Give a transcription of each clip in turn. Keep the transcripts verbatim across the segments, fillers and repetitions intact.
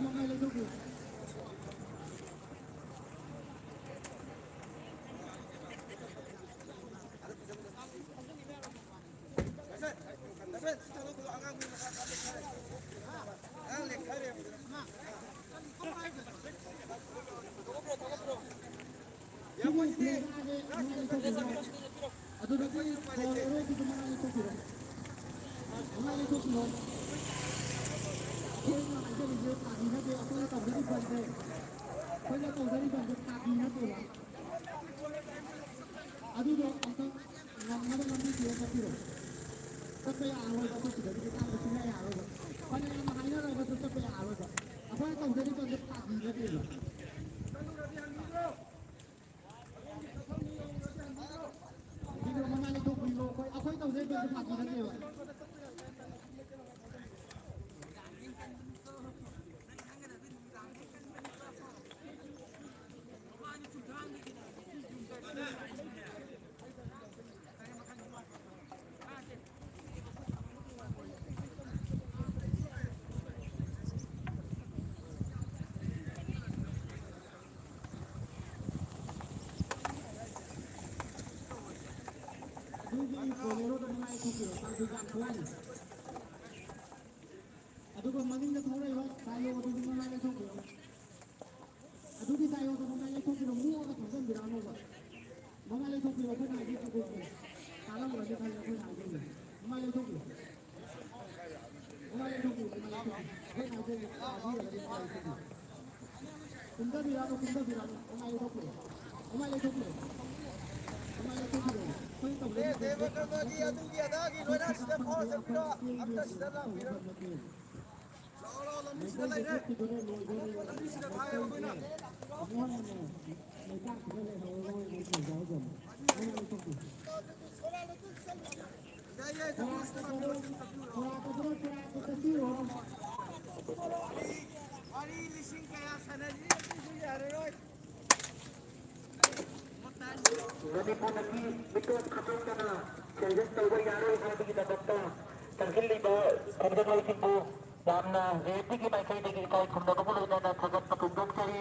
ꯃꯉꯥꯏ ꯂꯩꯊꯣꯛꯄꯤꯌꯨ꯫ ꯑꯗꯨꯗꯒꯤ ꯕꯣꯜ ꯑꯔꯣꯏꯕꯤꯗꯨ ꯃꯉꯥꯏ ꯂꯩꯊꯣꯛꯄꯤꯔꯣ꯫ ꯃꯉꯥꯏ ꯂꯩꯊꯣꯛꯄꯤꯔꯣ꯫ ꯑꯩꯈꯣꯏꯅ ꯍꯥꯏꯖꯔꯤꯁꯦ ꯐꯥꯒꯤ ꯅꯠꯇꯦ, ꯑꯩꯈꯣꯏꯅ ꯇꯧꯖꯔꯤꯕ ꯕꯟꯁꯦ, ꯑꯩꯈꯣꯏꯅ ꯇꯧꯖꯔꯤꯕ ꯕꯟꯁꯦ ꯐꯥꯒꯤ ꯅꯠꯇꯦꯕ꯫ ꯑꯗꯨꯗꯣ ꯑꯝꯇꯪ ꯉꯝꯅꯕ ꯂꯝꯕꯤ ꯊꯤꯔ ꯆꯠꯄꯤꯔꯣ꯫ ꯆꯠꯄ ꯌꯥꯔꯔꯣꯏꯕ, ꯑꯩꯈꯣꯏ ꯁꯤꯗꯒꯤ ꯂꯥꯡꯕ ꯁꯨꯡꯌꯥ ꯌꯥꯔꯔꯣꯏꯕ꯫ ꯐꯅ ꯌꯥꯝꯅ ꯍꯥꯏꯅꯔꯒꯁꯨ ꯆꯠꯄ ꯌꯥꯔꯔꯣꯏꯕ꯫ ꯑꯩꯈꯣꯏꯅ ꯇꯧꯖꯔꯤꯕ ꯕꯟꯁꯦ ꯐꯥꯒꯤ ꯅꯠꯇꯦꯕ꯫ ꯃꯉꯥ ꯂꯩꯊꯣꯛꯄꯤꯔꯣ, ꯑꯩꯈꯣꯏ, ꯑꯩꯈꯣꯏ ꯇꯧꯖꯔꯤꯕ ꯕꯟꯁꯦ ꯐꯥꯒꯤ ꯅꯠꯇꯦꯕ꯫ ꯑꯗꯨꯒꯤ ꯕꯣꯂꯦꯔꯣꯗꯣ ꯃꯉꯥꯏ ꯊꯣꯛꯄꯤꯔꯣ, ꯇꯥꯡ ꯀꯨꯟꯊ꯭ꯔꯥ ꯊꯣꯛꯑꯅꯤ꯫ ꯑꯗꯨꯒ ꯃꯅꯤꯡꯗ ꯊꯧꯔꯛꯏꯕ ꯇꯥꯏꯌꯣ ꯑꯗꯨꯁꯨ ꯃꯉꯥꯏ ꯂꯩꯊꯣꯛꯄꯤꯔꯣ꯫ ꯑꯗꯨꯒꯤ ꯇꯥꯏꯌꯣꯗꯣ ꯃꯉꯥꯏ ꯂꯩꯊꯣꯛꯄꯤꯔꯣ, ꯃꯣꯛꯑꯒ ꯊꯧꯖꯟꯕꯤꯔꯛꯑꯅꯣꯕ꯫ ꯃꯉꯥꯏ ꯂꯩꯊꯣꯛꯄꯤꯔꯣ, ꯑꯩꯈꯣꯏꯅ ꯍꯥꯏꯖꯩ ꯑꯗꯨꯒꯤ ꯇꯥꯔꯝꯒꯅꯤ ꯈꯜꯂꯦ ꯑꯩꯈꯣꯏꯅ ꯍꯥꯏꯖꯩꯁꯦ꯫ ꯃꯉꯥꯏ ꯂꯩꯊꯣꯛꯄꯤꯔꯣ꯫ ꯃꯉꯥꯏ ꯂꯩꯊꯣꯛꯄꯤꯔꯣ, ꯃꯉꯥꯏ ꯂꯩꯊꯣꯛꯄꯤꯔꯣ꯫ ꯑꯩꯈꯣꯏꯅ ꯍꯥꯏꯖꯩ ꯇꯥꯕꯤꯔꯒꯗꯤ ꯃꯉꯥꯏ ꯂꯩꯊꯣꯛꯄꯤꯔꯣ꯫ ꯀꯨꯝꯊꯕꯤꯔꯛꯑꯅꯨ, ꯀꯨꯝꯊꯕꯤꯔꯛꯑꯅꯨ꯫ ꯃꯉꯥꯏ ꯂꯩꯊꯣꯛꯄꯤꯔꯣ꯫ ꯃꯉꯥꯏ ꯂꯩꯊꯣꯛꯄꯤꯔꯣ꯫ ꯃꯉꯥꯏ ꯂꯩꯊꯣꯛꯄꯤꯔꯣ꯫ ꯑꯩꯈꯣꯏꯅ ꯇꯧꯖꯔꯤꯕ ꯑꯦ, ꯗꯦꯕ ꯀꯔꯃꯒꯤ ꯑꯗꯨꯒꯤ ꯑꯗꯥꯒꯤ ꯂꯣꯏꯅ ꯁꯤꯗ ꯐꯥꯎꯔ ꯆꯠꯄꯤꯔꯣ꯫ ꯑꯝꯇ ꯁꯤꯗ ꯂꯥꯛꯄꯤꯔꯣ꯫ ꯂꯥꯛꯑꯣ, ꯂꯥꯛꯑꯣ, ꯂꯝꯕꯤꯁꯤꯗ ꯂꯩꯔꯦ꯫ ꯂꯝꯕꯤꯁꯤꯗ ꯐꯥꯏꯌꯦꯕ ꯑꯩꯈꯣꯏꯅ꯫ ꯌꯥꯏꯌꯦ, ꯆꯠꯂꯨꯁꯤꯗ ꯂꯥꯛꯄꯤꯔꯣ, ꯂꯝꯕꯤꯁꯤꯗ ꯂꯥꯛꯄꯤꯔꯣ꯫ ꯋꯥꯔꯤ, ꯋꯥꯔꯤ ꯂꯤꯁꯤꯡ ꯀꯌꯥ ꯁꯥꯟꯅꯔꯤ, ꯑꯗꯨꯁꯨ ꯌꯥꯔꯔꯣꯏ꯫ ꯃꯅꯤꯄꯨꯔꯗꯒꯤ ꯃꯤꯇꯣꯞ ꯈꯟꯗꯣꯛꯇꯅ ꯁꯦꯟꯖꯦꯟ ꯇꯧꯕ ꯌꯥꯔꯣꯏ ꯍꯥꯏꯕꯒꯤꯗꯃꯛꯇ ꯆꯪꯁꯤꯜꯂꯤꯕ ꯈꯣꯡꯖꯪꯂꯣꯏꯁꯤꯡꯕꯨ ꯌꯥꯝꯅ ꯔꯦꯗꯤꯒꯤ ꯃꯥꯏꯀꯩꯗꯒꯤ ꯏꯀꯥꯏ ꯈꯨꯝꯅꯕꯒ ꯂꯣꯏꯅꯅ ꯊꯥꯒꯠꯄ ꯐꯣꯡꯗꯣꯛꯆꯔꯤ꯫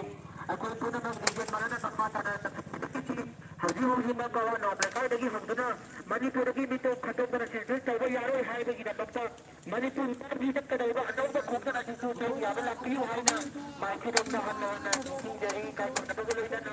ꯑꯩꯈꯣꯏ ꯄꯨꯝꯅꯃꯛ ꯂꯤꯡꯖꯦꯜ ꯃꯥꯟꯅꯅ ꯃꯈꯥ ꯇꯥꯅ ꯆꯠꯊꯕꯤꯔꯛꯈꯤ꯫ ꯍꯧꯖꯤꯛ ꯍꯧꯖꯤꯛꯃꯛ ꯀꯋꯥ ꯅꯣꯝ ꯂꯩꯀꯥꯏꯗꯒꯤ ꯍꯧꯗꯨꯅ ꯃꯅꯤꯄꯨꯔꯗꯒꯤ ꯃꯤꯇꯣꯞ ꯈꯟꯗꯣꯛꯇꯅ ꯁꯦꯟꯁꯁ ꯇꯧꯕ ꯌꯥꯔꯣꯏ ꯍꯥꯏꯕꯒꯤꯗꯃꯛꯇ ꯃꯅꯤꯄꯨꯔ ꯃꯤꯇꯣꯞ ꯈꯟꯗꯣꯛꯀꯗꯧꯕ ꯑꯅꯧꯕ ꯈꯣꯡꯆꯠ ꯑꯁꯤꯁꯨ ꯁꯔꯨꯛ ꯌꯥꯕ ꯂꯥꯛꯄꯤꯌꯨ ꯍꯥꯏꯅ ꯃꯥꯏꯊꯤꯔꯝꯅ ꯍꯟꯅ ꯍꯟꯅ ꯅꯤꯡꯁꯤꯡꯖꯔꯤ꯫ ꯏꯀꯥꯏ ꯈꯨꯝꯅꯕꯒ ꯂꯣꯏꯅꯅ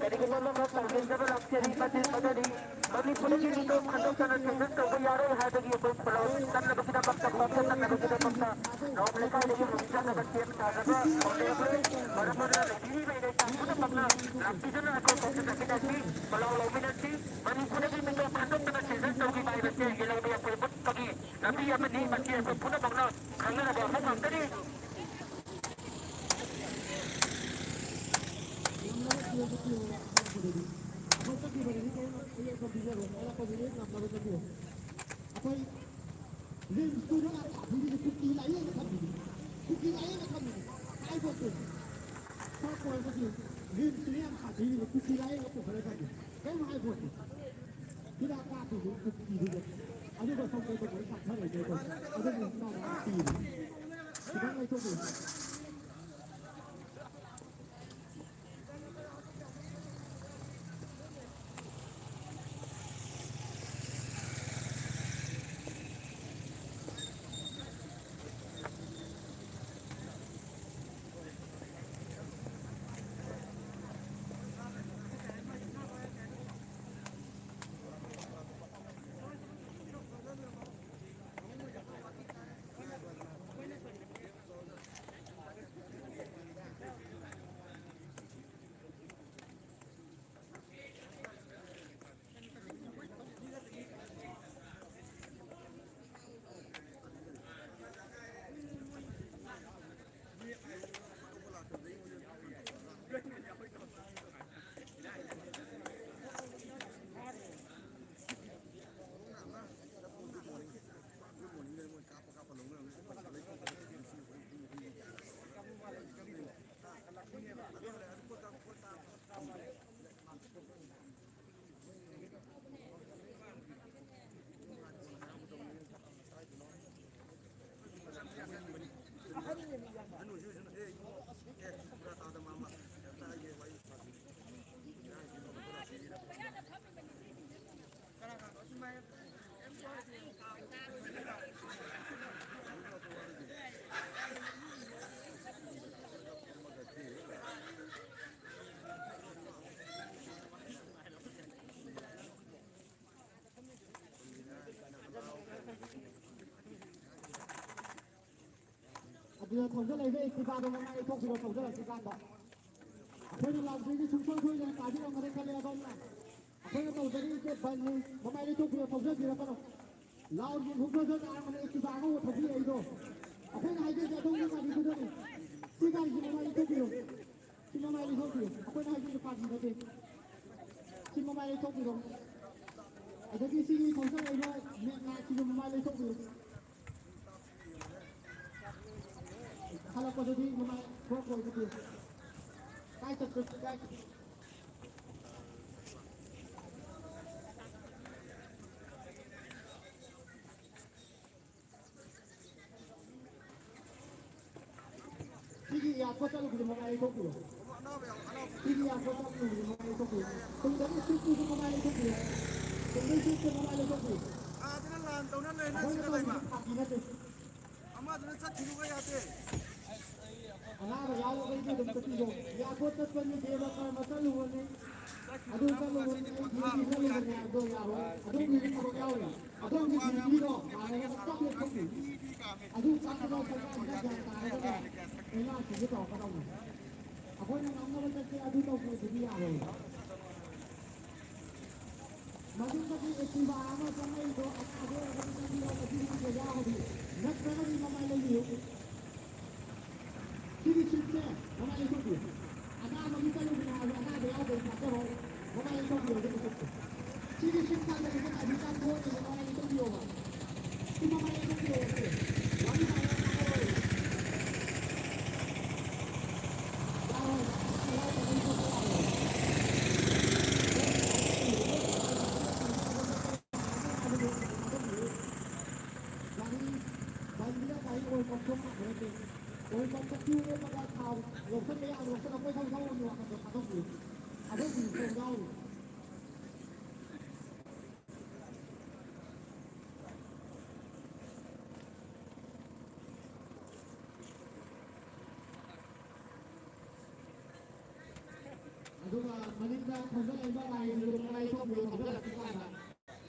ꯀꯔꯤꯒꯨꯝꯕ ꯑꯃꯈꯛ ꯄꯥꯎꯖꯦꯜꯖꯕ ꯂꯥꯛꯆꯔꯤ꯫ ꯃꯁꯤ ꯃꯗꯨꯅꯤ ꯃꯅꯤꯄꯨꯔꯗꯒꯤ ꯃꯤꯇꯣꯞ ꯈꯟꯗꯣꯛꯇꯅ ꯁꯦꯟꯁꯁ ꯇꯧꯕ ꯌꯥꯔꯣꯏ ꯍꯥꯏꯕꯒꯤ ꯑꯩꯈꯣꯏ ꯈꯨꯜꯂꯥꯎ ꯆꯠꯅꯕꯒꯤꯗꯃꯛꯇ, ꯈꯣꯡꯆꯠ ꯆꯠꯅꯕꯒꯤꯗꯃꯛꯇ ꯅꯣꯝ ꯂꯩꯀꯥꯏꯗꯒꯤ ꯍꯧꯖꯤꯛ ꯆꯠꯅꯕ ꯁꯦꯝ ꯁꯥꯅꯕ ꯍꯣꯠꯅꯔꯛꯂꯤ꯫ ꯃꯔꯝ ꯑꯗꯨꯅ ꯂꯩꯕꯤꯔꯤꯕ ꯏꯔꯩꯆꯥ ꯄꯨꯝꯅꯃꯛꯅ ꯂꯥꯛꯄꯤꯗꯨꯅ ꯑꯩꯈꯣꯏ ꯈꯣꯡꯆꯠ ꯆꯠꯃꯤꯟꯅꯁꯤ꯫ ꯈꯨꯜꯂꯥꯎ ꯂꯧꯃꯤꯟꯅꯁꯤ꯫ ꯃꯅꯤꯄꯨꯔꯗꯒꯤ ꯃꯤꯇꯣꯞ ꯈꯟꯗꯣꯛꯇꯅ ꯁꯦꯟꯁꯁ ꯇꯧꯈꯤꯕ ꯍꯥꯏꯕꯁꯦ ꯌꯦꯜꯍꯧꯕ ꯌꯥꯄꯣꯏ ꯃꯨꯠꯄꯒꯤ ꯂꯝꯕꯤ ꯑꯃꯅꯤ꯫ ꯃꯁꯤ ꯑꯩꯈꯣꯏ ꯄꯨꯝꯅꯃꯛꯅ ꯈꯪꯅꯔꯕ ꯑꯃ ꯉꯥꯛꯇꯅꯤ꯫ ꯑꯩꯈꯣꯏ ꯔꯤꯝꯁꯇꯨꯗ ꯂꯥꯛ ꯊꯥꯕꯤꯔꯤꯁꯦ ꯀꯨꯀꯤ ꯂꯥꯏꯌꯦꯡꯕ ꯊꯝꯃꯤꯅꯤ꯫ ꯀꯨꯀꯤ ꯂꯥꯏꯌꯦꯡꯕ ꯊꯝꯃꯤꯅꯤ꯫ ꯍꯥꯏꯄꯣꯠꯇꯦ꯫ ꯁꯛꯄ ꯑꯣꯏꯔꯒꯗꯤ ꯔꯤꯝꯁꯇꯨꯅ ꯌꯥꯝ ꯁꯥꯊꯤꯔꯤꯅꯤ꯫ ꯀꯨꯀꯤ ꯂꯥꯏꯌꯦꯡꯕ ꯄꯨꯈꯠꯂ ꯊꯝꯃꯤ꯫ ꯀꯩꯝ ꯍꯥꯏꯄꯣꯠꯇꯦ꯫ ꯍꯤꯗꯥꯛ ꯀꯥꯞꯄꯤꯅꯤ ꯀꯨꯀꯤꯗꯨꯗ꯫ ꯑꯗꯨꯒ ꯁꯣꯝꯗ ꯃꯣꯏ ꯀꯥꯞꯊꯔꯛꯏꯅꯦ ꯑꯩꯈꯣꯏ꯫ ꯑꯗꯨꯕꯨ ꯃꯥꯅ ꯄꯤꯔꯤ꯫ ꯈꯤꯇꯪ ꯂꯩꯊꯣꯛꯄꯤꯌꯨ꯫ ꯊꯧꯖꯤꯜꯂꯛꯏꯕ ꯑꯦꯛꯇꯤꯚꯥꯗꯣ ꯃꯃꯥꯏ ꯂꯩꯊꯣꯛꯄꯤꯔꯣ ꯊꯧꯖꯤꯜꯂꯛꯇ꯭ꯔꯤꯀꯥꯟꯗ꯫ ꯑꯩꯈꯣꯏꯅ ꯂꯥꯎꯗ꯭ꯔꯤꯁꯦ ꯁꯨꯡꯁꯣꯏ ꯁꯣꯏꯗꯅ ꯇꯥꯕꯤꯔꯝꯒꯅꯤ ꯈꯜꯂꯦ ꯑꯗꯣꯝꯅ꯫ ꯑꯩꯈꯣꯏꯅ ꯇꯧꯖꯔꯤꯁꯦ ꯕꯟꯅꯤ꯫ ꯃꯃꯥꯏ ꯂꯩꯊꯣꯛꯄꯤꯔꯣ ꯊꯧꯖꯤꯟꯕꯤꯔꯛꯀꯅꯣ꯫ ꯂꯥꯎꯗ꯭ꯔꯤ ꯁꯨꯡꯁꯣꯏ ꯁꯣꯏ ꯇꯥꯔꯝꯒꯅꯤ ꯑꯦꯛꯇꯤꯚꯥꯒ ꯑꯣ ꯊꯧꯕꯤꯔꯛꯏꯗꯣ꯫ ꯑꯩꯈꯣꯏꯅ ꯍꯥꯏꯖꯔꯤꯁꯦ ꯑꯗꯣꯝꯒꯤ ꯒꯥꯔꯤꯗꯨꯗꯅꯤ꯫ ꯁꯤ ꯒꯥꯔꯤꯁꯦ ꯃꯃꯥꯏ ꯂꯩꯊꯣꯛꯄꯤꯔꯣ꯫ ꯁꯤ ꯃꯃꯥꯏ ꯂꯩꯊꯣꯛꯄꯤꯔꯣ꯫ ꯑꯩꯈꯣꯏꯅ ꯍꯥꯏꯖꯔꯤꯁꯦ ꯐꯥꯒꯤ ꯅꯠꯇꯦ꯫ ꯁꯤ ꯃꯃꯥꯏ ꯂꯩꯊꯣꯛꯄꯤꯔꯣ꯫ ꯑꯗꯒꯤ ꯁꯤꯒꯤ ꯊꯧꯖꯤꯜꯂꯛꯏꯕ ꯃꯦꯟ ꯂꯥꯏꯠꯁꯤꯁꯨ ꯃꯃꯥꯏ ꯂꯩꯊꯣꯛꯄꯤꯔꯣ꯫ ꯍꯜꯂꯛꯄꯗꯗꯤ ꯅꯨꯡꯉꯥꯏ ꯊꯣꯛ ꯑꯣꯏꯕꯗꯤ ꯀꯥꯏ ꯆꯠꯄ ꯀꯥꯏ ꯁꯤꯒꯤ ꯏꯌꯥꯔꯄꯣꯔꯠ ꯆꯠꯂꯨꯕꯗꯤ ꯃꯃꯥꯏ ꯂꯩꯊꯣꯛꯄꯤꯔꯣ꯫ ꯁꯤꯒꯤ ꯏꯌꯥꯔꯄꯣꯔꯠ ꯆꯠꯂꯨꯕꯗꯤ ꯃꯃꯥꯏ ꯂꯩꯊꯣꯛꯄꯤꯔꯣ꯫ ꯇꯨꯡꯗꯒꯤ ꯁꯤꯠꯇꯨꯁꯨ ꯃꯃꯥꯏ ꯂꯩꯊꯣꯛꯄꯤꯔꯣ꯫ ꯇꯨꯡꯗꯒꯤ ꯁꯤꯠꯇꯨ ꯃꯃꯥꯏ ꯂꯩꯊꯣꯛꯄꯤꯔꯣ꯫ ꯑꯥꯗꯅ ꯂꯥꯟ ꯇꯧꯅ ꯂꯩ, ꯑꯩꯈꯣꯏꯅ ꯅꯪꯁꯤꯗ ꯂꯩꯕ꯫ ꯇꯧꯔꯤꯁꯤ ꯐꯥꯒꯤ ꯅꯠꯇꯦ꯫ ꯑꯃꯗꯨꯅ ꯆꯠꯈꯤꯅꯨꯒ ꯌꯥꯗꯦ꯫ ꯑꯅꯥꯕ ꯌꯥꯎꯔꯒꯗꯤ ꯑꯗꯨꯝ ꯆꯠꯄꯤꯌꯣ꯫ ꯏꯌꯥꯔꯄꯣꯔꯠ ꯆꯠꯄꯅꯤ, ꯗꯦꯕ ꯀꯔꯃ ꯆꯠꯂꯨꯕꯅꯤ, ꯑꯗꯨ ꯆꯠꯂꯨꯕꯅꯤ, ꯑꯩ ꯗ꯭ꯌꯨꯇꯤ ꯆꯠꯂꯨꯕꯅꯤ ꯍꯥꯏꯕꯗꯣ ꯌꯥꯔꯣꯏ꯫ ꯑꯗꯨꯒꯤ ꯊꯕꯛ ꯌꯥꯎꯔꯤ꯫ ꯑꯗꯣꯝꯒꯤ ꯗ꯭ꯌꯨꯇꯤꯗꯣ ꯃꯥꯟꯅꯅ ꯆꯞ ꯂꯦꯞꯊꯣꯛꯄꯤꯌꯨ꯫ ꯑꯗꯨ ꯆꯠꯄꯗꯣ ꯁꯔꯀꯥꯔꯁꯤꯅ ꯒ꯭ꯌꯥꯟ ꯇꯥꯔꯒꯅꯦ ꯂꯩꯉꯥꯛꯁꯤꯡꯁꯦ ꯇꯧꯔꯛꯀꯗꯧꯅꯤ꯫ ꯑꯩꯈꯣꯏꯅ ꯉꯝꯅꯕ ꯆꯠꯁꯦ ꯑꯗꯨ ꯇꯧꯁꯦꯗꯨꯗꯤ ꯌꯥꯔꯣꯏ꯫ ꯃꯗꯨꯗꯒꯤ ꯑꯦꯛꯇꯤꯚꯥ ꯑꯃ ꯆꯪꯂꯛꯏꯗꯣ ꯑꯅꯥꯕ ꯑꯣꯏꯔꯒꯗꯤ ꯆꯪꯕꯤꯔꯣ, ꯃꯁꯤꯒꯤ ꯌꯥꯎꯔꯒꯗꯤ ꯅꯠꯇ꯭ꯔꯒꯗꯤ ꯃꯃꯥꯏ ꯂꯩꯕꯤꯌꯨ꯫ ꯁꯤꯒꯤ ꯁꯤꯠꯁꯦ ꯃꯃꯥꯏ ꯂꯩꯊꯣꯛꯄꯤꯌꯨ꯫ ꯑꯅꯥꯕꯒꯤ ꯆꯠꯂꯨꯕꯅꯦ ꯍꯥꯏꯕ ꯑꯅꯥꯕ ꯌꯥꯎꯗꯕ ꯊꯥꯖꯔꯣꯏ꯫ ꯃꯃꯥꯏ ꯂꯩꯊꯣꯛꯄꯤꯌꯨ ꯍꯧꯖꯤꯛ ꯃꯁꯤꯠꯁꯦ꯫ ꯁꯤꯒꯤ ꯁꯤꯠ ꯊꯥꯡꯗꯕꯁꯦ ꯀꯥꯏꯗꯤ ꯆꯥꯛ ꯊꯣꯛꯑꯅꯤ ꯃꯃꯥꯏ ꯂꯩꯊꯣꯛꯄꯤꯌꯣꯕ꯫ ꯁꯤ ꯃꯃꯥꯏ ꯂꯩꯊꯣꯛꯄꯤꯌꯣ ꯍꯧꯖꯤꯛ꯫ ꯋꯥꯔꯤ ꯁꯥꯟꯅꯕ ꯊꯥꯖꯔꯣꯏ꯫ ꯑꯗꯨꯒ ꯃꯅꯤꯡꯗ ꯊꯧꯖꯤꯜꯂꯛꯏꯕ ꯂꯥꯏꯁꯤꯡꯗꯨ ꯃꯔꯥꯏ ꯊꯣꯛꯄꯤꯌꯨ, ꯊꯧꯖꯤꯜꯂꯛꯄ ꯀꯥꯟꯗ꯫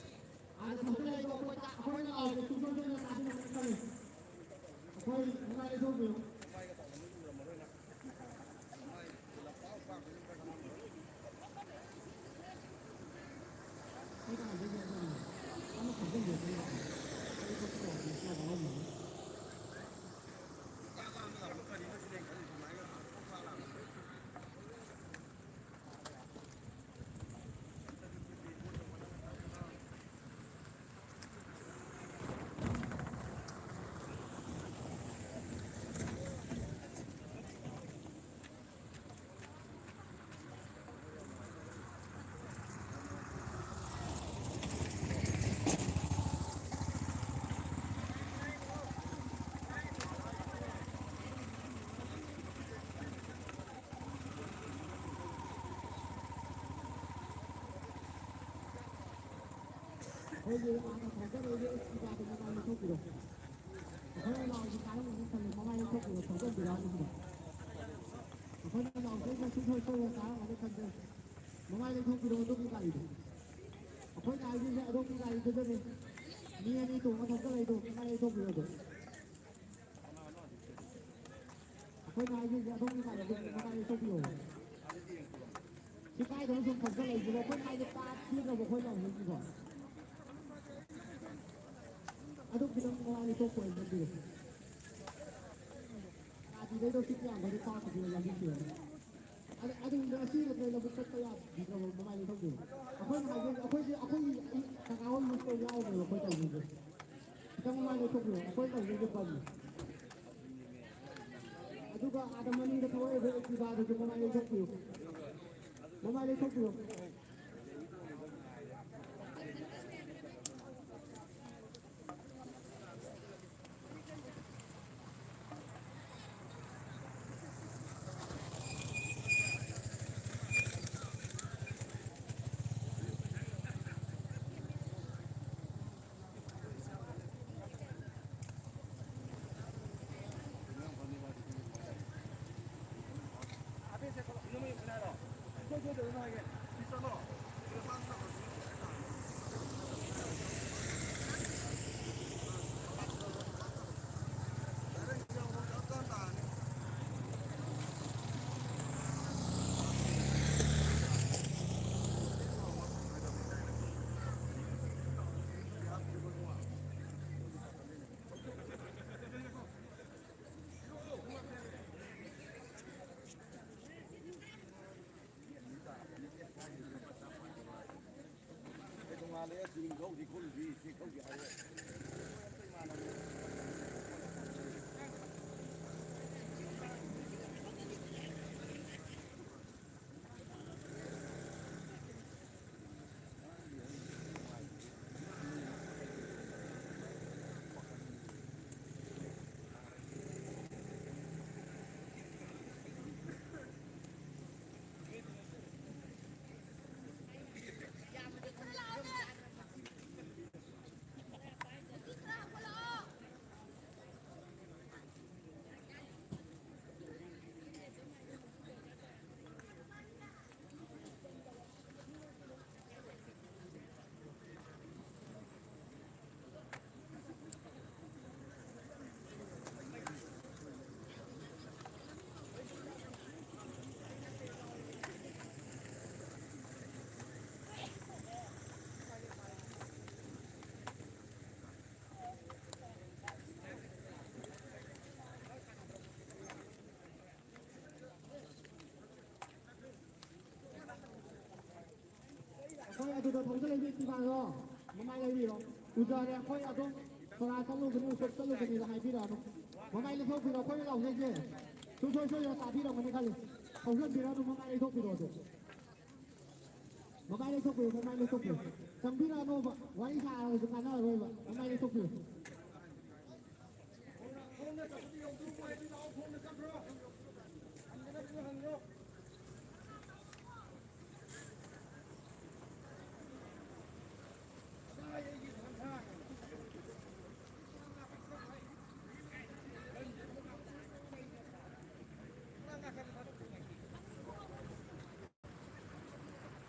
ꯑꯥꯗ ꯊꯧꯖꯤꯜꯂꯛꯏꯕ ꯑꯩꯈꯣꯏ ꯆꯥ-, ꯑꯩꯈꯣꯏꯅ ꯂꯥꯎꯕꯗ ꯁꯨꯡꯁꯣꯏ ꯁꯣꯏꯗꯅ ꯇꯥꯕꯤꯔꯝꯒꯅꯤ ꯈꯜꯂꯤ꯫ ꯑꯩꯈꯣꯏ ꯃꯔꯥꯏ ꯊꯣꯛꯄꯤꯌꯨ꯫ ꯑꯩꯈꯣꯏꯒꯤ ꯍꯥꯟꯅ ꯊꯧꯖꯔꯛꯏꯕ ꯏꯁꯄꯤꯀꯔꯗꯨ ꯃꯃꯥꯏ ꯂꯩꯊꯣꯛꯄꯤꯔꯣ꯫ ꯑꯩꯈꯣꯏꯅ ꯂꯥꯎꯁꯤ ꯇꯥꯔꯝꯒꯅꯤ ꯈꯜꯂꯦ, ꯃꯃꯥꯏ ꯂꯩꯊꯣꯛꯄꯤꯔꯣ, ꯊꯧꯖꯟꯕꯤꯔꯛꯑꯅꯤ ꯁꯤꯗ꯫ ꯑꯩꯈꯣꯏꯅ ꯂꯥꯎꯁꯤꯗ ꯁꯨꯡꯁꯣꯏ ꯁꯣꯏꯗꯅ ꯇꯥꯔꯝꯒꯅꯤ ꯈꯟꯖꯩ꯫ ꯃꯃꯥꯏ ꯂꯩꯊꯣꯛꯄꯤꯔꯣ ꯑꯗꯣꯝꯒꯤ ꯒꯥꯔꯤꯗꯣ꯫ ꯑꯩꯈꯣꯏꯅ ꯍꯥꯏꯔꯤꯁꯦ ꯑꯗꯣꯝꯒꯤ ꯒꯥꯔꯤꯗꯨꯗꯅꯦ꯫ ꯃꯤ ꯑꯅꯤ ꯇꯣꯡꯉ ꯊꯧꯖꯜꯂꯛꯏꯗꯣ, ꯃꯃꯥꯏ ꯂꯩꯊꯣꯛꯄꯤꯔꯣ ꯑꯗꯣ꯫ ꯑꯩꯈꯣꯏꯅ ꯍꯥꯏꯔꯤꯁꯦ ꯑꯗꯣꯝꯒꯤ ꯒꯥꯔꯤꯗꯣ ꯃꯃꯥꯏ ꯂꯩꯊꯣꯛꯄꯤꯔꯣ꯫ ꯁꯤ ꯀꯥꯏꯗꯅꯣ ꯁꯨꯝ ꯊꯧꯖꯜꯂꯛꯏꯁꯤꯕꯣ? ꯑꯩꯈꯣꯏꯅ ꯍꯥꯏꯁꯦ ꯇꯥ-, ꯄꯤꯗ꯭ꯔꯕꯣ ꯑꯩꯈꯣꯏꯅ ꯍꯧꯖꯤꯛꯀꯤꯗꯣ? ꯑꯗꯨ ꯈꯤꯇꯪ ꯃꯃꯥꯏ ꯂꯩꯊꯣꯛꯄ ꯑꯣꯏꯅ ꯆꯠꯄꯤꯔꯣ꯫ ꯀꯥꯇꯤꯗꯩꯗꯣ ꯁꯤ ꯀꯌꯥꯝ ꯐꯖꯅ ꯄꯥꯛꯄꯗꯨꯅ ꯂꯝꯕꯤ ꯊꯤꯔꯒ꯫ ꯑꯗ-, ꯑꯗꯨ ꯉꯁꯤ ꯅꯠꯇ꯭ꯔꯒ ꯂꯧꯕꯨꯛ ꯆꯠꯄ ꯌꯥꯗ꯭ꯔꯕ ꯃꯃꯥꯏ ꯂꯩꯊꯣꯛꯄꯤꯔꯣ꯫ ꯑꯩꯈꯣꯏꯅ ꯍꯥꯏꯖꯩ, ꯑꯩꯈꯣꯏꯁꯦ, ꯑꯩꯈꯣꯏꯒꯤ ꯀꯀꯥ ꯍꯣꯏ ꯂꯤꯁꯇ ꯌꯥꯎꯗꯦꯕ ꯑꯩꯈꯣꯏ ꯇꯧꯔꯤꯁꯦ꯫ ꯈꯤꯇꯪ ꯃꯃꯥꯏ ꯂꯩꯊꯣꯛꯄꯤꯔꯣ꯫ ꯑꯩꯈꯣꯏ ꯇꯧꯔꯤꯁꯦ ꯕꯟꯅꯤ꯫ ꯑꯗꯨꯒ ꯑꯥꯗ ꯃꯅꯤꯡꯗ ꯊꯧꯔꯛꯏꯕ ꯑꯦꯛꯇꯤꯚꯥꯗꯨꯁꯨ ꯃꯃꯥꯏ ꯂꯩꯊꯣꯛꯄꯤꯌꯨ꯫ ꯃꯃꯥꯏ ꯂꯩꯊꯣꯛꯄꯤꯌꯨ꯫ ꯑꯗꯨꯗ ꯊꯧꯖꯤꯜꯂꯛꯏꯕ ꯏꯃꯥꯗꯣ ꯃꯃꯥꯏ ꯂꯩꯕꯤꯔꯣ꯫ ꯎꯖꯔꯦ, ꯑꯩꯈꯣꯏ ꯑꯗꯨꯝ ꯁꯣꯔꯥ ꯆꯠꯂꯨꯕꯅꯤ, ꯎꯁꯣꯞ ꯆꯠꯂꯨꯕꯅꯤꯅ ꯍꯥꯏꯕꯤꯔꯛꯑꯅꯨ꯫ ꯃꯃꯥꯏ ꯂꯩꯊꯣꯛꯄꯤꯔꯣ, ꯑꯩꯈꯣꯏꯅ ꯂꯥꯎꯖꯩꯁꯦ ꯁꯨꯡꯁꯣꯏ ꯁꯣꯏꯗꯅ ꯇꯥꯕꯤꯔꯝꯒꯅꯤ ꯈꯜꯂꯤ꯫ ꯊꯧꯖꯤꯟꯕꯤꯔꯛꯑꯅꯨ, ꯃꯃꯥꯏ ꯂꯩꯊꯣꯛꯄꯤꯔꯣ ꯑꯗꯨ꯫ ꯃꯃꯥꯏ ꯂꯩꯊꯣꯛꯄꯤꯌꯨ, ꯃꯃꯥꯏ ꯂꯩꯊꯣꯛꯄꯤꯌꯨ꯫ ꯆꯪꯕꯤꯔꯛꯑꯅꯣꯕ, ꯋꯥꯔꯤ ꯁꯥꯔꯒꯁꯨ ꯀꯥꯟꯅꯔꯔꯣꯏꯕ꯫ ꯃꯃꯥꯏ ꯂꯩꯊꯣꯛꯄꯤꯌꯨ꯫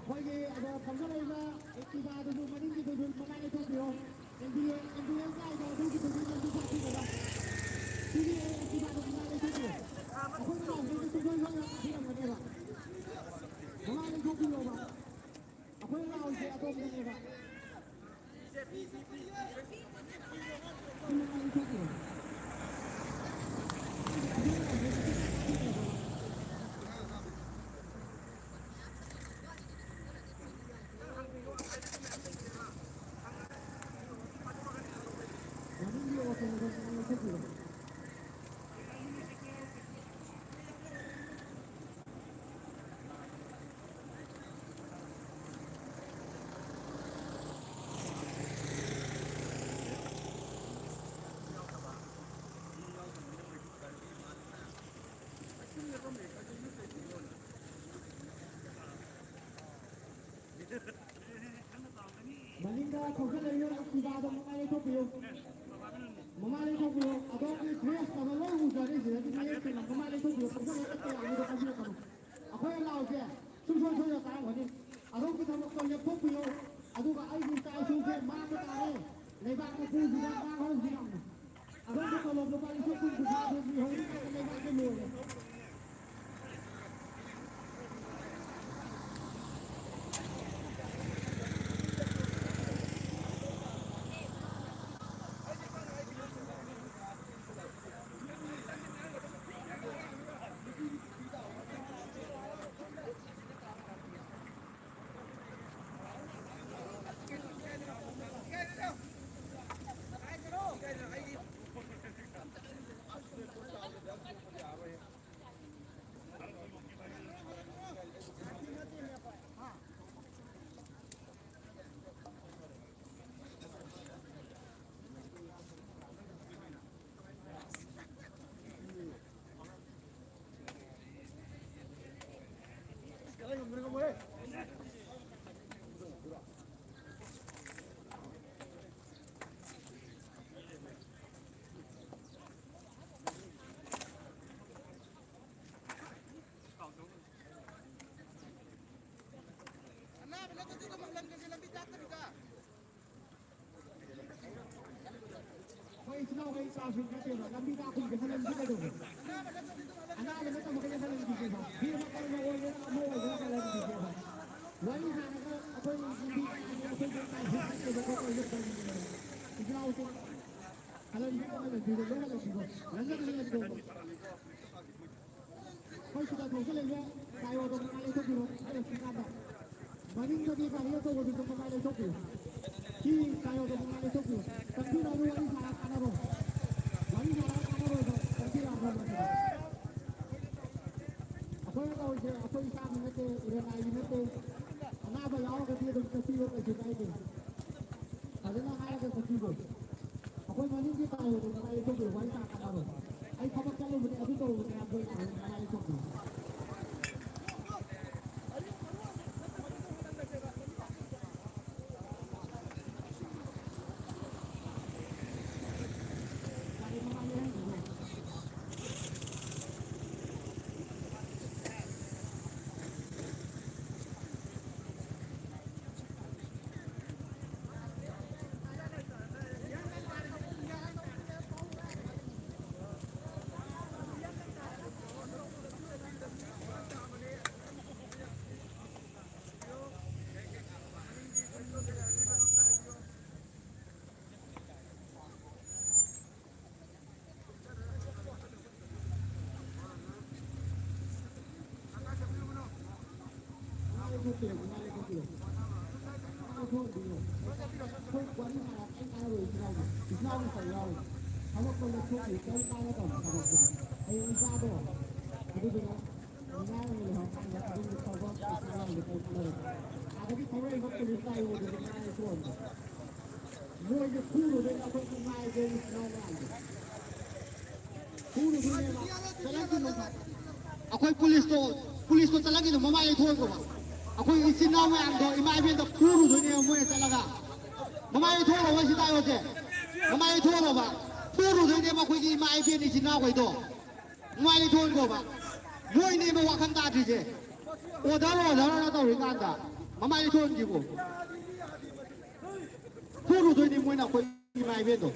ꯑꯩꯈꯣꯏꯒꯤ ꯑꯗꯣ ꯐꯝꯖꯤꯜꯂꯛꯏꯕ ꯑꯦꯛꯇꯤꯚꯥꯗꯨꯁꯨ ꯃꯅꯤꯡꯒꯤꯗꯨꯁꯨ ꯃꯃꯥꯏ ꯂꯩꯊꯣꯛꯄꯤꯔꯣ꯫ ꯑꯦꯝꯕꯨꯂꯦꯟꯁ ꯍꯥꯏꯗꯣ ꯑꯗꯨꯒꯤꯗꯨꯁꯨ ꯂꯝꯕꯤ ꯐꯥꯠꯄꯤꯔꯒ ꯁꯤꯒꯤ ꯑꯦꯛꯇꯤꯚꯥꯗꯣ ꯃꯃꯥꯏ ꯂꯩꯊꯣꯛꯄꯤꯔꯣ꯫ ꯑꯩꯈꯣꯏꯅ ꯂꯥꯎꯕꯗ ꯁꯨꯡꯁꯣꯏ ꯁꯣꯏꯗꯅ ꯐꯥꯠꯄꯤꯔꯝꯒꯅꯦꯕ꯫ ꯃꯃꯥꯏ ꯂꯩꯊꯣꯛꯄꯤꯔꯣꯕ꯫ ꯑꯩꯈꯣꯏꯅ ꯂꯥꯎꯔꯤꯁꯦ ꯑꯗꯣꯝꯗꯅꯦꯕ꯫ ꯃꯅꯤꯡꯗ ꯊꯧꯒꯠꯂꯛꯏꯕ ꯑꯦꯛꯇꯤꯚꯥꯗꯣ ꯃꯃꯥꯏ ꯂꯩꯊꯣꯛꯄꯤꯌꯨ꯫ ꯃꯃꯥꯏ ꯂꯩꯊꯣꯛꯄꯤꯌꯨ꯫ ꯑꯗꯣꯝꯒꯤ ꯗ꯭ꯔꯦꯁ ꯀꯂꯔ ꯂꯣꯏ ꯎꯖꯔꯦ ꯁꯤꯗ꯫ ꯑꯗꯨ ꯃꯌꯦꯛ ꯁꯦꯡꯅ ꯃꯃꯥꯏ ꯂꯩꯊꯣꯛꯄꯤꯌꯨ꯫ ꯊꯧꯒꯠꯂꯛꯏꯕ ꯀꯌꯥ ꯑꯃꯗꯣ ꯍꯥꯏꯕꯤꯔꯛꯀꯅꯨ꯫ ꯑꯩꯈꯣꯏꯅ ꯂꯥꯎꯁꯦ ꯁꯨꯡꯁꯣꯏ ꯁꯣꯏꯗꯅ ꯇꯥꯔꯝꯒꯅꯤ꯫ ꯑꯗꯣꯝꯒꯤ ꯊꯕꯛꯇꯣ ꯂꯦꯞꯊꯣꯛꯄꯤꯌꯨ꯫ ꯑꯗꯨꯒ ꯑꯩꯒꯤ ꯏꯆꯥ ꯏꯁꯨꯁꯦ ꯃꯥꯡꯕ ꯇꯥꯔꯦ꯫ ꯂꯩꯕꯥꯛ ꯃꯄꯨꯁꯤꯗ ꯃꯥꯡꯍꯧꯁꯤ ꯌꯥꯝꯅ꯫ ꯑꯗꯣꯝꯒꯤ ꯇꯣꯂꯣꯞ ꯂꯨꯄꯥ ꯂꯤꯁꯤꯡ ꯀꯨꯟ ꯀꯨꯟꯊ꯭ꯔꯥ ꯑꯗꯨ ꯃꯤꯍꯨꯝ ꯂꯩꯕꯥꯛꯀꯤ ꯂꯣꯏꯔꯦ꯫ ꯑꯅꯥꯕ ꯅꯠꯇ꯭ꯔꯗꯤ ꯑꯗꯨꯝ ꯍꯜꯍꯟꯒꯦꯁꯦ, ꯂꯝꯕꯤ ꯆꯥꯛꯇꯕꯤꯗ꯫ ꯑꯩꯈꯣꯏ ꯏꯆꯤꯟ ꯏꯅꯥꯎꯈꯩ ꯆꯥꯁꯨ ꯅꯠꯇꯦꯕ, ꯂꯝꯕꯤ ꯇꯥꯛꯄꯒꯤ ꯍꯜꯍꯟꯁꯤ ꯀꯩꯗꯧꯒꯦ? ꯑꯅꯥꯕ ꯅꯠꯇꯕ ꯀꯩ ꯍꯜꯍꯟꯈꯤꯒꯦꯕ? ꯃꯤ ꯑꯃ ꯀꯔꯝꯕ ꯑꯣꯏꯒꯦꯔꯥ, ꯑꯃ ꯑꯣꯏꯒꯦꯔꯥ, ꯍꯜꯍꯟꯈꯤꯒꯦꯕ꯫ ꯋꯥꯔꯤ ꯁꯥꯔꯒ ꯑꯩꯈꯣꯏ ꯂꯝꯕꯤ ꯇꯥꯛꯑꯗꯤ ꯑꯩꯈꯣꯏꯁꯦ ꯆꯥꯁꯨ ꯅꯠꯇꯦꯕ, ꯑꯩꯈꯣꯏ ꯑꯣꯏꯅ ꯇꯧꯔꯤꯅꯦꯕ꯫ ꯏꯆꯤꯟ ꯏꯅꯥꯎꯁꯦ ꯍꯜꯍꯟꯕꯤꯌꯨ, ꯍꯜꯍꯟꯕꯤꯌꯨ, ꯂꯣꯏ ꯍꯜꯍꯟꯕꯤꯌꯨ꯫ ꯂꯝꯖꯤꯡ ꯍꯜꯍꯟꯕꯤꯌꯨ꯫ ꯑꯩꯈꯣꯏ ꯁꯤꯗ ꯊꯣꯛꯆꯜꯂꯛꯏꯕ ꯇꯥꯏꯌꯣꯗꯣ ꯃꯃꯥꯏ ꯂꯩꯊꯣꯛꯄꯤꯔꯣ, ꯍꯥꯏꯔꯛꯄ ꯀꯥꯟꯗ꯫ ꯃꯅꯤꯡꯗꯒꯤ ꯒꯥꯔꯤ ꯑꯆꯧꯕꯗꯨꯁꯨ ꯃꯃꯥꯏ ꯂꯩꯊꯣꯛꯄꯤꯌꯨ꯫ ꯁꯤ ꯇꯥꯏꯌꯣꯗꯣ ꯃꯃꯥꯏ ꯂꯩꯊꯣꯛꯄꯤꯌꯨ꯫ ꯆꯪꯕꯤꯔꯛꯑꯅꯨ, ꯋꯥꯔꯤ ꯁꯥꯔ ꯀꯥꯟꯅꯔꯣꯏ꯫ ꯋꯥꯔꯤ ꯁꯥꯔ ꯀꯥꯟꯅꯔꯣꯏꯕ, ꯆꯪꯕꯤꯔꯛꯑꯅꯨ ꯃꯁꯤꯗ꯫ ꯑꯩꯈꯣꯏꯅ ꯇꯧꯔꯤꯁꯦ ꯑꯩꯈꯣꯏ ꯏꯁꯥꯒꯤ ꯅꯠꯇꯦ, ꯏꯔꯦꯟꯅꯥꯏꯒꯤ ꯅꯠꯇꯦ꯫ ꯑꯅꯥꯕ ꯌꯥꯎꯔꯒꯗꯤ ꯑꯗꯨꯝ ꯆꯠꯄꯤꯌꯣ, ꯀꯩꯁꯨ ꯀꯥꯏꯗꯦ꯫ ꯐꯖꯅ ꯍꯥꯏꯔꯒ ꯆꯠꯄꯤꯈꯣ꯫ ꯑꯩꯈꯣꯏ ꯃꯅꯤꯡꯒꯤ ꯄꯥꯏꯕꯗꯨ ꯀꯗꯥꯏ ꯂꯩꯊꯣꯛꯈ꯭ꯔꯦ? ꯋꯥꯔꯤ ꯁꯥ ꯀꯥꯟꯅꯔꯣꯏ꯫ ꯑꯩ ꯊꯕꯛ ꯆꯠꯂꯨꯕꯅꯦ, ꯑꯗꯨ ꯇꯧꯔꯨꯕꯅꯦ ꯍꯥꯏꯕꯗꯣ ꯀꯗꯥꯏ ꯂꯩꯊꯣꯛꯈ꯭ꯔꯦ? ꯍꯌꯦꯡ ꯏꯆꯥꯗꯣ ꯑꯗꯨꯗꯨꯅ ꯉꯥꯡꯉꯤ ꯂꯩꯍꯧꯔꯀꯥꯟꯗ ꯑꯗꯨꯝ ꯇꯧꯕ ꯄꯩꯁꯥ ꯌꯥꯝꯅ ꯇꯧꯅꯔꯦ꯫ ꯑꯗꯒꯤ ꯊꯧꯔꯛꯏꯕ ꯄꯨꯂꯤꯁ ꯂꯥꯛꯏꯕꯗꯨꯗꯤ ꯉꯥꯡꯉꯤ ꯁꯣꯝꯗ꯫ ꯃꯣꯏꯁꯦ ꯐꯨꯔꯨꯕꯩ ꯑꯩꯈꯣꯏ ꯏꯃꯥ ꯏꯕꯦꯟ ꯏꯆꯤꯟ ꯏꯅꯥꯎ ꯃꯌꯥꯝꯁꯦ ꯐꯨꯔꯨꯕꯩꯅꯦꯕ꯫ ꯆꯠꯂꯛꯈꯤꯅꯣꯕ꯫ ꯑꯩꯈꯣꯏ ꯄꯨꯂꯤꯁꯇꯣ, ꯄꯨꯂꯤꯁꯇꯣ ꯆꯠꯂꯛꯈꯤꯅꯣ ꯃꯃꯥꯏ ꯂꯩꯊꯣꯛꯈꯣꯕ꯫ ꯑꯩꯈꯣꯏ ꯏꯆꯤꯟ ꯏꯅꯥꯎ ꯃꯌꯥꯝꯗꯣ ꯏꯃꯥ ꯏꯕꯦꯟꯗ ꯐꯨꯔꯨꯗꯣꯏꯅꯦꯕ ꯃꯣꯏꯅ ꯆꯠꯂꯒ꯫ ꯃꯃꯥꯏ ꯂꯩꯊꯣꯛꯈꯣꯕ ꯁꯤ ꯇꯥꯏꯌꯣꯁꯦ꯫ ꯃꯃꯥꯏ ꯂꯩꯊꯣꯛꯈꯣꯕ꯫ ꯐꯨꯔꯨꯗꯣꯏꯅꯦꯕ ꯑꯩꯈꯣꯏꯒꯤ ꯏꯃꯥ ꯏꯕꯦꯟ ꯏꯆꯤꯟ ꯏꯅꯥꯎꯈꯩꯗꯣ꯫ ꯃꯃꯥꯏ ꯂꯩꯊꯣꯛꯈꯣꯕ꯫ ꯃꯣꯏꯅꯦꯕ ꯋꯥꯈꯜ ꯇꯥꯗ꯭ꯔꯤꯁꯦ꯫ ꯑꯣꯗꯔ ꯑꯣꯗꯔ ꯇꯧꯔꯤꯀꯥꯟꯗ ꯃꯃꯥꯏ ꯂꯩꯊꯣꯛꯈꯤꯕꯣ꯫ ꯐꯨꯔꯨꯗꯣꯏꯅꯤ ꯃꯣꯏꯅ ꯑꯩꯈꯣꯏ ꯏꯃꯥ ꯏꯕꯦꯟꯗꯣ꯫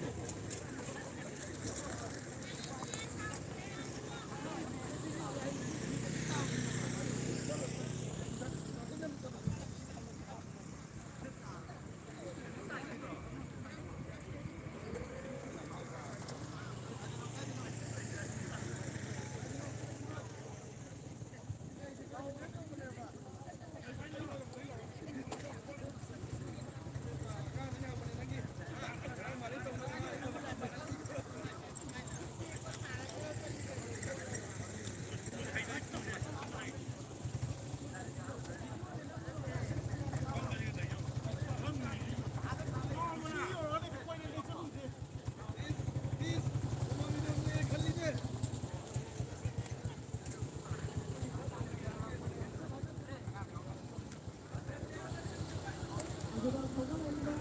ꯑꯗꯨꯒ ꯊꯧꯒꯠꯂꯛꯏꯕ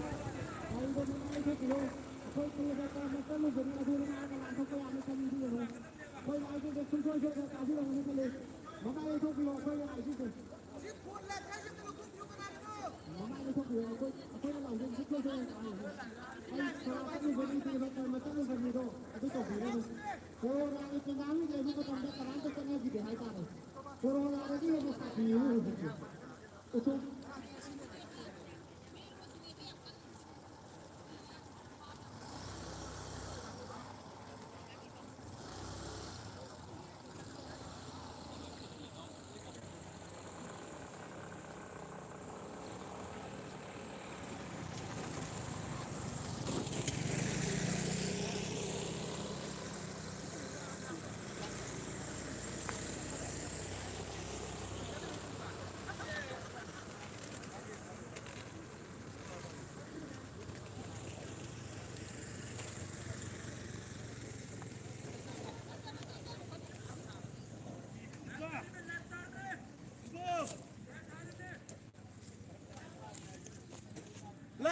ꯒꯥꯔꯤꯗꯣ ꯃꯃꯥꯏ ꯊꯣꯛꯄꯤꯌꯨ꯫ ꯑꯩꯈꯣꯏ ꯀꯨꯏꯅ ꯇꯧꯔꯝꯕ ꯆꯠꯂꯨꯕꯅꯤ, ꯑꯗꯨ ꯃꯃꯥꯏꯗ ꯂꯥꯟꯊꯣꯛꯄ ꯌꯥꯝꯅ ꯆꯪꯕꯤꯒꯅꯨ꯫ ꯑꯩꯈꯣꯏ ꯂꯥꯏꯁꯤꯡꯁꯦ ꯁꯨꯡꯁꯣꯏ ꯁꯣꯏꯗꯅ ꯇꯥꯕꯤꯔꯝꯒꯅꯤ ꯈꯜꯂꯤ꯫ ꯃꯃꯥꯏ ꯂꯩꯊꯣꯛꯄꯤꯌꯨ, ꯑꯩꯈꯣꯏ ꯂꯥꯏꯁꯤꯡꯁꯦ꯫ ꯃꯃꯥꯏ ꯂꯩꯊꯣꯛꯄꯤꯌꯨ, ꯑꯩꯈꯣꯏ, ꯑꯩꯈꯣꯏꯅ ꯂꯥꯎꯖꯔꯤꯁꯦ ꯁꯨꯡꯁꯣꯏ ꯁꯣꯏꯗꯅ ꯇꯥꯕꯤꯔꯝꯒꯅꯤ꯫ ꯑꯩ ꯁꯣꯔꯥꯠ ꯆꯠꯂꯨꯕꯅꯤ, ꯀꯨꯏꯅ ꯇꯧꯔꯝꯕ ꯆꯠꯂꯨꯕꯅꯤꯗꯣ ꯑꯗꯨ ꯇꯧꯕꯤꯔꯅꯨ꯫ ꯀꯣꯔꯣꯅꯥꯒꯤ ꯆꯩꯅꯥꯡ ꯂꯩꯕ ꯃꯇꯝꯗ ꯀꯅꯥꯝꯇ ꯆꯠꯅꯈꯤꯗꯦ ꯍꯥꯏꯇꯥꯔꯦ꯫ ꯀꯣꯔꯣꯅꯥꯗꯒꯤ ꯍꯦꯟꯅ ꯁꯥꯊꯤꯔꯦ ꯍꯧꯖꯤꯛꯇꯤ꯫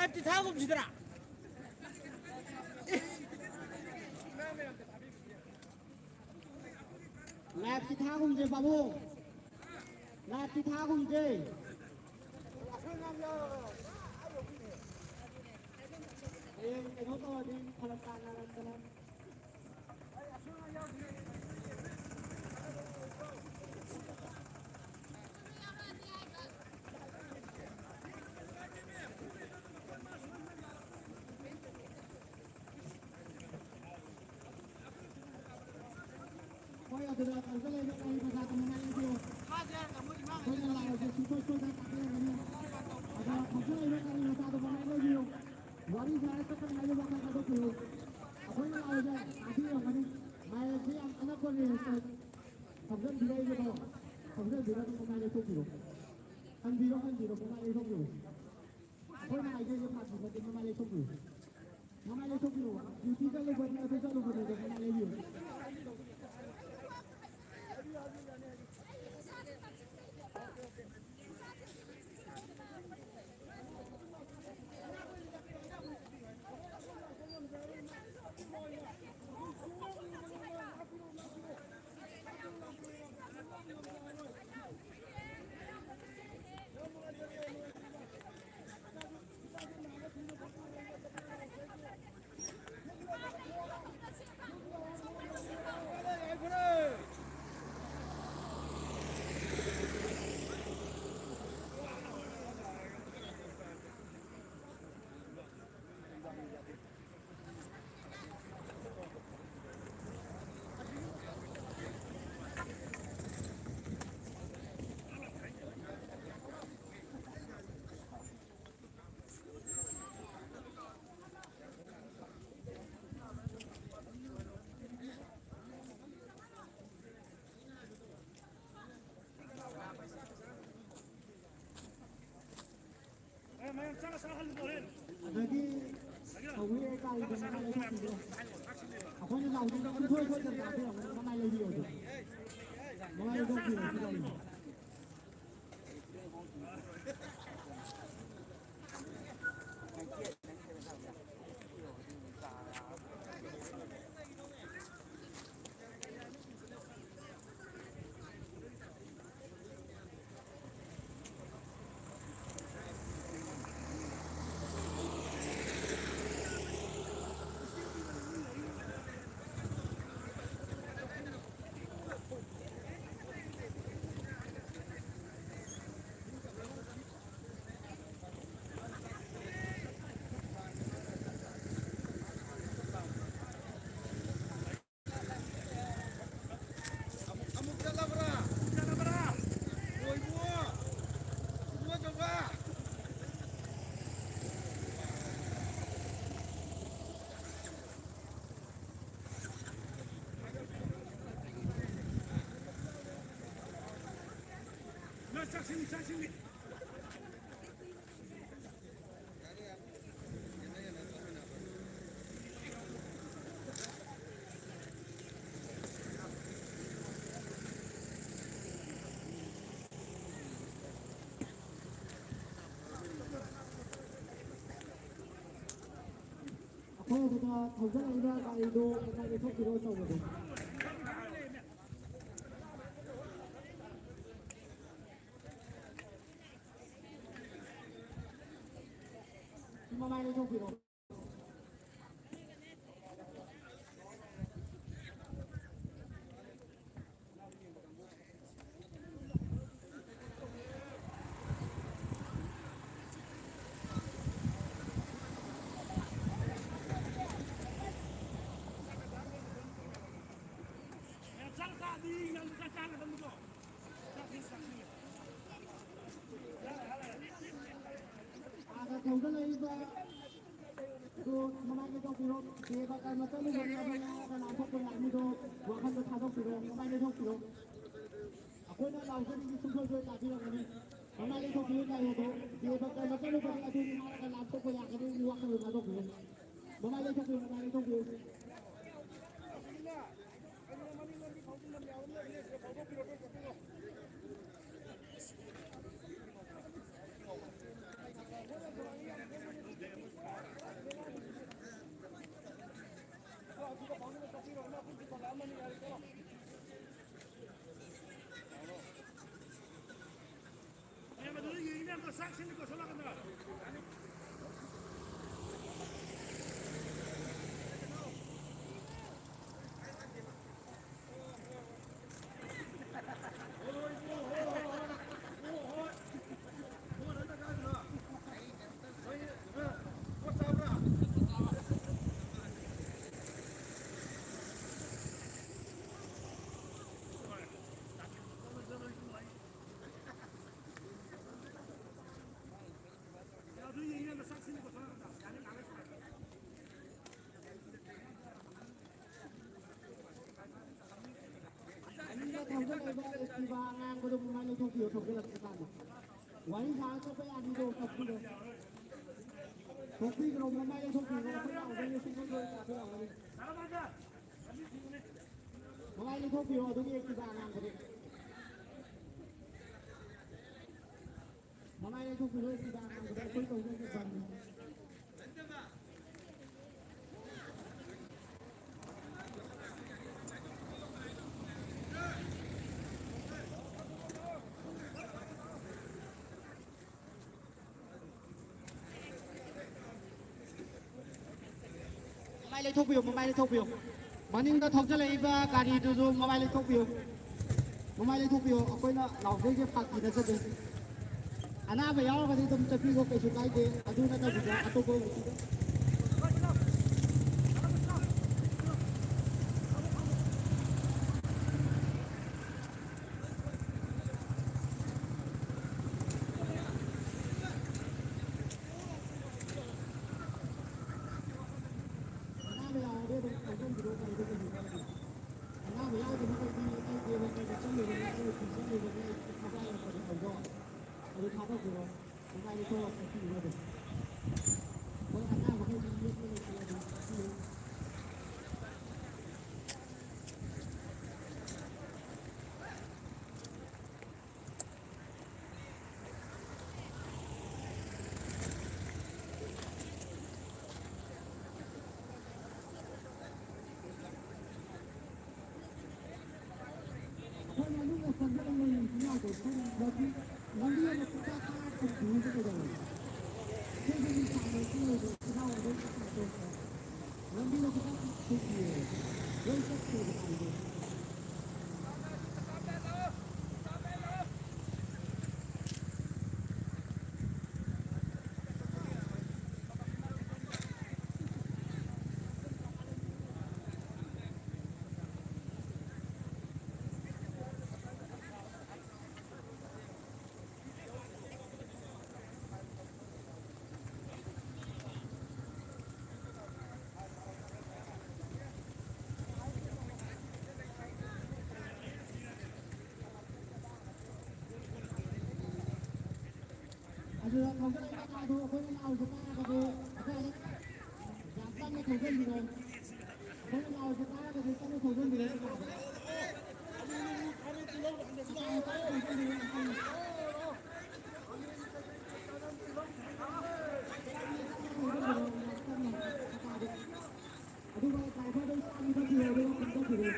ꯂꯥꯏꯐꯇꯤ ꯊꯥꯒꯨꯝꯁꯤꯗꯅ꯫ ꯂꯥꯏꯐꯇꯤ ꯊꯥꯒꯨꯝꯁꯦ ꯄꯥꯕꯨꯡ꯫ ꯂꯥꯏꯐꯇꯤ ꯊꯥꯒꯨꯝꯁꯦ꯫ ꯍꯌꯦꯡ ꯀꯩꯅꯣ ꯇꯧꯔꯗꯤ ꯐꯔꯛ ꯇꯥꯅꯔꯛꯇꯅ꯫ ꯍꯣꯏ, ꯑꯗꯨꯗ ꯈꯪꯖ ꯂꯩꯕ ꯀꯔꯤ ꯃꯆꯥꯗꯣ ꯃꯃꯥꯏ ꯂꯩꯕꯤꯌꯨ꯫ ꯑꯩꯈꯣꯏꯅ ꯂꯥꯛꯑꯣꯁꯦ ꯁꯨꯡꯁꯣꯏ ꯁꯣꯏꯗꯅ ꯇꯥꯛꯄꯤꯔꯝꯒꯅꯤ꯫ ꯑꯗꯨꯒ ꯈꯪꯖ ꯂꯩꯕ ꯀꯔꯤ ꯃꯆꯥꯗꯣ ꯃꯃꯥꯏ ꯂꯩꯕꯤꯌꯨ꯫ ꯋꯥꯔꯤ ꯁꯥꯔ ꯆꯠꯀꯅꯤ ꯍꯥꯏꯕ ꯋꯥꯈꯜ ꯊꯥꯗꯣꯛꯄꯤꯌꯨ꯫ ꯑꯩꯈꯣꯏꯅ ꯂꯥꯛꯑꯣꯁꯦ ꯇꯥꯛꯄꯤꯔꯝꯒꯅꯤ꯫ ꯃꯥꯏꯛꯁꯦ ꯌꯥꯝ ꯀꯟꯅ ꯀꯣꯟꯅ ꯈꯪꯖꯟꯕꯤꯔꯛꯏꯕꯗꯣ, ꯈꯪꯖꯟꯕꯤꯔꯒ ꯃꯃꯥꯏ ꯂꯩꯊꯣꯛꯄꯤꯌꯨ꯫ ꯍꯟꯕꯤꯔꯣ, ꯍꯟꯕꯤꯔꯣ, ꯃꯃꯥꯏ ꯂꯩꯊꯣꯛꯄꯤꯌꯨ꯫ ꯑꯩꯈꯣꯏꯅ ꯍꯥꯏꯖꯔꯤꯁꯦ ꯐꯥꯒꯤ ꯅꯠꯇꯦ, ꯃꯃꯥꯏ ꯂꯩꯊꯣꯛꯄꯤꯌꯨ꯫ ꯃꯃꯥꯏ ꯂꯩꯊꯣꯛꯄꯤꯌꯨ꯫ ꯗ꯭ꯌꯨꯇꯤ ꯆꯠꯂꯨꯕꯅꯦ, ꯑꯗꯨ ꯆꯠꯂꯨꯕꯅꯦ, ꯑꯗꯣ ꯃꯃꯥꯏ ꯂꯩꯕꯤꯌꯨ꯫ ꯑꯗꯒꯤ ꯁꯧꯒ꯭ꯔꯤ ꯀꯩꯀꯥꯒꯤꯗꯣ ꯃꯃꯥꯏ ꯂꯩꯊꯣꯛꯄꯤꯔꯣ꯫ ꯑꯩꯈꯣꯏꯅ ꯂꯥꯎꯗꯣꯏꯗꯣ ꯁꯨꯡꯁꯣꯏ ꯁꯣꯏꯗꯅ ꯇꯥꯕꯤꯔꯝꯒꯅꯤ꯫ ꯃꯃꯥꯏ ꯂꯩꯕꯤꯌꯣ ꯑꯗꯨꯝ꯫ ꯃꯃꯥꯏ ꯂꯩꯊꯣꯛꯄꯤꯔꯣ ꯁꯤ ꯂꯥꯎꯔꯤꯗꯣ꯫ ꯑꯩꯈꯣꯏ ꯑꯗꯨꯗ ꯊꯧꯖꯤꯜꯂꯛꯏꯕ ꯒꯥꯔꯤꯗꯨ ꯉꯁꯥꯏ ꯂꯦꯞꯊꯣꯛꯄꯤꯔꯣ ꯑꯆꯧꯕꯗꯨ꯫ ꯁꯤ ꯃꯃꯥꯏ ꯂꯦꯞꯊꯣꯛꯄꯤꯔꯣ꯫ ꯍꯥꯟꯅ ꯊꯧꯒꯠꯂꯛꯏꯕ ꯑꯗꯨ ꯃꯃꯥꯏꯗ ꯇꯧꯕꯤꯔꯣ꯫ ꯗꯦꯕ ꯀꯔꯃ ꯆꯠꯂꯨꯕꯅꯤ ꯑꯗꯨ ꯉꯥꯛꯑꯒ ꯂꯥꯟꯊꯣꯛꯄ ꯌꯥꯅꯤꯗꯣ ꯋꯥꯈꯜꯗ ꯊꯥꯗꯣꯛꯄꯤꯔꯣ, ꯃꯃꯥꯏꯗ ꯊꯣꯛꯄꯤꯔꯣ꯫ ꯑꯩꯈꯣꯏꯅ ꯂꯥꯎꯖꯔꯤꯁꯤ ꯁꯨꯡꯁꯣꯏ ꯁꯣꯏ ꯇꯥꯕꯤꯔꯝꯒꯅꯤ꯫ ꯃꯃꯥꯏꯗ ꯊꯣꯛꯄꯤꯔꯣ ꯇꯥꯏꯌꯦꯗꯣ꯫ ꯗꯦꯕ ꯀꯔꯃ ꯆꯠꯂꯨꯕꯅꯤ ꯑꯗꯨ ꯉꯥꯛꯑꯒ ꯂꯥꯟꯊꯣꯛꯄ ꯌꯥꯒꯅꯤ, ꯋꯥꯈꯜꯗ ꯊꯥꯗꯣꯛꯄꯤꯔꯣ꯫ ꯃꯃꯥꯏꯗ ꯊꯣꯛꯄꯤꯔꯣ, ꯃꯃꯥꯏꯗ ꯊꯣꯛꯄꯤꯔꯣ꯫ ꯍꯧꯒꯠꯂꯛꯏꯕ ꯑꯦꯛꯇꯤꯚꯥ ꯑꯉꯥꯡꯕꯗꯣ ꯃꯃꯥꯏ ꯂꯩꯊꯣꯛꯄꯤꯌꯣ, ꯊꯧꯒꯠꯂꯛꯄ ꯀꯥꯟꯗ꯫ ꯋꯥꯔꯤ ꯁꯥꯔ ꯆꯠꯄ ꯌꯥꯅꯤꯗꯣ, ꯇꯞꯄꯤꯗꯣ꯫ ꯊꯣꯛꯄꯤꯈ꯭ꯔꯣ, ꯃꯃꯥꯏ ꯂꯩꯊꯣꯛꯄꯤꯈ꯭ꯔꯣ, ꯑꯩꯈꯣꯏ ꯌꯥꯎꯗꯣꯏꯅꯦ, ꯁꯤꯡꯒꯜ ꯂꯣꯏ ꯑꯩꯈꯣꯏ ꯌꯥꯎꯒꯅꯤ꯫ ꯃꯃꯥꯏ ꯂꯩꯊꯣꯛꯄꯤꯔꯣ, ꯑꯗꯨꯒꯤ ꯑꯦꯛꯇꯤꯚꯥ ꯑꯉꯥꯡꯕꯗꯣ꯫ ꯃꯃꯥꯏ ꯂꯩꯊꯣꯛꯄꯤꯔꯣ, ꯑꯦꯛꯇꯤꯚꯥ ꯑꯉꯥꯡꯕꯗꯣ, ꯑꯩꯈꯣꯏ ꯇꯧꯖꯒꯦ ꯕꯟ꯫ ꯃꯃꯥꯏ ꯂꯩꯊꯣꯛꯄꯤꯌꯨ, ꯃꯃꯥꯏ ꯂꯩꯊꯣꯛꯄꯤꯌꯨ꯫ ꯃꯅꯤꯡꯗ ꯊꯧꯖꯤꯜꯂꯛꯏꯕ ꯒꯥꯔꯤꯗꯨꯁꯨ ꯃꯃꯥꯏ ꯂꯩꯊꯣꯛꯄꯤꯌꯨ꯫ ꯃꯃꯥꯏ ꯂꯩꯊꯣꯛꯄꯤꯌꯨ, ꯑꯩꯈꯣꯏꯅ ꯂꯥꯎꯖꯩꯁꯦ ꯐꯥꯒꯤ ꯅꯠꯆꯗꯦ꯫ ꯑꯅꯥꯕ ꯌꯥꯎꯔꯒꯗꯤ ꯑꯗꯨꯝ ꯆꯠꯄꯤꯈꯣ, ꯀꯩꯁꯨ ꯀꯥꯏꯗꯦ꯫ ꯑꯗꯨ ꯅꯠꯇꯕꯤꯗ ꯑꯇꯣꯞꯄ ꯑꯅꯥꯕ ꯌꯥꯎꯔꯗꯤ ꯑꯗꯨꯝ ꯊꯧꯖꯤꯟꯕꯤꯔꯣ, ꯀꯩꯁꯨ ꯀꯥꯏꯗꯦ꯫ ꯑꯅꯥꯕ ꯌꯥꯎꯗꯅꯕꯒꯤ ꯑꯩ ꯗꯦꯕ ꯀꯩꯗ ꯆꯠꯂꯨꯕꯅꯤ, ꯑꯩ ꯑꯣꯐꯤꯁ ꯆꯠꯂꯨꯕꯅꯤ, ꯑꯩ ꯊꯕꯛ ꯌꯥꯝ ꯐꯖ ꯇꯧꯗꯣ꯫ ꯑꯗꯨ ꯊꯥꯗꯣꯛꯄꯤꯔꯣ꯫ ꯃꯃꯥꯏꯗ ꯊꯣꯛꯑꯒ ꯆꯠꯄꯤꯔꯣ ꯑꯗꯨꯝ꯫ ꯃꯣꯏ ꯑꯅꯥꯕꯈꯩꯗꯤ ꯌꯦꯠꯄ ꯂꯩꯇꯦ ꯑꯗꯨꯝ ꯆꯠꯄꯤꯌꯨ꯫ ꯊꯧꯖꯤꯜꯂꯛꯏ ꯀꯀꯥꯗꯣ ꯑꯩꯈꯣꯏꯅ ꯂꯥꯎꯔꯤꯁꯦ ꯇꯥꯔꯒꯗꯤ ꯑꯩꯈꯣꯏ ꯌꯥꯝ ꯀꯟꯅ ꯊꯧꯖꯤꯟꯕꯤꯔꯣ꯫ ꯑꯩꯈꯣꯏꯅ ꯂꯥꯎꯔꯤꯁꯦ ꯇꯥꯔꯒꯗꯤ ꯀꯟꯅ ꯊꯧꯖꯤꯟꯕꯤꯔꯣ ꯀꯀꯥꯗꯣ꯫ ꯀꯀꯥꯗꯣ ꯀꯟꯅ ꯊꯧꯖꯤꯟꯕꯤꯔꯣ ꯌꯥꯝ ꯀꯟꯅ꯫ ꯀꯟꯅ ꯊꯧꯖꯤꯟꯕꯤꯔꯣ ꯌꯥꯝ ꯀꯟꯅ ꯀꯀꯥꯗꯣ꯫ ꯑꯗꯨꯒ ꯗ꯭ꯔꯥꯏꯚꯔꯗꯣ ꯆꯥ ꯑꯃ ꯊꯛꯄꯤꯔꯣ ꯑꯗꯨꯒ ꯀꯨꯝꯊꯕꯤꯔꯣ꯫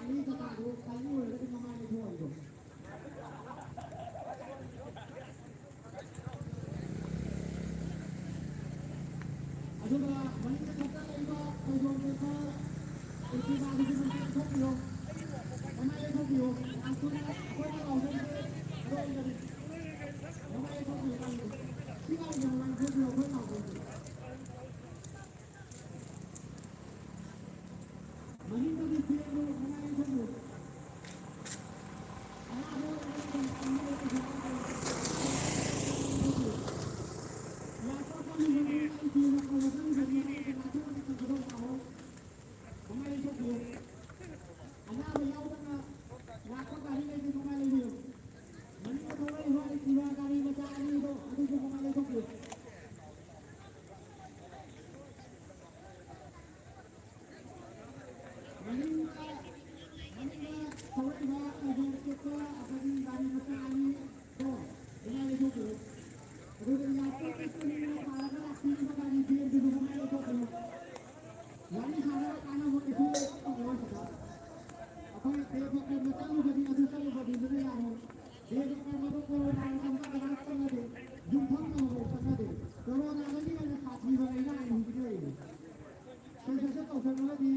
ꯑꯅꯤ ꯀꯀꯥꯗꯣ ꯈꯥꯏꯕ ꯑꯣꯏꯔꯒꯗꯤ ꯃꯃꯥꯏꯗ ꯊꯣꯛꯍꯜꯂꯣ꯫ ꯑꯗꯨꯒ ꯃꯅꯤꯡꯗ ꯆꯠꯊꯔꯛꯏꯕ ꯐꯩꯖꯣꯝ ꯁꯦꯠꯄ Activa ꯗꯨꯒꯤ ꯃꯃꯥꯏ ꯂꯩꯊꯣꯛꯄꯤꯌꯣ꯫ ꯃꯃꯥꯏ ꯂꯩꯊꯣꯛꯄꯤꯌꯣ꯫ ꯑꯩꯈꯣꯏꯅ, ꯑꯩꯈꯣꯏꯅ ꯂꯥꯎꯖꯔꯤꯁꯦ ꯑꯗꯣꯝꯗꯅꯤ꯫ ꯃꯃꯥꯏ ꯂꯩꯊꯣꯛꯄꯤꯌꯣ ꯂꯥꯎꯖꯔꯤꯁꯦ꯫ ꯁꯤ ꯂꯥꯎꯖꯔꯤꯁꯦ ꯃꯃꯥꯏ ꯂꯩꯊꯣꯛꯄꯤꯌꯣ ꯑꯩꯈꯣꯏ ꯂꯥꯎꯖꯔꯤꯁꯦ꯫ ꯃꯅꯤꯡꯗꯒꯤ ꯆꯦꯟꯂꯨ, ꯃꯃꯥꯏ ꯂꯩꯊꯣꯛꯄꯤꯌꯣ꯫ ꯑꯅꯥꯕ ꯌꯥꯎꯗꯅ ꯂꯥꯛꯄ ꯒꯥꯔꯤꯈꯩꯗꯤ ꯃꯃꯥꯏ ꯂꯩꯕꯤꯌꯨ꯫ ꯃꯅꯤꯡꯗ ꯊꯧꯔꯛꯏꯕ Activa ꯒꯥꯔꯤ ꯃꯆꯥ ꯑꯅꯤꯗꯣ ꯑꯗꯨꯁꯨ ꯃꯃꯥꯏ ꯂꯩꯊꯣꯛꯄꯤꯌꯨ꯫ ꯃꯅꯤꯡꯗ, ꯃꯅꯤꯡꯗ ꯊꯧꯔꯛꯏꯕ ꯐꯩꯖꯣꯝ ꯁꯦꯠꯄ ꯑꯩꯈꯣꯏꯒꯤ ꯒꯥꯔꯤ ꯃꯆꯥ ꯑꯅꯤ ꯀꯣ, ꯃꯌꯥꯏ ꯂꯩꯊꯣꯛꯄꯤꯔꯣ꯫ ꯑꯗꯨꯒ ꯏꯌꯥꯔꯄꯣꯔꯠꯇ ꯆꯠꯅꯤꯡꯕ ꯄꯥꯔꯒ ꯂꯥꯛꯄꯤꯔꯤꯕ ꯒꯥꯔꯤ ꯚꯦꯟꯗꯨꯁꯨ ꯃꯌꯥꯏ ꯂꯩꯊꯣꯛꯄꯤꯔꯣ꯫ ꯋꯥꯔꯤ ꯁꯥꯟꯅꯕ ꯀꯥꯟꯅꯕ ꯀꯩꯁꯨ ꯂꯩꯇꯦ ꯁꯤꯗ꯫ ꯑꯩꯈꯣꯏ ꯗꯦꯕ ꯀꯔꯃ ꯆꯠꯂꯨꯕꯅꯤ, ꯑꯗꯨ ꯆꯠꯂꯨꯕꯅꯤꯗꯨꯅ ꯌꯥꯔꯣꯏ꯫ ꯗꯦꯕ ꯀꯔꯃꯗꯣ ꯀꯣꯔꯣꯅꯥꯅ ꯆꯪꯕ ꯀꯅꯥ ꯆꯪꯅꯗꯦ꯫ ꯌꯨꯝꯐꯝ ꯑꯃꯐꯥꯎ ꯆꯪꯅꯗꯦ꯫ ꯀꯣꯔꯣꯅꯥꯗꯒꯤ ꯍꯦꯟꯅ ꯁꯥꯊꯤꯕ ꯂꯥꯏꯅꯥꯅꯤ ꯍꯧꯖꯤꯛ ꯂꯩꯔꯤꯁꯦ꯫ ꯁꯦꯟꯁꯁꯟ ꯇꯧꯁꯟꯅꯔꯗꯤ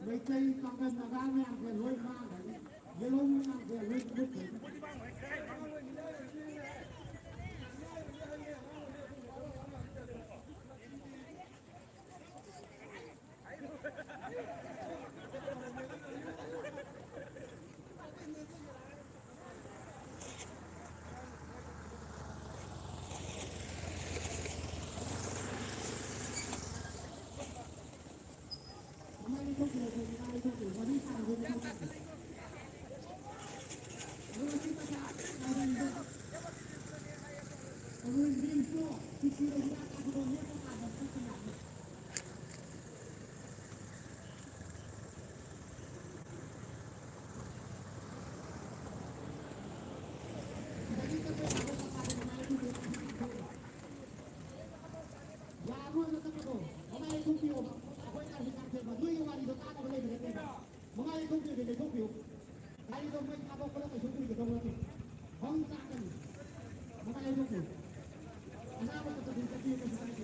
ꯃꯩꯇꯩ ꯄꯥꯡꯒꯜ ꯅꯥꯒꯥ ꯃꯌꯥꯝꯁꯦ ꯂꯣꯏ ꯃꯥꯡꯈ꯭ꯔꯅꯤ꯫ ꯌꯦꯜꯍꯧ ꯃꯌꯥꯝꯁꯦ ꯂꯣꯏ ꯃꯨꯠꯈ꯭ꯔꯅꯤ꯫ ꯌꯥꯔꯣꯏꯅ ꯆꯠꯄꯗꯣ ꯃꯃꯥꯏ ꯂꯩꯊꯣꯛꯄꯤꯌꯣꯕ꯫ ꯑꯩꯈꯣꯏꯅ ꯍꯧꯖꯤꯛ ꯀꯥꯟꯊꯦꯕ ꯅꯣꯏꯒꯤ ꯋꯥꯔꯤꯗꯣ ꯇꯥꯅꯕ ꯂꯩꯕ ꯅꯠꯇꯦꯕ꯫ ꯃꯃꯥꯏ ꯂꯩꯊꯣꯛꯄꯤꯌꯣꯗꯤ ꯂꯩꯊꯣꯛꯄꯤꯌꯨ꯫ ꯒꯥꯔꯤꯗꯣ ꯃꯩ ꯊꯥꯗꯣꯛꯄꯗ ꯀꯩꯁꯨ ꯀꯨꯏꯒꯗꯧ ꯅꯠꯇꯦ꯫ ꯃꯍꯨꯠ ꯆꯥꯛꯀꯅꯤ꯫ ꯃꯃꯥꯏ ꯂꯩꯊꯣꯛꯄꯤꯌꯨ꯫ ꯑꯅꯥꯕ ꯈꯛꯇ ꯑꯗꯨꯝ ꯆꯠꯄꯤꯌꯨ, ꯀꯩꯁꯨ ꯀꯥꯏꯗꯦ꯫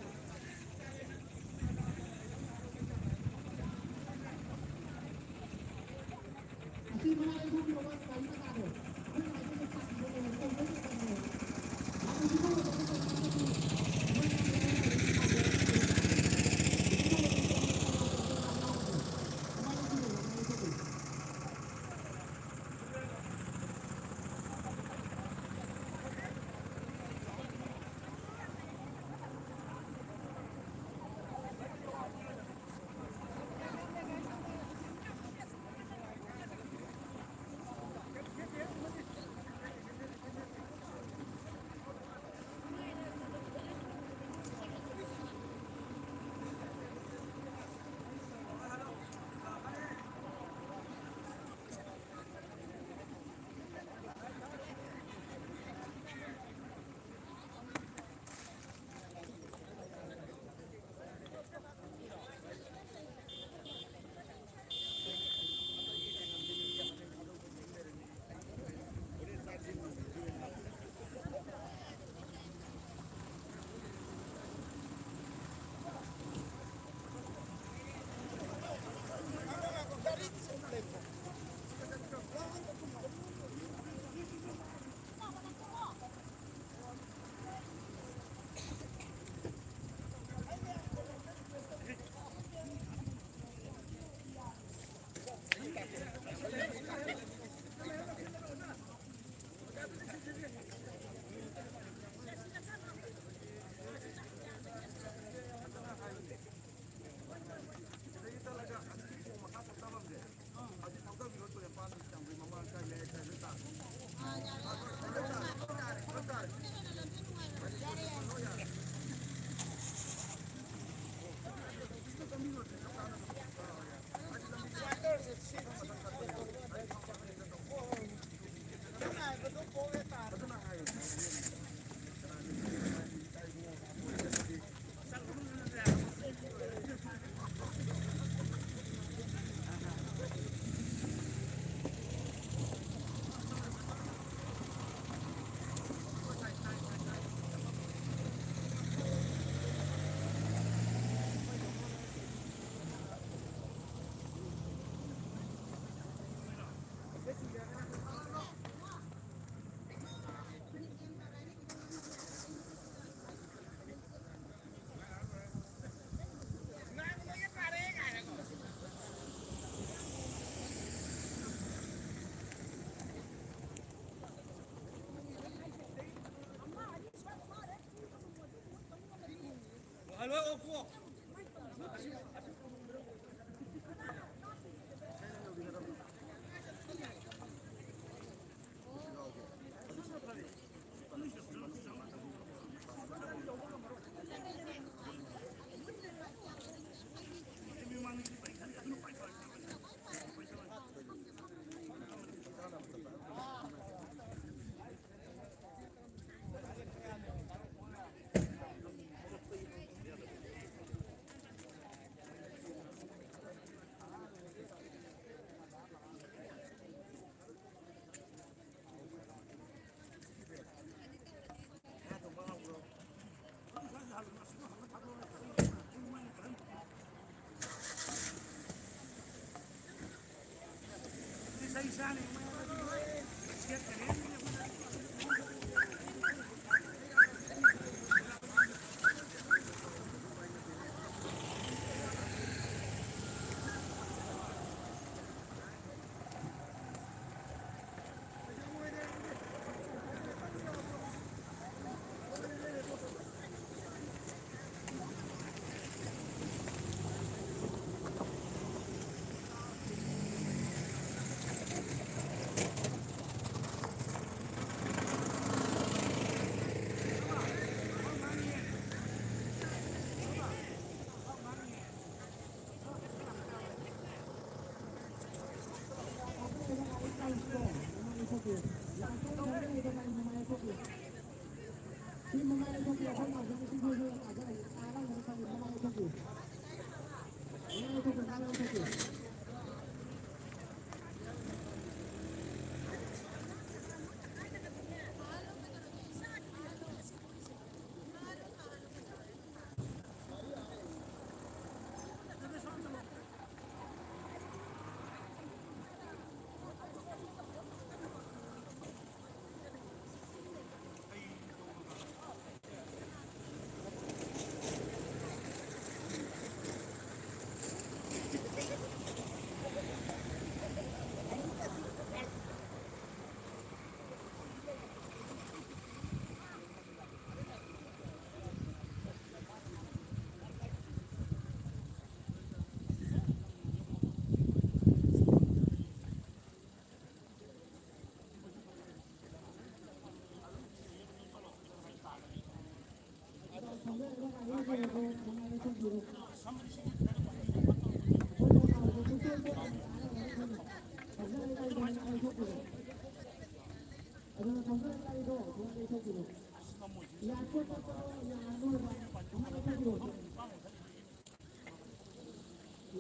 ꯌꯥꯄꯣꯠ ꯆꯠꯄꯗꯣ ꯌꯥꯔꯔꯣꯏꯕ꯫ ꯀꯃꯥꯏꯅ ꯇꯧꯕꯤꯔꯣ?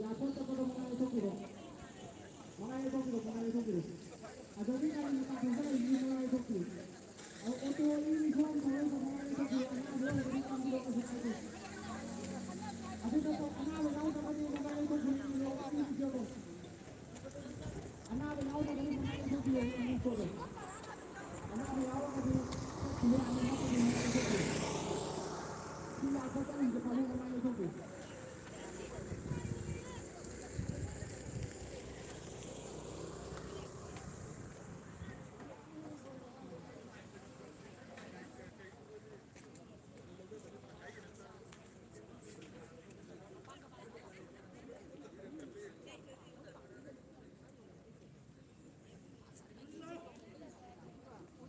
ꯌꯥꯄꯣꯠ ꯆꯠꯄꯗꯣ ꯃꯉꯥ ꯂꯧꯊꯣꯛꯄꯤꯔꯣ꯫ ꯃꯉꯥ ꯂꯧꯊꯣꯛꯄꯤꯔꯣ, ꯃꯉꯥ ꯂꯧꯊꯣꯛꯄꯤꯔꯣ꯫ ꯑꯗꯒꯤ ꯒꯥꯔꯤ ꯃꯆꯥ ꯊꯧꯖꯤꯜꯂꯛꯏꯁꯤꯗꯤ ꯃꯉꯥ ꯂꯧꯊꯣꯛꯄꯤꯔꯣ꯫ ꯑꯣ-, ꯑꯣꯇꯣ uniform ꯊꯧꯔꯛꯏꯗꯣ ꯃꯉꯥ ꯂꯧꯊꯣꯛꯄꯤꯔꯣ꯫ ꯑꯅꯥꯕ ꯌꯥꯎꯔꯒꯗꯤ ꯀꯝꯕꯤꯔꯣ, ꯀꯩꯁꯨ ꯀꯥꯏꯗꯦ꯫ ꯑꯗꯨꯗ ꯑꯅꯥꯕ ꯌꯥꯎꯗ꯭ꯔꯒꯗꯤ ꯃꯉꯥ ꯂꯧꯊꯣꯛꯄꯤꯔꯣ꯫ ꯑꯅꯥꯕ ꯌꯥꯎꯗ꯭ꯔꯒꯗꯤ ꯃꯉꯥ ꯂꯧꯊꯣꯛꯄꯤꯔꯣ꯫ ꯑꯅꯥꯕ ꯌꯥꯎꯔꯒꯗꯤ ꯆꯠꯈꯤꯕ ꯌꯥꯅꯤ, ꯅꯠꯇ꯭ꯔꯗꯤ ꯃꯉꯥ ꯂꯧꯊꯣꯛꯄꯤꯔꯣ꯫ ꯁꯤ ꯂꯥꯛꯄ ꯆꯠꯂꯤꯁꯦ ꯄꯥꯕꯨꯡ ꯃꯉꯥ ꯂꯧꯊꯣꯛꯄꯤꯔꯣ꯫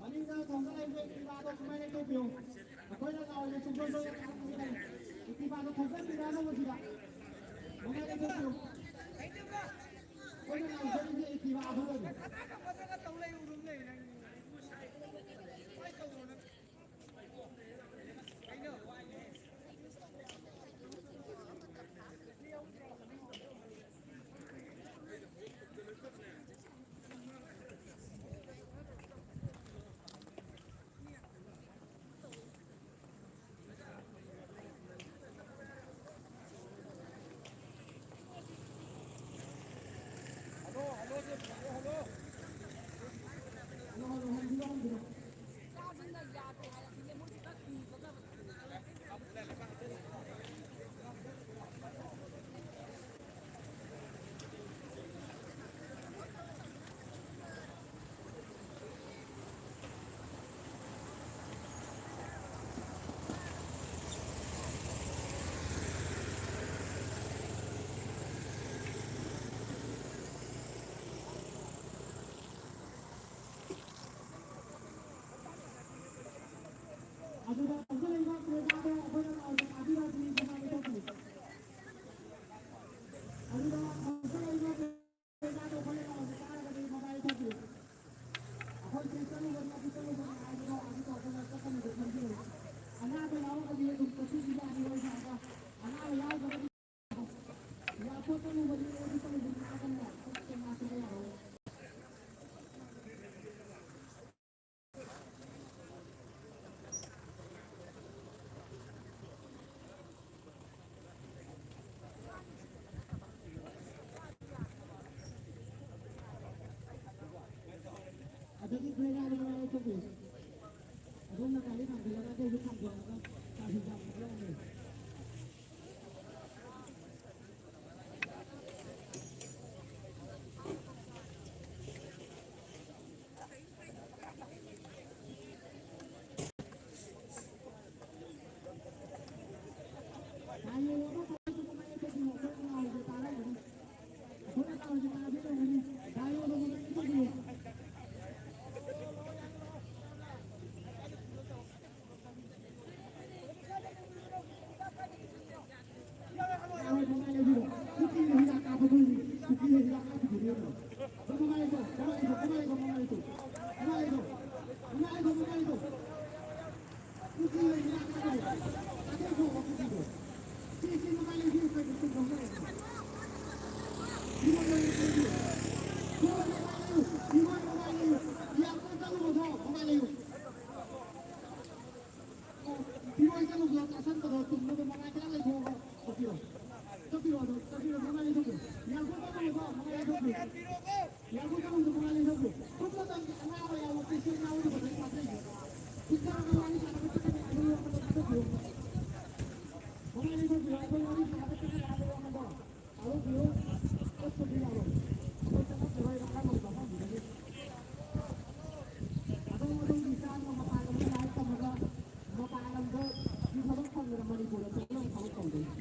ꯃꯅꯤꯡꯗ ꯊꯣꯡꯒꯥꯟ ꯂꯩꯕ Activa ꯗꯣ ꯁꯨꯃꯥꯏꯅ ꯇꯧꯕꯤꯌꯨ꯫ ꯑꯩꯈꯣꯏꯅ ꯂꯥꯎꯔꯤꯁꯦ ꯆꯨꯝꯕ꯭ꯔꯣ ꯁꯣꯏꯕ꯭ꯔꯣ ꯈꯪꯗꯦ꯫ Activa ꯗꯣ ꯊꯣꯡꯖꯤꯟꯕꯤꯔꯛꯑꯅꯣ ꯃꯁꯤꯗ꯫ ꯃꯃꯥꯏꯗ ꯊꯣꯛꯄꯤꯌꯨ꯫ ꯑꯩꯈꯣꯏꯅ ꯂꯥꯎꯖꯔꯤꯁꯦ Activa ꯑꯍꯨꯝ꯫ ꯑꯗꯨꯗꯤ ꯕ꯭ꯔꯦꯛ ꯌꯥꯎꯗꯅ ꯂꯧꯊꯣꯛꯄꯤꯌꯨ꯫ ꯑꯗꯣꯝꯅ ꯒꯥꯔꯤ ꯊꯥꯡꯖꯤꯜꯂꯒ ꯑꯇꯩꯁꯨ ꯊꯥꯡꯖꯤꯜꯂꯒ ꯇ꯭ꯔꯥꯐꯤꯛ ꯖꯥꯝ ꯊꯣꯛꯂꯛꯑꯅꯤ꯫ ꯐꯤꯔꯣꯏ ꯆꯠꯂꯨꯕꯗꯣ ꯆꯥꯁꯟꯕꯗꯣ ꯇꯨꯝꯕꯗꯣ ꯃꯉꯥꯏ ꯈꯤꯇꯪ ꯂꯩꯊꯣꯛꯑꯒ ꯆꯠꯄꯤꯔꯣ꯫ ꯆꯠꯄꯤꯔꯣ, ꯑꯗꯣ ꯆꯠꯄꯤꯔꯣ, ꯃꯉꯥꯏ ꯂꯩꯊꯣꯛꯄꯤꯔꯣ꯫ ꯌꯥꯡꯈꯣꯏ ꯆꯠꯂꯨꯕꯗꯣ ꯃꯉꯥꯏ ꯂꯩꯊꯣꯛꯄꯤꯔꯣ꯫ ꯌꯥꯡꯈꯣꯏ ꯆꯠꯂꯨꯕꯗꯣ ꯃꯉꯥꯏ ꯂꯩꯊꯣꯛꯄꯤꯔꯣ꯫ ꯁꯣꯝ ꯅꯥꯀꯟꯒꯤ ꯑꯉꯥꯡ ꯑꯣꯏ ꯌꯥꯎꯕ ꯄꯦꯁꯦꯟ ꯌꯥꯎꯕꯗꯣ ꯐꯖꯅ ꯊꯥꯖꯩꯌꯦ꯫ ꯀꯨꯝꯊꯔꯒ ꯋꯥꯔꯤ ꯁꯥꯟꯅꯕ ꯆꯠꯀꯅꯤ, ꯑꯗꯨ ꯋꯥꯈꯜꯗ ꯊꯥꯗꯕꯤꯌꯨ꯫ ꯃꯉꯥꯏ ꯂꯩꯊꯣꯛꯄꯤꯔꯣ, ꯑꯩꯈꯣꯏ ꯋꯥꯔꯤ ꯁꯥꯟꯅꯕ ꯆꯠꯀꯅꯤ ꯍꯥꯏꯕ ꯋꯥꯈꯜꯗꯣ꯫ ꯊꯥꯗꯣꯛꯄꯤꯌꯨ꯫ ꯆꯠꯄꯗꯤ ꯌꯥꯔꯣꯏ꯫ ꯑꯩꯈꯣꯏ ꯆꯠꯂꯛꯈꯤꯔꯣꯏ ꯃꯈꯥꯔꯣꯝ ꯃꯐꯝꯗꯨꯗꯒꯤ꯫ ꯑꯗꯣꯝ ꯑꯗꯣꯝꯒꯤ ꯏꯆꯥ ꯑꯃ ꯃꯄꯥꯟ ꯂꯝꯗ ꯂꯥꯏꯔꯤꯛ ꯇꯝꯃꯒ ꯃꯄꯥꯟ ꯂꯝꯗ ꯊꯕꯛ ꯐꯪꯗꯅ ꯃꯅꯤꯄꯨꯔꯗ ꯆꯠꯂꯒ ꯊꯕꯛ ꯇꯧꯗꯣꯏꯅꯤ꯫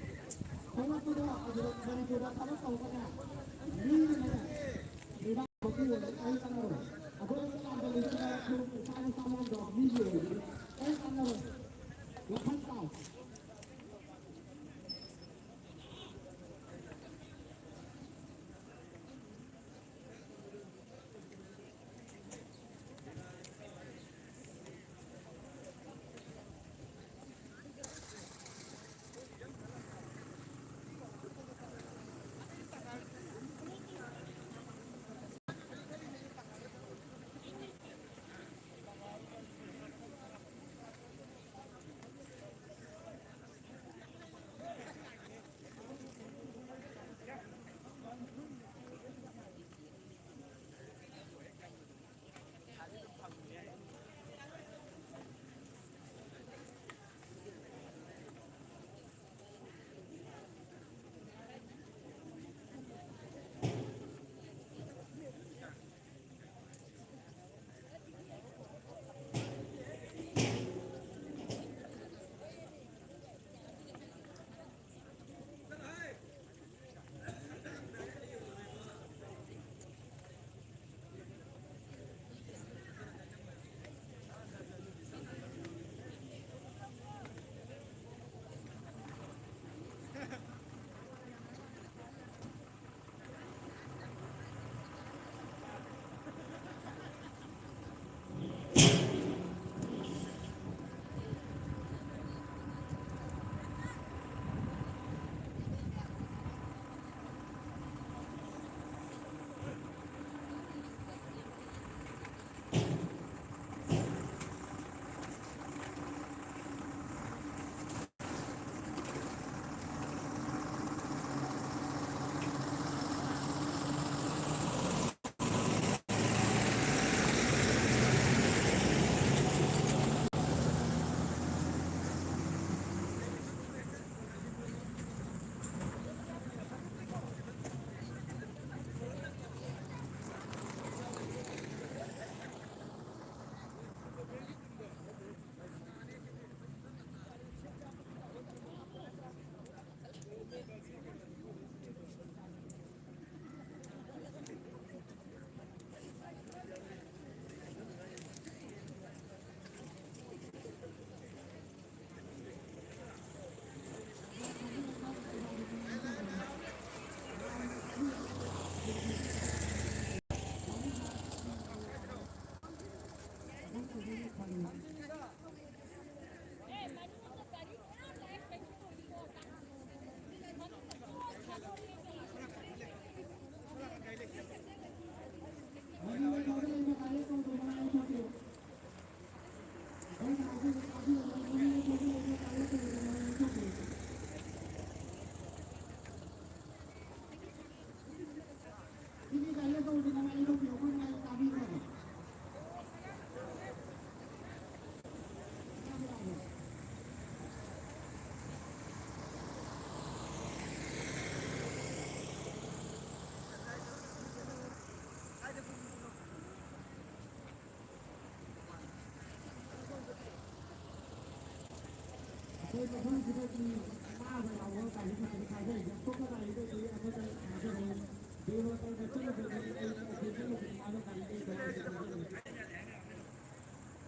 ꯑꯩꯈꯣꯏ ꯃꯐꯝꯁꯤꯗꯒꯤ ꯑꯅꯥꯕ ꯌꯥꯎꯕ ꯒꯥꯔꯤ ꯃꯈꯜ ꯊꯥꯖꯔꯤ꯫ ꯑꯇꯣꯞꯄ ꯒꯥꯔꯤꯗꯗꯤ ꯑꯃꯠꯇ ꯊꯥꯖꯔꯣꯏ꯫ ꯕꯦꯔꯣꯇꯔꯗ ꯆꯠꯂꯨꯕꯗꯤ ꯑꯩ ꯑꯣꯄꯔꯦꯁꯟ ꯂꯣꯏꯁꯤꯜꯂꯛꯑꯒ ꯒꯥꯔꯤꯗ ꯑꯩ ꯊꯥꯖꯔꯣꯏ꯫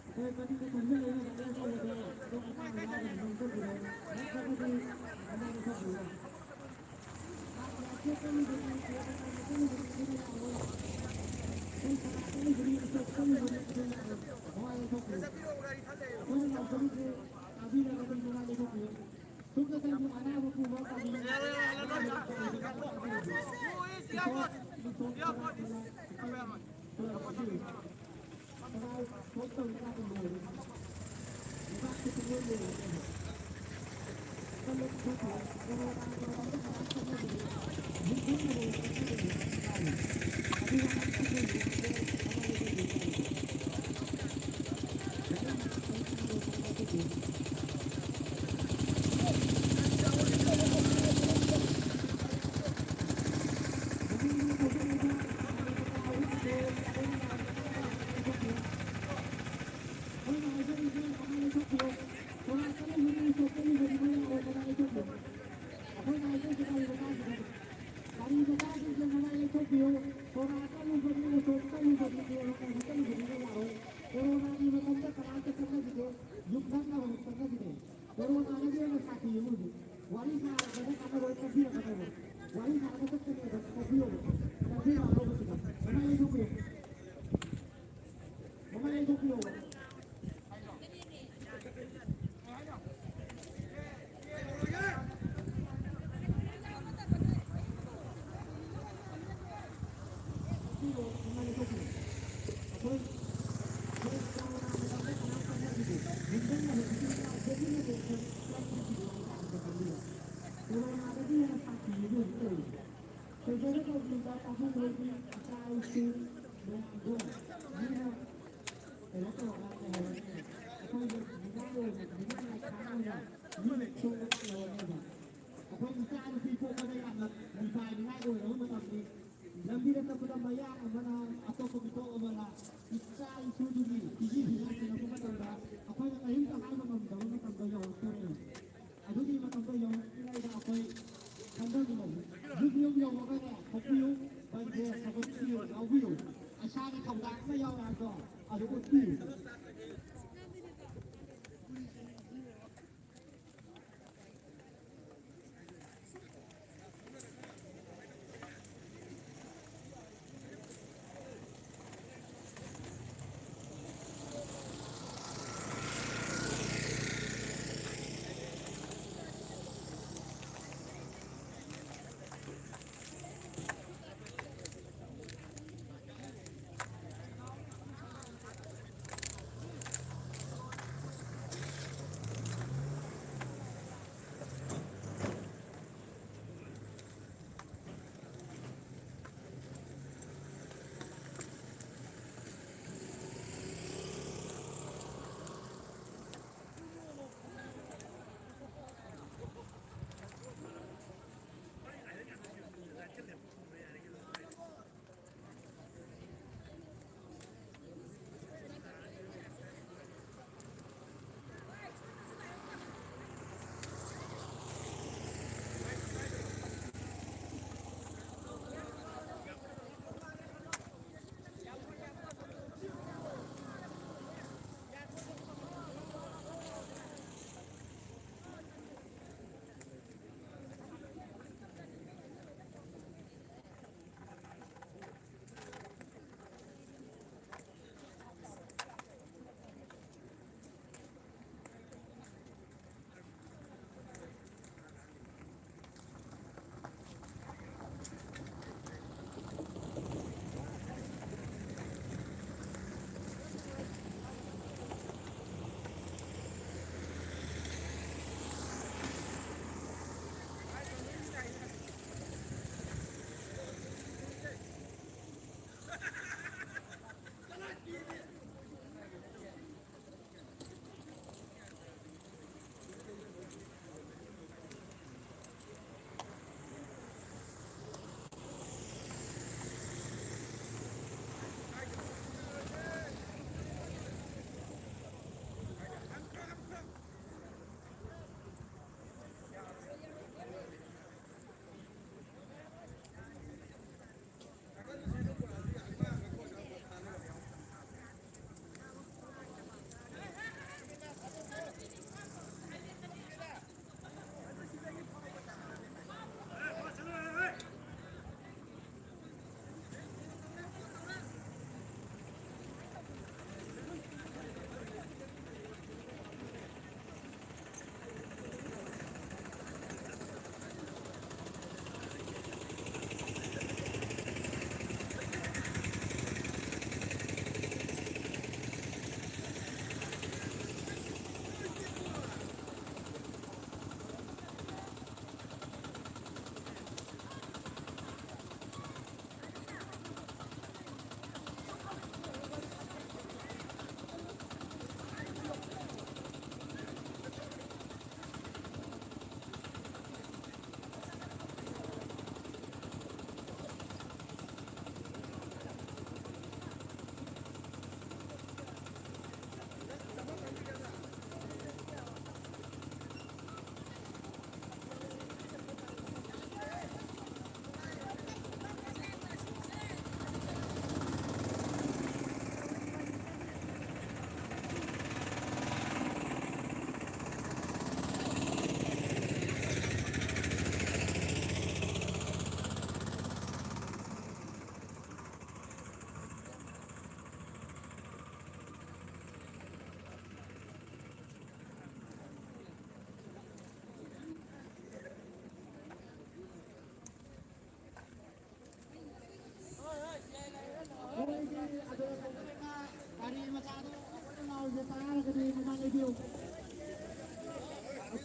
ꯑꯩꯈꯣꯏ ꯃꯅꯤꯡꯗ ꯊꯧꯖꯤꯜꯂꯛꯏꯕ ꯒꯥꯔꯤ ꯑꯆꯧꯕꯗꯣ ꯑꯗꯣꯝ ꯑꯅꯥꯕ ꯌꯥꯎꯔꯒꯗꯤ ꯂꯧꯊꯣꯛꯄꯤꯔꯣ꯫ ꯅꯠꯇ꯭ꯔꯒꯗꯤ ꯑꯃꯗ ꯊꯣꯛꯄꯤꯔꯣ꯫ ꯀꯣꯔꯣꯅꯥꯒꯤ ꯃꯇꯝꯗ ꯀꯅꯥꯝꯇ ꯆꯠꯅꯈꯤꯗꯦ꯫ ꯌꯨꯝꯊꯪꯅꯕ ꯆꯠꯅꯈꯤꯗꯦ꯫ ꯀꯣꯔꯣꯅꯥꯅꯗꯤ ꯑꯩꯅ ꯁꯥꯊꯤ ꯑꯃ ꯍꯧꯖꯤꯛ꯫ ꯋꯥꯔꯤ ꯁꯥꯔꯒꯅ ꯀꯥꯟꯅꯔꯣꯏ, ꯀꯟꯕꯤꯔꯛꯀꯅꯣꯕ꯫ ꯋꯥꯔꯤ ꯁꯥꯔꯒ ꯆꯠꯀꯅꯤ ꯑꯗꯣ ꯀꯟꯕꯤꯌꯣꯕ꯫ ꯀꯟꯕꯤꯔꯛꯑꯣꯕ ꯁꯤꯗ꯫ ꯃꯃꯥꯏ ꯂꯩꯊꯣꯛꯄꯤꯌꯨ꯫ ꯃꯃꯥꯏ ꯂꯩꯊꯣꯛꯄꯤꯌꯣꯕ꯫ ꯑꯩꯈꯣꯏ ꯏꯆꯥ ꯅꯨꯄꯤ ꯄꯣꯛꯄꯗ ꯌꯥꯝꯅ ꯃꯤꯄꯥꯏꯅꯤꯡꯉꯥꯏ ꯑꯣꯏꯔꯕ ꯃꯇꯝꯅꯤ꯫ ꯂꯝꯕꯤꯗ ꯆꯠꯄꯗ ꯃꯌꯥꯡ ꯑꯃꯅ, ꯑꯇꯣꯞꯄ ꯃꯤꯇꯣꯞ ꯑꯃꯅ ꯏꯆꯥ ꯏꯁꯨꯗꯨꯒꯤ ꯄꯤꯕꯤꯅꯤꯡꯉꯥꯏ ꯊꯤꯔꯛꯄ ꯃꯇꯝꯗ ꯑꯩꯈꯣꯏꯅ ꯀꯔꯤꯝꯇ ꯍꯥꯏꯕ ꯉꯝꯗꯕ ꯃꯇꯝꯗ ꯌꯧꯔꯛꯇꯣꯔꯦ꯫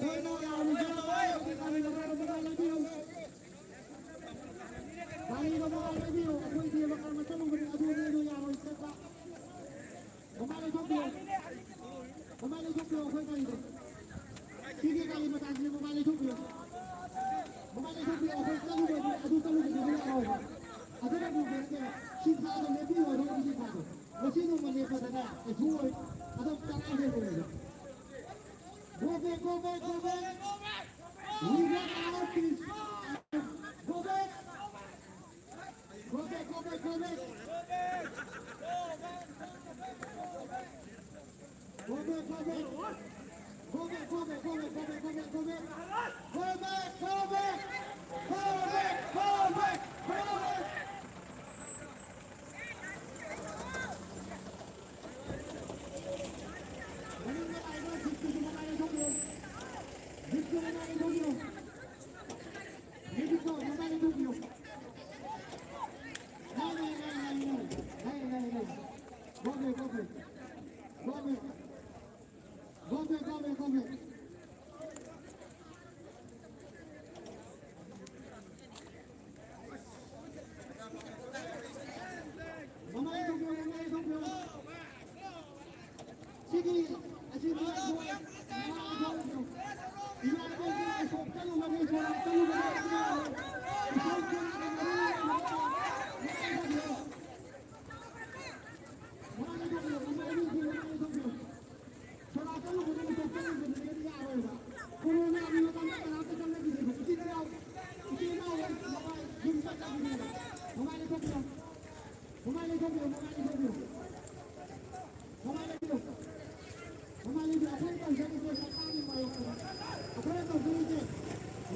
ꯑꯩꯈꯣꯏꯅ ꯌꯥꯔꯣꯏꯗꯕ ꯒꯥꯔꯤꯗꯣ ꯃꯉꯥ ꯂꯩꯕꯤꯌꯨ꯫ ꯒꯥꯔꯤꯗꯣ ꯃꯉꯥ ꯂꯩꯕꯤꯌꯨ꯫ ꯑꯩꯈꯣꯏ ꯗꯦꯕ ꯀꯔꯃ ꯆꯠꯂꯨꯕꯅꯤ, ꯑꯗꯨꯅꯤ ꯑꯗꯨ ꯌꯥꯔꯣꯏ ꯆꯠꯄ꯫ ꯃꯃꯥꯏ ꯂꯩꯊꯣꯛꯄꯤꯌꯨ꯫ ꯃꯃꯥꯏ ꯂꯩꯊꯣꯛꯄꯤꯌꯨ ꯑꯩꯈꯣꯏ ꯒꯥꯔꯤꯗꯣ꯫ ꯁꯤꯒꯤ ꯒꯥꯔꯤ ꯃꯆꯥꯁꯤꯗꯤ ꯃꯃꯥꯏ ꯂꯩꯊꯣꯛꯄꯤꯌꯨ꯫ ꯃꯃꯥꯏ ꯂꯩꯊꯣꯛꯄꯤꯌꯨ꯫ ꯑꯩꯈꯣꯏ ꯆꯠꯂꯨꯕꯅꯤ, ꯑꯗꯨ ꯆꯠꯂꯨꯕꯅꯤ ꯑꯗꯨ ꯌꯥꯔꯣꯏꯕ꯫ ꯑꯗꯨꯅ ꯄꯨꯕ ꯅꯠꯇꯦꯕ꯫ ꯁꯤ ꯊꯥꯗꯣ ꯂꯦꯞꯄꯤꯌꯣ ꯑꯗꯨꯒ ꯁꯤ ꯊꯥꯗꯣ꯫ ꯉꯁꯤ ꯅꯣꯡꯃ ꯂꯦꯞꯄꯗꯅꯦ ꯀꯩꯁꯨ ꯑꯣꯏ꯫ ꯑꯗꯨꯝ ꯆꯔꯥ ꯍꯦꯜꯂꯣꯏꯕ꯫ Go back, go back, go back. We got our peace. Go back. Go back, go back, go back. Go back, go back. Go back, go back, go back, go back, go back, go back. Go back, go back. Go back, go back, go back. ꯃꯅꯤꯡꯗ ꯂꯥꯛꯏꯕ ꯖꯤꯞꯇꯨꯁꯨ ꯃꯃꯥꯏ ꯂꯩꯊꯣꯛꯄꯤꯌꯨ꯫ ꯖꯤꯞꯇꯨ ꯃꯃꯥꯏ ꯂꯩꯊꯣꯛꯄꯤꯌꯨ꯫ ꯃ꯭ꯌꯨꯖꯤꯛꯇꯣ ꯃꯃꯥꯏ ꯂꯩꯊꯣꯛꯄꯤꯌꯨ꯫ ꯂꯥꯏ, ꯂꯥꯏ, ꯂꯥꯏ, ꯂꯥꯏ, ꯂꯥꯏ꯫ ꯂꯥꯏ, ꯂꯥꯏ, ꯂꯥꯏ꯫ Go back, go back. Go back. Go back, go back, go back. ꯃꯃꯥꯏ ꯊꯣꯛꯄꯤꯌꯨ, ꯃꯃꯥꯏ ꯊꯣꯛꯄꯤꯌꯨ꯫ ꯁꯤꯒꯤ, ꯑꯁꯤ ꯃꯌꯥꯝ ꯊꯣꯛꯑꯦ꯫ ꯃꯌꯥꯝ ꯊꯣꯛꯑꯦ꯫ ꯏꯃꯥ ꯏꯕꯦꯟꯁꯤꯡ ꯎꯁꯣꯞ ꯆꯠꯂꯨꯕꯅꯤ, ꯁꯣꯔꯥꯠ ꯆꯠꯂꯨꯕꯅꯤ꯫ ꯎꯁꯣꯞ ꯆꯠꯂꯨꯕꯅꯤ꯫ ꯃꯃꯥꯏ ꯊꯣꯛꯄꯤꯌꯨ, ꯃꯃꯥꯏ ꯊꯣꯛꯄꯤꯌꯨ꯫ ꯁꯣꯔꯥꯠ ꯆꯠꯂꯨꯕꯗꯒꯤ ꯇꯣꯛꯆꯔꯨꯕꯗꯒꯤꯗꯤ ꯌꯥꯔꯣꯏꯕ꯫ ꯀꯣꯔꯣꯅꯥꯒꯤ ꯃꯇꯝꯗ ꯀꯅꯥꯝꯇ ꯆꯠꯅꯈꯤꯗꯦꯕ꯫ ꯏꯆꯤꯜ ꯏꯅꯥꯎ, ꯏꯆꯤꯜ ꯏꯅꯥꯎ ꯃꯃꯥꯏ ꯌꯨꯝ ꯆꯠꯅꯈꯤꯅꯦꯕ꯫ ꯃꯃꯥꯏ ꯂꯩꯊꯣꯛꯄꯤꯌꯣ꯫ ꯃꯃꯥꯏ ꯂꯩꯊꯣꯛꯄꯤꯌꯣ꯫ ꯃꯃꯥꯏ ꯂꯩꯊꯣꯛꯄꯤꯌꯣ꯫ ꯃꯃꯥꯏ ꯂꯩꯊꯣꯛꯄꯤꯌꯣ꯫ ꯃꯃꯥꯏ ꯂꯩꯊꯣꯛꯄꯤꯌꯣ꯫ ꯑꯩꯈꯣꯏ ꯇꯧꯖꯔꯤꯁꯦ ꯁꯔꯀꯥꯔꯒꯤ ꯃꯥꯌꯣꯛꯇꯅꯤ꯫ ꯑꯩꯈꯣꯏꯅ ꯇꯧꯖꯔꯤꯁꯦ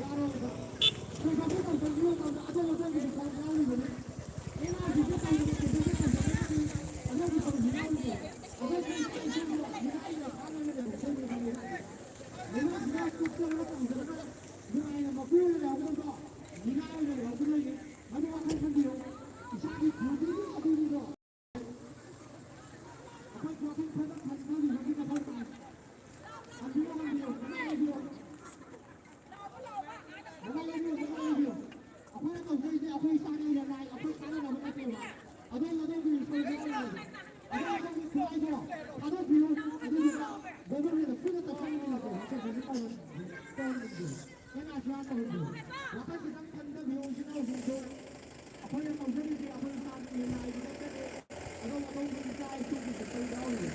ꯌꯥꯔꯣꯏꯕ꯫ ꯑꯩꯈꯣꯏ ꯊꯕꯛ ꯇꯧꯖꯔꯤꯕ ꯃꯇꯝꯗ ꯑꯇꯣꯞ ꯑꯇꯣꯞꯄꯒꯤ ꯊꯕꯛ ꯌꯥꯎꯔꯤꯕꯅꯤ꯫ ꯑꯦꯟ ꯑꯥꯔ ꯖꯤ ꯁꯤ ꯇꯧꯔꯤꯕ, ꯀꯦꯟꯁꯔꯒꯤ ꯇꯧꯖꯔꯤꯕꯅꯤ꯫ ꯑꯗꯨꯒꯤ ꯊꯕꯛ ꯌꯥꯎꯔꯤꯕꯅꯤ꯫ ꯑꯩꯈꯣꯏ ꯀꯔꯤ ꯀꯔꯤ ꯁꯦꯝꯕ ꯌꯥꯏ? ꯂꯩꯕꯥꯛꯁꯤꯗ ꯀꯨꯞꯆꯔꯒ ꯇꯧꯖꯔꯒ ꯅꯨꯡꯉꯥꯏꯅ ꯃꯄꯨ ꯑꯣꯏꯅ ꯂꯩꯍꯧꯒꯗꯕꯗꯣ ꯃꯤꯅꯥꯏ ꯑꯣꯏꯅ ꯂꯩꯍꯧꯒꯗꯣꯏꯅꯤ꯫ ꯃꯗꯨ ꯋꯥꯈꯜ ꯈꯟꯕꯤꯌꯨ꯫ ꯏꯁꯥꯒꯤ ꯐꯦꯃꯤꯂꯤ ꯑꯗꯨꯒꯤꯗꯣ ꯑꯩꯈꯣꯏ ꯋꯥꯈꯜ ꯈꯟꯕ ꯈꯟꯕꯒꯤ ꯃꯊꯧ ꯇꯥꯏ꯫ ꯈꯟꯕꯤꯌꯨ, ꯈꯟꯕꯤꯌꯨ, ꯃꯤꯅꯥꯏ ꯑꯣꯏꯕꯤꯌꯨ꯫ ꯀꯩꯅꯣꯁꯨ ꯇꯧꯍꯟ-, ꯇꯧꯍꯟꯅꯤꯡꯗꯦ꯫ ꯀꯩꯅꯣꯁꯨ ꯌꯥꯝ ꯇꯧꯍꯟꯅꯤꯡꯗꯦ꯫ ꯋꯥꯈꯜ ꯈꯤꯇꯪ ꯈꯟꯊꯕꯤꯌꯨ, ꯏꯆꯤꯟ ꯏꯅꯥꯎꯁꯤꯡꯁꯨ꯫ ꯑꯩꯈꯣꯏꯅ ꯇꯧꯖꯔꯤꯁꯦ ꯑꯩꯈꯣꯏ ꯏꯁꯥꯒꯤ ꯂꯥꯏꯒꯤ ꯅꯠꯇꯦ꯫ ꯑꯗꯣꯝ ꯑꯗꯣꯝꯒꯤ ꯏꯆꯥ ꯏꯁꯨꯒꯤ ꯈꯛꯇꯪ ꯌꯥꯎꯔꯤꯕ꯫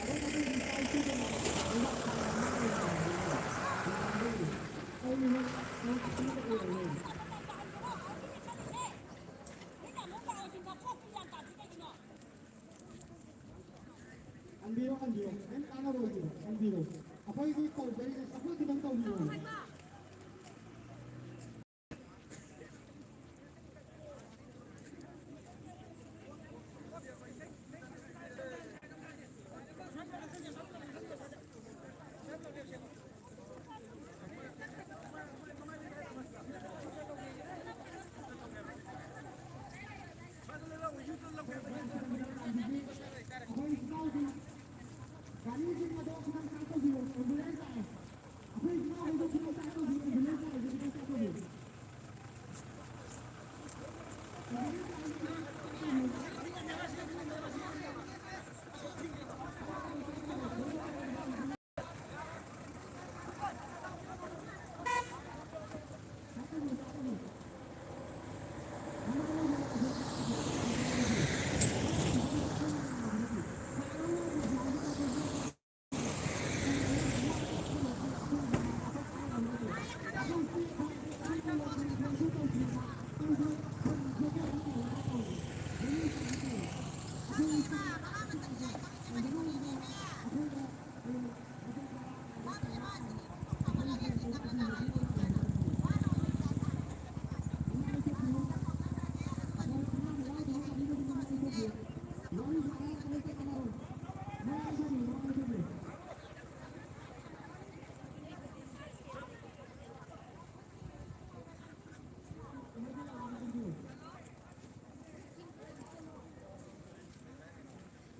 ꯑꯗꯣꯝ ꯑꯗꯣꯝꯒꯤ ꯏꯆꯥ ꯏꯁꯨꯒꯤ ꯂꯩꯕꯥꯛ ꯊꯥꯗ ꯃꯥꯡꯍꯟꯕ ꯌꯥꯗꯦ꯫ ꯇꯧꯔꯤꯕ ꯊꯕꯛ ꯑꯁꯤꯗ ꯑꯣꯏꯔꯦ꯫ ꯍꯟꯕꯤꯔꯣ, ꯍꯟꯕꯤꯔꯣ꯫ ꯀꯩꯝ ꯀꯥꯟꯅꯔꯣꯏꯗꯣ, ꯍꯟꯕꯤꯔꯣ꯫ ꯑꯩꯈꯣꯏꯒꯤ ꯀꯧꯖꯔꯤꯁꯦ ꯁꯞꯄꯣꯔꯠ ꯈꯤꯇꯪ ꯇꯧꯕꯤꯔꯣ꯫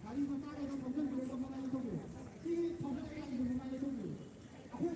ꯒꯥꯔꯤ ꯃꯆꯥ ꯀꯩꯅꯣ ꯊꯧꯖꯤꯟꯕꯤꯔꯒ ꯃꯃꯥꯏ ꯂꯩꯊꯧꯕꯤꯔꯣ꯫ ꯁꯤ ꯊꯧꯖꯤꯜꯂꯒ ꯌꯥꯝ ꯃꯃꯥꯏ ꯂꯩꯊꯧꯕꯤꯔꯣ꯫ ꯑꯩꯈꯣꯏ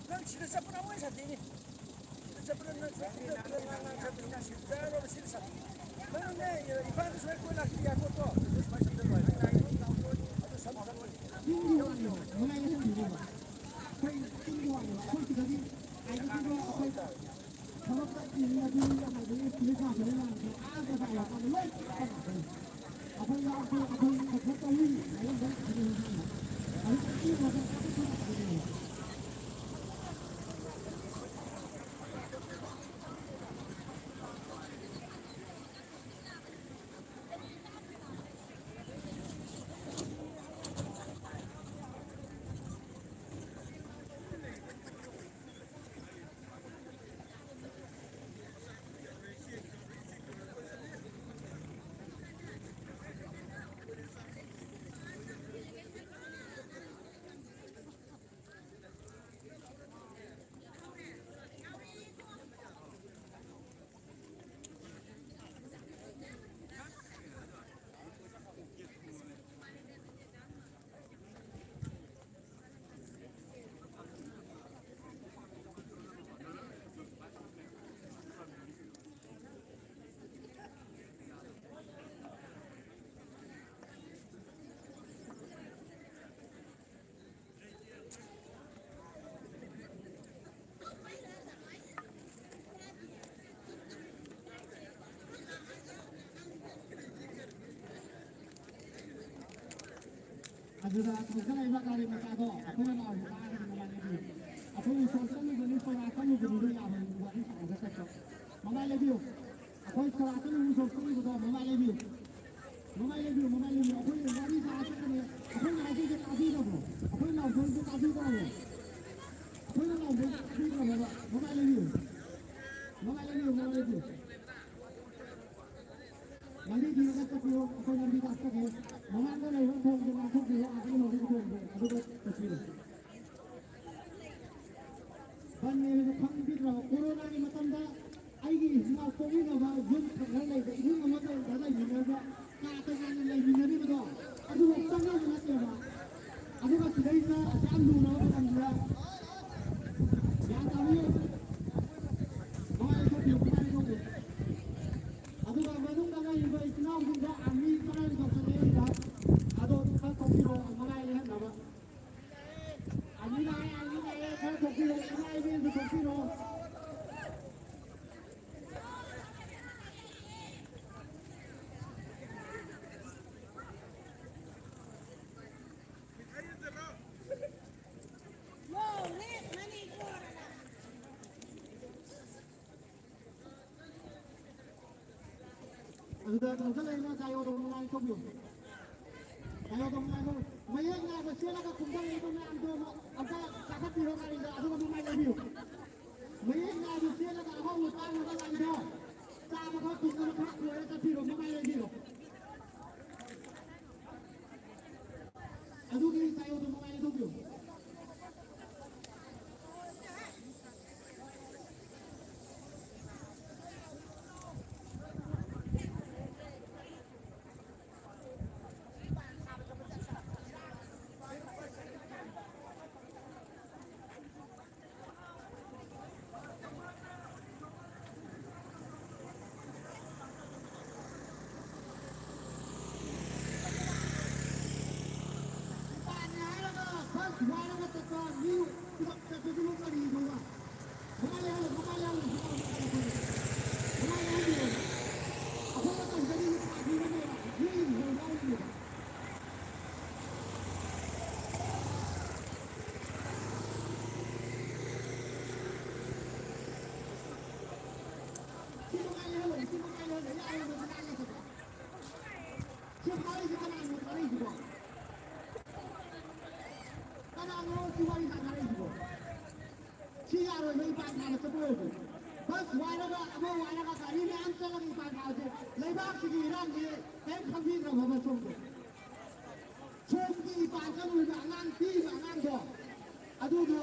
ꯅꯪ ꯁꯤꯗ ꯆꯠꯄꯅ ꯑꯃꯨꯛ ꯍꯦꯟꯅ ꯁꯥꯊꯤꯅꯤ꯫ ꯁꯤꯗ ꯆꯠꯄꯅ ꯅꯪ ꯁꯤꯗ ꯆꯠꯄꯅ ꯉꯥꯡ ꯉꯥꯡ ꯆꯠꯄꯅꯤ, ꯅꯪ ꯁꯤꯗ ꯆꯠꯂꯣꯕ, ꯁꯤꯗ ꯆꯠ-, ꯅꯪꯅꯦ, ꯏꯝꯐꯥꯜꯗ ꯁꯨꯃꯥꯏꯅ ꯀꯣꯏ ꯂꯥꯛꯄ ꯌꯥꯄꯣꯠꯇꯣ꯫ ꯑꯗꯨ ꯁꯨꯃꯥꯏꯅ ꯁꯝꯖꯜꯂꯣ ꯍꯥꯏꯕ꯫ ꯅꯪ ꯉꯥꯡꯉꯤꯗꯣ ꯉꯥꯡꯉꯣ꯫ ꯑꯗꯨ ꯁꯝ-, ꯁꯝ-, ꯆꯤꯡꯒꯤ ꯋꯥꯅꯦꯕ, ꯃꯌꯥꯏꯗ ꯁꯝꯖꯜꯂꯣꯕ꯫ ꯑꯩꯈꯣꯏ ꯆꯤꯡꯒꯤ ꯋꯥꯅꯦꯕ, ꯑꯩꯈꯣꯏ ꯁꯤꯗꯗꯤ ꯍꯥꯏꯗꯤ ꯑꯩꯈꯣꯏ ꯊꯕꯛ ꯆꯠꯄꯅꯤꯅ ꯑꯗꯨ ꯍꯥꯏꯗꯤ ꯄꯨꯂꯤꯁ ꯂꯥꯛꯄꯅꯤꯅ ꯑꯥ ꯖꯒꯥ ꯌꯧꯔꯀꯥꯟꯗ ꯂꯣꯏ ꯆꯠꯄ ꯉꯥꯛꯇꯅꯤ꯫ ꯑꯩꯈꯣꯏ ꯌꯥꯎꯔꯛꯄ, ꯑꯩꯈꯣꯏ ꯈꯛꯇ ꯇꯧꯔꯤ ꯍꯥꯏꯔꯝꯕ ꯑꯗꯨ ꯍꯥꯏꯕ꯫ ꯑꯗꯨ ꯆꯠꯄ ꯉꯥꯛꯇꯅꯤ꯫ ꯑꯗꯨꯗ ꯊꯧꯖꯜꯂꯛꯏꯕ ꯒꯥꯔꯤ ꯃꯆꯥꯗꯣ ꯑꯩꯈꯣꯏꯅ ꯂꯥꯎꯔꯤꯁꯦ ꯇꯥꯔꯒꯗꯤ ꯃꯃꯥꯏ ꯂꯩꯕꯤꯌꯨ꯫ ꯑꯩꯈꯣꯏꯒꯤ ꯁꯣꯔꯣꯛ ꯆꯠꯂꯤꯕꯅꯤ, ꯁꯣꯔꯥ ꯆꯠꯂꯤꯕꯅꯤꯗꯣ ꯌꯥꯔꯣꯏ, ꯋꯥꯔꯤ ꯁꯥꯔꯒ ꯆꯠꯄ꯫ ꯃꯃꯥꯏ ꯂꯩꯕꯤꯌꯨ꯫ ꯑꯩꯈꯣꯏ ꯁꯣꯔꯥ ꯆꯠꯂꯤꯕꯅꯤ, ꯁꯣꯔꯣꯛ ꯆꯠꯂꯤꯕꯗꯣ ꯃꯃꯥꯏ ꯂꯩꯕꯤꯌꯨ꯫ ꯃꯃꯥꯏ ꯂꯩꯕꯤꯌꯨ, ꯃꯃꯥꯏ ꯂꯩꯕꯤꯌꯨ꯫ ꯑꯩꯈꯣꯏ ꯋꯥꯔꯤ ꯁꯥꯔ ꯆꯠꯀꯅꯤ꯫ ꯑꯩꯈꯣꯏꯅ ꯍꯥꯏꯖꯩꯁꯦ ꯇꯥꯕꯤꯗꯕ꯭ꯔꯣ? ꯑꯩꯈꯣꯏ ꯂꯥꯎꯊꯣꯛꯏꯁꯦ ꯇꯥꯕꯤꯗꯕ꯭ꯔꯣ? ꯑꯩꯈꯣꯏꯅ ꯂꯥꯎꯊꯣꯏꯁꯦ ꯇꯥꯕꯤꯗꯕ꯭ꯔꯣ? ꯃꯃꯥꯏ ꯂꯩꯕꯤꯌꯨ꯫ ꯃꯃꯥꯏ ꯂꯩꯕꯤꯌꯨ, ꯃꯃꯥꯏ ꯂꯩꯕꯤꯌꯨ꯫ ꯂꯝꯕꯤ ꯊꯤꯔꯒ ꯆꯠꯄꯤꯌꯨ, ꯑꯩꯈꯣꯏ ꯂꯝꯕꯤ ꯇꯥꯛꯆꯒꯦ꯫ ꯃꯃꯥꯡꯗ ꯂꯩꯕ ꯊꯣꯡꯗꯣ ꯉꯥꯛꯊꯣꯛꯄꯤꯌꯨ, ꯑꯥꯗ ꯂꯩꯍꯧꯔꯤꯕ ꯊꯣꯡꯗꯣ ꯑꯗꯨꯒ ꯆꯠꯄꯤꯌꯨ꯫ ꯕꯟ ꯃꯦꯟꯗ ꯈꯪꯕꯤꯗ꯭ꯔꯕ? ꯀꯣꯔꯣꯅꯥꯒꯤ ꯃꯇꯝꯗ ꯑꯩꯒꯤ ꯏꯆꯤꯟ ꯏꯅꯥꯎ ꯄꯣꯛꯃꯤꯟꯅꯕ ꯌꯨꯝ ꯊꯪꯅꯅ ꯂꯩꯕ ꯏꯃꯨꯡ ꯑꯃꯗ ꯂꯩꯃꯤꯟꯅꯕ, ꯀꯥ ꯇꯣꯉꯥꯟꯅ ꯂꯩꯃꯤꯟꯅꯔꯤꯕꯗꯣ ꯑꯗꯨꯕꯨ ꯆꯠꯅꯕ ꯅꯠꯇꯦꯕ꯫ ꯑꯗꯨꯒ ꯁꯤꯗꯩꯁꯤꯗ ꯑꯁꯨꯛ ꯌꯥꯝ ꯂꯨꯔꯕ ꯃꯇꯝꯁꯤꯗ ꯒ꯭ꯌꯥꯟ ꯇꯥꯕꯤꯌꯨ꯫ ꯃꯃꯥꯏ ꯊꯣꯛꯄꯤꯌꯨ, ꯃꯃꯥꯏ ꯊꯣꯛꯄꯤꯌꯨ꯫ ꯑꯗꯨꯒ ꯃꯅꯨꯡꯗ ꯂꯩꯔꯤꯕ ꯏꯆꯤꯟ ꯏꯅꯥꯎꯁꯤꯡꯗ ꯑꯥꯔꯃꯤ ꯈꯔ ꯂꯧꯁꯤꯜꯂꯛꯏꯗ ꯑꯗꯣ ꯈꯔ ꯊꯣꯛꯄꯤꯔꯣ, ꯃꯃꯥꯏ ꯂꯩꯍꯟꯅꯕ꯫ ꯑꯥꯔꯃꯤ ꯂꯥꯛꯑꯦ, ꯑꯥꯔꯃꯤ ꯂꯥꯛꯑꯦ, ꯈꯔ ꯊꯣꯛꯄꯤꯔꯣ, ꯏꯃꯥ ꯏꯕꯦꯟꯁꯨ ꯊꯣꯛꯄꯤꯔꯣ꯫ ꯑꯗꯨꯗ ꯂꯧꯁꯤꯜꯂꯛꯏꯕ ꯆꯥꯌꯣꯗꯣ ꯃꯃꯥꯏ ꯊꯣꯛꯄꯤꯌꯨ꯫ ꯆꯥꯌꯣꯗꯣ ꯃꯃꯥꯏ ꯊꯣꯛꯄꯤꯌꯨ꯫ ꯃꯌꯦꯛ ꯅꯥꯏꯕ ꯁꯦꯠꯂꯒ ꯀꯨꯝꯊꯔꯛꯏꯕ ꯃꯌꯥꯝꯗꯣ ꯑꯝꯇ ꯀꯥꯈꯠꯄꯤꯔꯣ ꯒꯥꯔꯤꯗ, ꯑꯗꯨꯒ ꯃꯃꯥꯏ ꯂꯩꯕꯤꯌꯨ꯫ ꯃꯌꯦꯛ ꯅꯥꯏꯕ ꯁꯦꯠꯂꯒ ꯑꯍꯥꯎꯕ ꯆꯥꯅꯕ ꯒꯥꯔꯤꯗꯣ ꯆꯥꯕ ꯈꯔ ꯇꯨꯝꯕ ꯈꯔ ꯂꯣꯏꯔ ꯆꯠꯄꯤꯔꯣ, ꯃꯃꯥꯏ ꯂꯩꯕꯤꯔꯣ꯫ ꯑꯗꯨꯒꯤ ꯆꯥꯌꯣꯗꯣ ꯃꯃꯥꯏ ꯂꯩꯊꯣꯛꯄꯤꯌꯨ꯫ ꯐꯥꯏꯟ ꯍꯥꯏꯔꯒ ꯐꯥꯏꯟ ꯊꯨꯒꯥꯏꯔꯒ ꯆꯠꯄ ꯃꯤ ꯄꯨꯂꯞ ꯆꯠꯄꯗꯨꯕꯨ ꯀꯔꯤꯅꯣꯕ? ꯃꯃꯥꯏ ꯂꯩꯍꯜꯂꯨ, ꯃꯃꯥꯏ ꯂꯩꯍꯜꯂꯨ, ꯃꯃꯥꯏ ꯂꯩꯍꯜꯂꯨ꯫ ꯃꯃꯥꯏ ꯂꯩꯍꯜꯂꯨ꯫ ꯑꯩꯈꯣꯏꯅ ꯇꯧꯖꯔꯤꯕ ꯄꯥꯔꯇꯤꯅꯅꯦꯕ ꯃꯤ ꯂꯧꯅꯔꯤꯅꯦꯕ꯫ ꯁꯤ ꯃꯃꯥꯏ ꯂꯩꯍꯜꯂꯨ, ꯁꯤ ꯃꯃꯥꯏ ꯂꯩꯍꯜꯂꯨ, ꯌꯥꯔꯦ, ꯃꯁꯤ ꯂꯥꯡꯉꯦ ꯆꯠꯄ꯫ ꯁꯤ ꯐꯥꯔꯤꯁꯤ ꯀꯅꯥꯅꯣ ꯐꯥꯔꯤꯁꯤꯕꯣ? ꯉꯥꯡꯉꯣ ꯁꯤ ꯋꯥꯔꯤ ꯁꯥꯟꯅꯔꯛꯏꯁꯤꯕꯣ? ꯁꯤ ꯌꯥꯔꯣꯏꯕ, ꯏꯄꯥꯟ ꯊꯥꯕ ꯆꯠꯄ ꯑꯣꯏꯔꯗꯤ꯫ ꯕꯁ ꯋꯥꯏꯔꯒ, ꯑꯃ ꯋꯥꯏꯔꯒ, ꯒꯥꯔꯤ ꯃꯌꯥꯝ ꯆꯠꯂꯒ ꯏꯄꯥꯟ ꯊꯥꯕꯁꯦ ꯂꯩꯕꯥꯛꯁꯤꯒꯤ ꯏꯔꯥꯡꯁꯦ ꯀꯔꯤꯝ ꯈꯪꯕꯤꯗ꯭ꯔꯕꯣꯕ ꯁꯣꯝꯗ? ꯁꯣꯝꯒꯤ ꯏꯄꯥꯟ ꯆꯠꯂꯨꯔꯤꯕ ꯑꯉꯥꯡ, ꯄꯤꯔꯤꯕ ꯑꯉꯥꯡꯗꯣ, ꯑꯗꯨꯗꯣ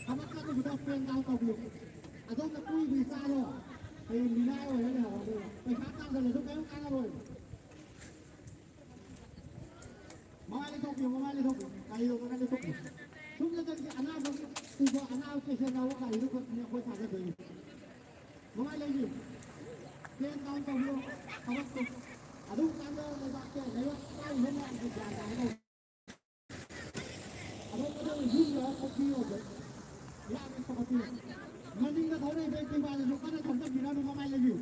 ꯊꯕꯛ ꯆꯠꯂꯨꯕꯗ ꯄꯦꯟ ꯗꯥꯎꯟ ꯇꯧꯕꯤꯌꯨ꯫ ꯑꯗꯣꯝꯅ ꯄꯨꯔꯤꯕ ꯏꯆꯥꯗꯣ ꯍꯌꯦꯡ ꯃꯤꯅꯥꯏ ꯑꯣꯏꯔ ꯂꯩꯍꯧꯔꯗꯣꯏꯅꯦ꯫ ꯄꯩꯁꯥ ꯇꯥꯟꯗꯅꯁꯨ ꯀꯔꯤꯝ ꯀꯥꯟꯅꯔꯣꯏ꯫ ꯃꯃꯥꯏ ꯂꯩꯊꯣꯛꯄꯤꯌꯨ, ꯃꯃꯥꯏ ꯂꯩꯊꯣꯛꯄꯤꯌꯨ꯫ ꯀꯔꯤꯅꯣ ꯃꯃꯥꯏ ꯂꯩꯊꯣꯛꯄꯤꯌꯨ? ꯁꯣꯝꯗ ꯆꯠꯂꯤꯁꯦ ꯑꯅꯥꯕ ꯄꯨꯕ, ꯑꯅꯥꯕ ꯄꯦꯁꯦꯟ ꯌꯥꯎꯕ ꯒꯥꯔꯤꯗꯨ ꯈꯛꯇꯅꯤ ꯑꯩꯈꯣꯏ ꯊꯥꯖꯗꯣꯏꯅꯤ꯫ ꯃꯃꯥꯏ ꯂꯩꯕꯤꯌꯨ꯫ ꯄꯦꯟ ꯗꯥꯎꯟ ꯇꯧꯕꯤꯌꯨ꯫ ꯊꯕꯛꯇꯣ ꯑꯗꯨꯝ ꯀꯥꯟꯗ ꯂꯩꯕꯥꯛꯁꯦ ꯂꯩꯕꯥꯛ ꯄꯥꯏꯔꯤꯕ ꯃꯌꯥꯝꯁꯦ ꯒ꯭ꯌꯥꯟ ꯇꯥꯒꯗꯧꯕꯅꯤ꯫ ꯑꯗꯣ ꯌꯨꯝꯗ ꯀꯣꯐꯤ ꯑꯣꯏꯕ ꯂꯥꯛꯑꯒ ꯀꯣꯐꯤ꯫ ꯃꯅꯤꯡꯗ ꯊꯧꯔꯛꯏꯕ ꯑꯦꯛꯇꯤꯚꯥꯗꯨꯁꯨ ꯀꯟꯅ ꯊꯧꯖꯟꯕꯤꯔꯅꯨ, ꯃꯃꯥꯏ ꯂꯩꯕꯤꯌꯨ꯫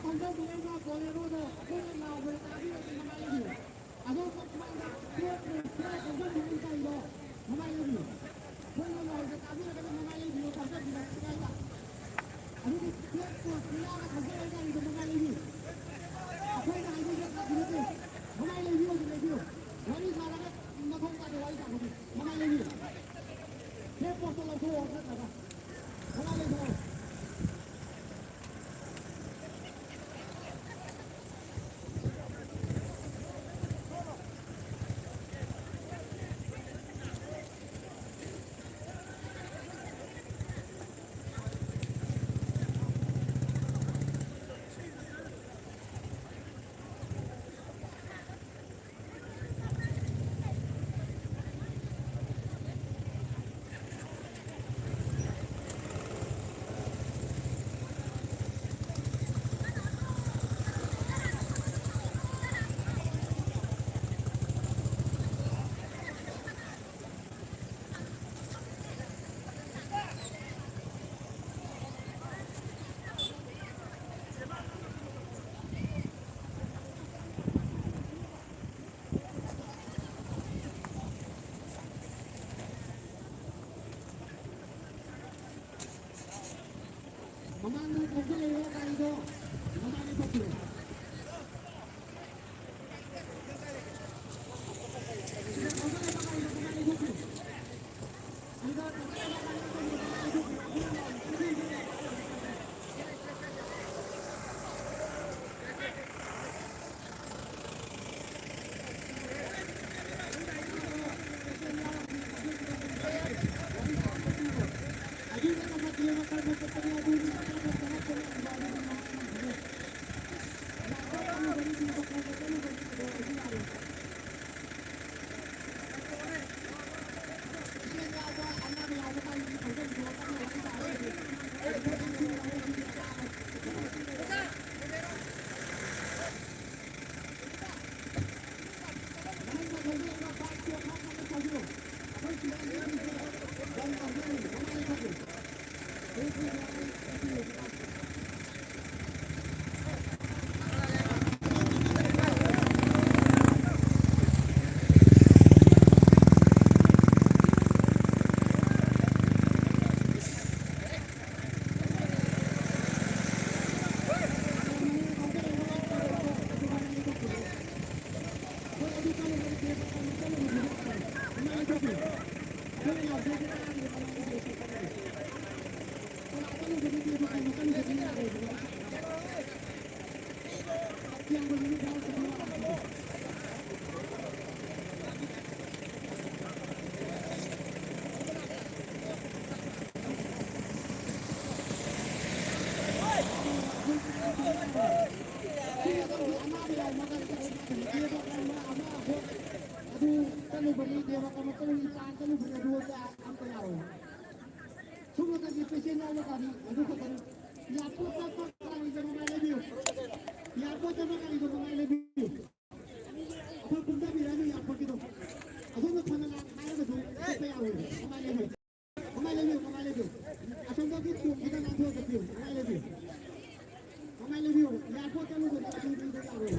ꯍꯧꯖꯤꯛ ꯍꯧꯖꯤꯛ ꯕꯣꯂꯦꯔꯣꯗꯣ ꯑꯩꯈꯣꯏꯅ ꯂꯥꯎꯕꯗ ꯇꯥꯕꯤꯔꯒ ꯃꯃꯥꯏ ꯂꯩꯕꯤꯌꯨ꯫ ꯑꯗꯣ ꯁꯣꯝ ꯁꯨꯃꯥꯡꯗ ꯄ꯭ꯂꯦꯠ ꯄ꯭ꯂꯦꯠ ꯍꯧꯖꯤꯟꯕꯤꯕ ꯃꯇꯝꯗ ꯃꯃꯥꯏ ꯂꯩꯕꯤꯌꯨ꯫ ꯑꯩꯈꯣꯏꯅ ꯂꯥꯎꯕꯗ ꯇꯥꯕꯤꯔꯒꯅ ꯃꯃꯥꯏ ꯂꯩꯕꯤꯌꯨ, ꯇꯥꯖꯕꯤꯔꯛꯄ ꯀꯥꯏꯗ꯫ ꯑꯗꯨꯒꯤ ꯄ꯭ꯂꯦꯠ ꯄ꯭ꯂꯦꯠ ꯄꯤꯌꯥꯒ ꯊꯧꯖꯔ ꯒꯥꯔꯤꯗꯣ ꯃꯃꯥꯏ ꯂꯩꯕꯤꯌꯨ꯫ ꯑꯩꯈꯣꯏꯅ ꯍꯥꯏꯕꯤꯕ ꯀꯥꯕꯤ ꯅꯠꯇꯦ꯫ ꯃꯃꯥꯏ ꯂꯩꯕꯤꯌꯨ, ꯑꯗꯨꯝ ꯂꯩꯕꯤꯌꯨ꯫ ꯋꯥꯔꯤ ꯁꯥꯔꯒ ꯃꯊꯧ ꯇꯥꯗꯦ ꯋꯥꯔꯤ ꯁꯥꯕꯒꯤ꯫ ꯃꯃꯥꯏ ꯂꯩꯕꯤꯌꯨ꯫ ꯄ꯭ꯂꯦꯠ ꯄꯣꯠꯇꯣ ꯂꯧꯊꯣꯛꯑꯣ ꯅꯠꯇ꯭ꯔꯒ꯫ ꯃꯃꯥꯏ ꯂꯩꯕꯤꯌꯨ꯫ ꯃꯃꯥꯡꯗ ꯊꯧꯖꯤꯜꯂꯛꯏꯕ ꯒꯥꯔꯤꯗꯣ ꯃꯃꯥꯡꯗ ꯊꯣꯛꯄꯤꯔꯣ꯫ ꯁꯤꯗ ꯊꯧꯖꯤꯜꯂꯛꯏꯕ ꯒꯥꯔꯤꯗꯣ ꯃꯃꯥꯡꯗ ꯊꯣꯛꯄꯤꯔꯣ꯫ ꯁꯤꯗ ꯊꯧꯖꯤꯜꯂꯛꯏꯕ ꯒꯥꯔꯤꯗꯣ ꯃꯃꯥꯡꯗ ꯊꯣꯛꯄꯤꯔꯣ꯫ ꯑꯗꯨꯅ ꯂꯥꯎꯔꯤꯗꯣ꯫ ꯑꯗꯨ ꯆꯠꯂꯨꯕꯅꯤ, ꯗꯦꯕ ꯀꯃ ꯆꯠꯂꯨꯕꯅꯤ, ꯆꯥ ꯆꯠꯂꯨꯕꯅꯤ, ꯑꯗꯨ ꯆꯥ ꯑꯝꯇ ꯌꯥꯔꯣꯏ꯫ ꯁꯣꯝꯗꯒꯤ ꯄꯦꯁꯦꯟ ꯌꯥꯎꯕ ꯒꯥꯔꯤ ꯑꯗꯨ ꯈꯛꯇꯅꯤ꯫ ꯌꯥꯄꯣꯠ ꯆꯠꯄ ꯒꯥꯔꯤꯗ ꯃꯃꯥꯏ ꯂꯩꯕꯤꯌꯨ꯫ ꯌꯥꯄꯣꯠ ꯆꯠꯄ ꯒꯥꯔꯤꯗ ꯃꯃꯥꯏ ꯂꯩꯕꯤꯌꯨ꯫ ꯑꯩꯈꯣꯏ ꯀꯨꯝꯊꯕꯤꯔꯛꯑꯅꯨ ꯌꯥꯄꯣꯠꯀꯤꯗꯣ꯫ ꯑꯗꯣꯝꯗ ꯐꯅ ꯂꯥꯛ ꯍꯥꯏꯔꯒꯁꯨ ꯆꯠꯄ ꯌꯥꯔꯣꯏ꯫ ꯃꯃꯥꯏ ꯂꯩꯕꯤꯌꯨ꯫ ꯃꯃꯥꯏ ꯂꯩꯕꯤꯌꯨ, ꯃꯃꯥꯏ ꯂꯩꯕꯤꯌꯨ꯫ ꯑꯁꯣꯝꯗꯒꯤ ꯊꯣꯡ ꯈꯤꯇꯪ ꯂꯥꯟꯊꯣꯛꯑ ꯆꯠꯄꯤꯌꯨ꯫ ꯃꯃꯥꯏ ꯂꯩꯕꯤꯌꯨ꯫ ꯃꯃꯥꯏ ꯂꯩꯕꯤꯌꯨ꯫ ꯌꯥꯄꯣꯠ ꯆꯠꯂꯨꯕꯗ ꯑꯗꯨ ꯄꯤꯕ ꯌꯥꯔꯣꯏ꯫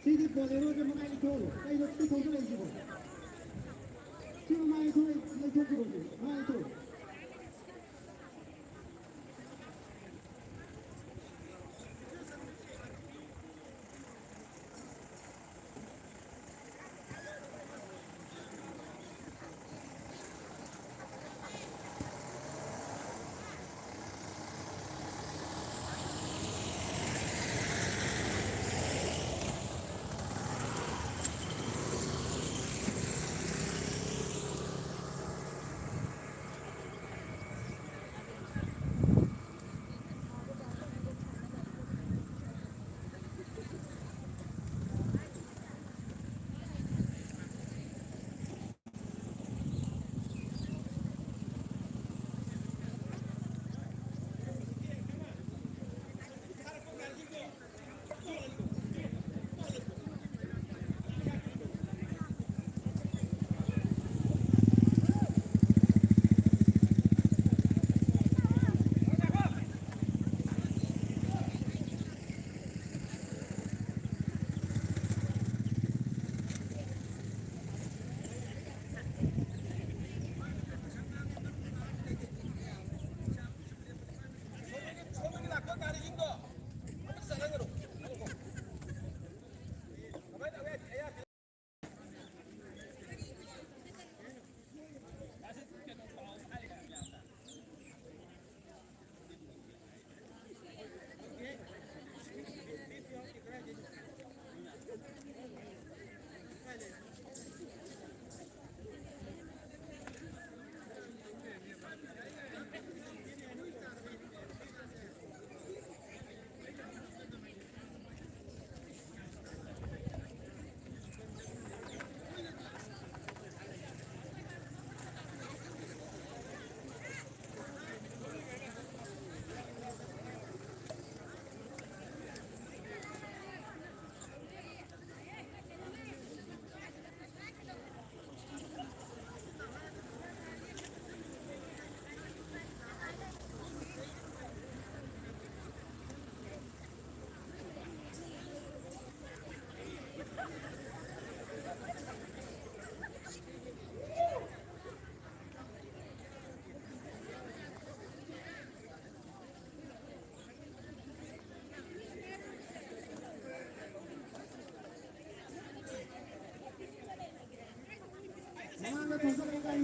ꯁꯤꯗꯤ ꯕꯣꯂꯦꯔꯣꯁꯦ ꯃꯃꯥꯏ ꯂꯩꯊꯣꯛꯑꯣ꯫ ꯀꯩꯅꯣ ꯁꯤ ꯊꯧꯖꯤꯜꯂꯛꯏꯁꯤꯕꯣ? ꯁꯤ ꯃꯃꯥꯏ ꯂꯩꯊꯣꯛ-, ꯂꯩꯊꯣꯛꯄꯤꯔꯣ ꯁꯤ꯫ ꯃꯃꯥꯏ ꯂꯩꯊꯣꯛꯑꯣ꯫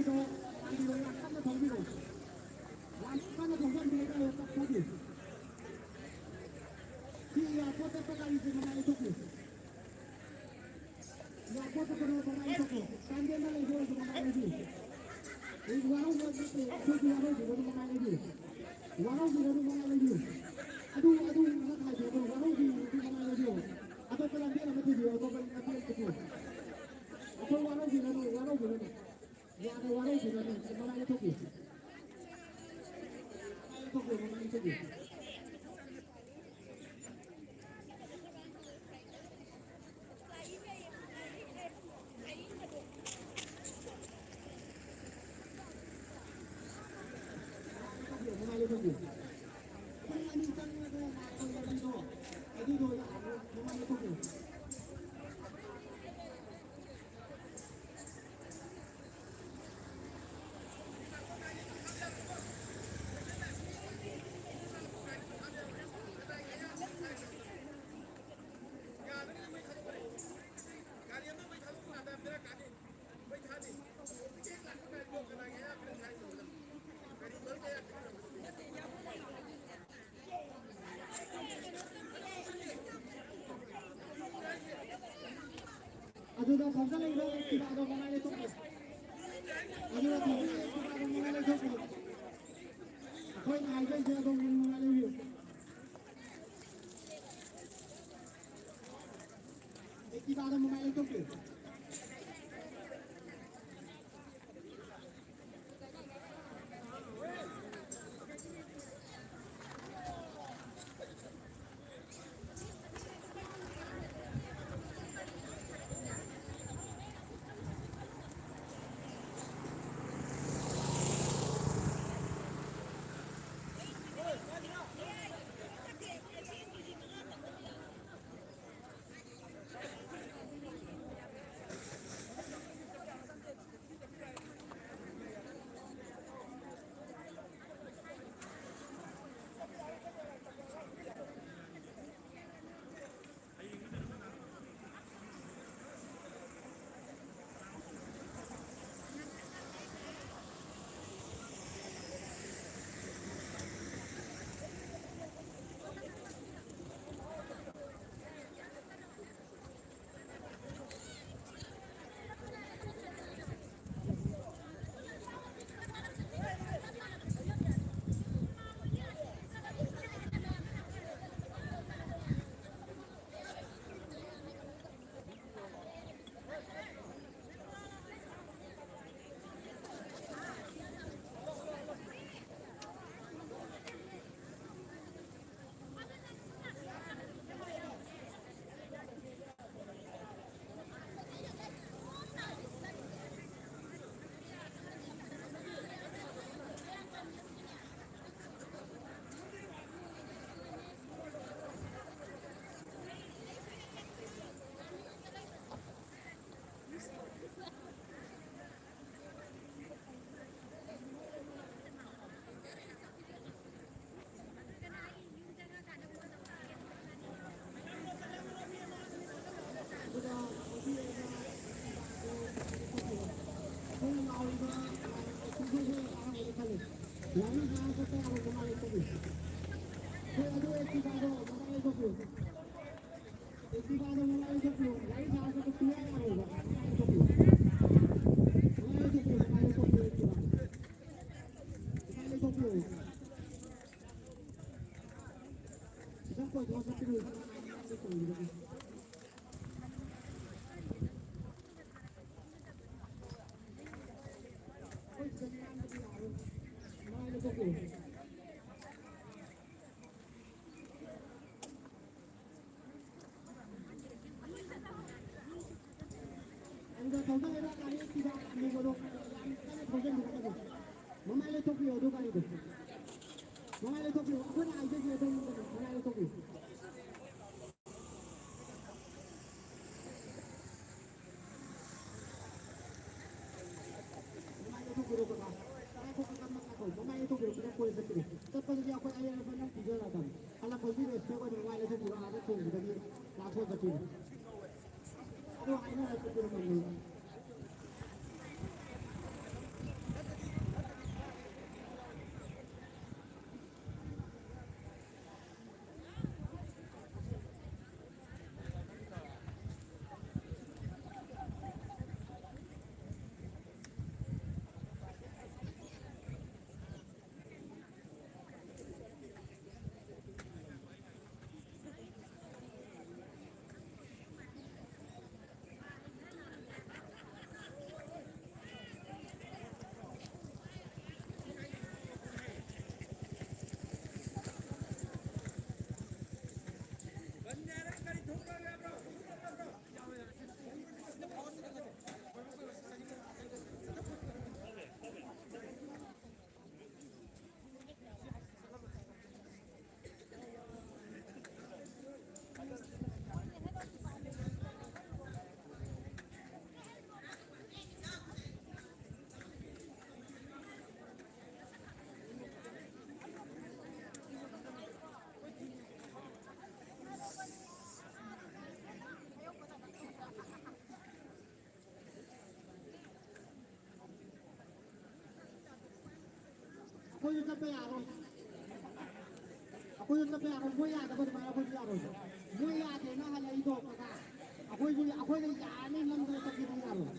ꯌꯥꯝ ꯀꯟꯅ ꯊꯧꯕꯤꯔꯣ꯫ ꯌꯥꯝ ꯀꯟꯅ ꯊꯧꯖꯟꯕꯤꯔꯒ ꯇꯞꯊꯒꯦ꯫ ꯁꯤ ꯏꯌꯥꯔꯄꯣꯔꯠ ꯆꯠꯄ ꯒꯥꯔꯤꯁꯦ ꯃꯃꯥꯏ ꯂꯩꯊꯣꯛꯄꯤꯌꯨ꯫ ꯏꯌꯥꯔꯄꯣꯔꯠ ꯆꯠꯄꯗꯣ ꯃꯃꯥꯏ ꯂꯩꯊꯣꯛꯄꯤꯌꯨ꯫ ꯆꯥꯟꯗꯦꯜꯗ ꯂꯩꯕ ꯑꯣꯏꯔꯁꯨ ꯃꯃꯥꯏ ꯂꯩꯕꯤꯌꯨ꯫ ꯑꯩ ꯋꯥꯔꯧꯕ ꯅꯠꯇꯦ, ꯑꯩꯈꯣꯏꯁꯨ ꯋꯥꯔꯧꯕꯤꯒꯅꯨ, ꯃꯃꯥꯏ ꯂꯩꯕꯤꯌꯨ꯫ ꯋꯥꯔꯧꯕꯤꯒꯅꯨ, ꯃꯃꯥꯏ ꯂꯩꯕꯤꯌꯨ꯫ ꯑꯗꯨ, ꯑꯗꯨ ꯑꯃ ꯈꯥꯏꯗꯣꯛꯑꯣ, ꯋꯥꯔꯧꯕꯤꯒꯅꯨ, ꯃꯃꯥꯏ ꯂꯩꯕꯤꯌꯨ꯫ ꯑꯇꯣꯞꯄ ꯂꯝꯕꯤ ꯑꯃ ꯊꯤꯕꯤꯌꯨ, ꯑꯇꯣꯞꯄ ꯂꯝꯕꯤ ꯑꯃ ꯊꯤꯕꯤꯌꯨ꯫ ꯑꯩꯈꯣꯏ ꯋꯥꯔꯧꯕꯤꯒꯅꯨ, ꯋꯥꯔꯧꯕꯤꯒꯅꯨ꯫ ꯌꯥꯗ꯭ꯔꯦ, ꯋꯥꯔꯧꯕꯤꯔꯅꯨ, ꯃꯃꯥꯏ ꯂꯩꯊꯣꯛꯄꯤꯌꯨ꯫ ꯃꯃꯥꯏ ꯂꯩꯊꯣꯛꯄꯤꯌꯨ, ꯃꯃꯥꯏ ꯂꯩꯊꯣꯛꯄꯤꯌꯨ꯫ ꯃꯃꯥꯏ ꯂꯩꯊꯣꯛꯄꯤꯌꯨ꯫ ꯄꯨꯡ ꯑꯅꯤ ꯆꯪꯉꯒ ꯂꯥꯛꯄ ꯂꯝꯕꯤꯗꯣ, ꯑꯗꯨꯗꯣ ꯌꯥꯗ꯭ꯔꯦ, ꯃꯃꯥꯏ ꯂꯩꯊꯣꯛꯄꯤꯌꯨ꯫ ꯑꯗꯨꯗ ꯐꯝꯖꯜꯂꯛꯏꯕ ꯑꯦꯛꯇꯤꯚꯥꯗꯣ ꯃꯃꯥꯏ ꯂꯩꯊꯣꯛꯄꯤꯌꯨ꯫ ꯑꯗꯨꯗ ꯐꯝꯖꯜꯂꯛꯏꯕ ꯑꯦꯛꯇꯤꯚꯥꯗꯣ ꯃꯃꯥꯏ ꯂꯩꯊꯣꯛꯄꯤꯌꯨ꯫ ꯑꯩꯈꯣꯏꯅ ꯍꯥꯏꯖꯔꯤꯁꯦ ꯑꯗꯣꯝꯒꯤ ꯃꯃꯥꯏ ꯂꯩꯕꯤꯌꯨ꯫ ꯑꯦꯛꯇꯤꯚꯥꯗꯣ ꯃꯃꯥꯏ ꯂꯩꯊꯣꯛꯄꯤꯌꯨ꯫ ꯃꯃꯥꯏ ꯂꯩꯊꯣꯛꯄꯤꯌꯣ, ꯑꯗꯨ ꯒꯥꯔꯤꯗꯣ꯫ ꯃꯃꯥꯏ ꯂꯩꯊꯣꯛꯄꯤꯌꯣ, ꯑꯩꯈꯣꯏꯅ ꯍꯥꯏꯖꯒꯦ ꯑꯗꯣꯝꯗ ꯃꯃꯥꯏ ꯂꯩꯊꯣꯛꯄꯤꯌꯣ꯫ ꯃꯃꯥꯏ ꯂꯩꯊꯣꯛꯄꯤꯔꯣ ꯀꯀꯥ꯫ ꯉꯥꯏꯈꯣ ꯀꯀꯥ, ꯉꯥꯏꯈꯣ꯫ ꯃꯃꯥꯏ ꯂꯩꯊꯣꯛꯄꯤꯔꯣ, ꯈꯤꯇꯪ ꯀꯣꯏꯔ ꯆꯠꯄꯤꯔꯣ꯫ ꯆꯠꯄꯗꯗꯤ ꯑꯩꯈꯣꯏ ꯑꯌꯥꯝꯕ ꯅꯪ ꯄꯤꯖꯔꯛꯑꯗꯕꯅꯤ꯫ ꯍꯜꯂꯛꯄꯗꯤ ꯔꯦꯁꯄꯦꯛ ꯑꯣꯏꯅ ꯃꯃꯥꯏ ꯂꯩꯊꯣꯛꯄꯤꯔꯣ, ꯑꯥꯗ ꯊꯣꯡꯕꯗꯒꯤ ꯂꯥꯛꯊꯣꯛꯑ ꯆꯠꯄꯤꯔꯣ꯫ ꯑꯗꯣ ꯍꯥꯏꯅꯔ ꯆꯠꯄꯤꯔꯣ ꯉꯝꯃꯣꯏ꯫ ꯑꯩꯈꯣꯏꯁꯨ ꯆꯠꯄ ꯌꯥꯔꯣꯏ꯫ ꯑꯩꯈꯣꯏꯁꯨ ꯆꯠꯄ ꯌꯥꯔꯣꯏ꯫ ꯃꯣꯏ ꯌꯥꯗꯕ ꯑꯗꯨꯃꯥꯏꯅ ꯑꯩꯈꯣꯏꯁꯨ ꯌꯥꯔꯣꯏ꯫ ꯃꯣꯏ ꯌꯥꯗꯦꯅ ꯍꯜꯂꯛꯏꯗꯣ ꯀꯀꯥ꯫ ꯑꯩꯈꯣꯏꯁꯨ, ꯑꯩꯈꯣꯏꯅ ꯌꯥꯔꯅꯤ ꯅꯝꯗꯅ ꯆꯠꯈꯤꯕ ꯌꯥꯔꯣꯏ꯫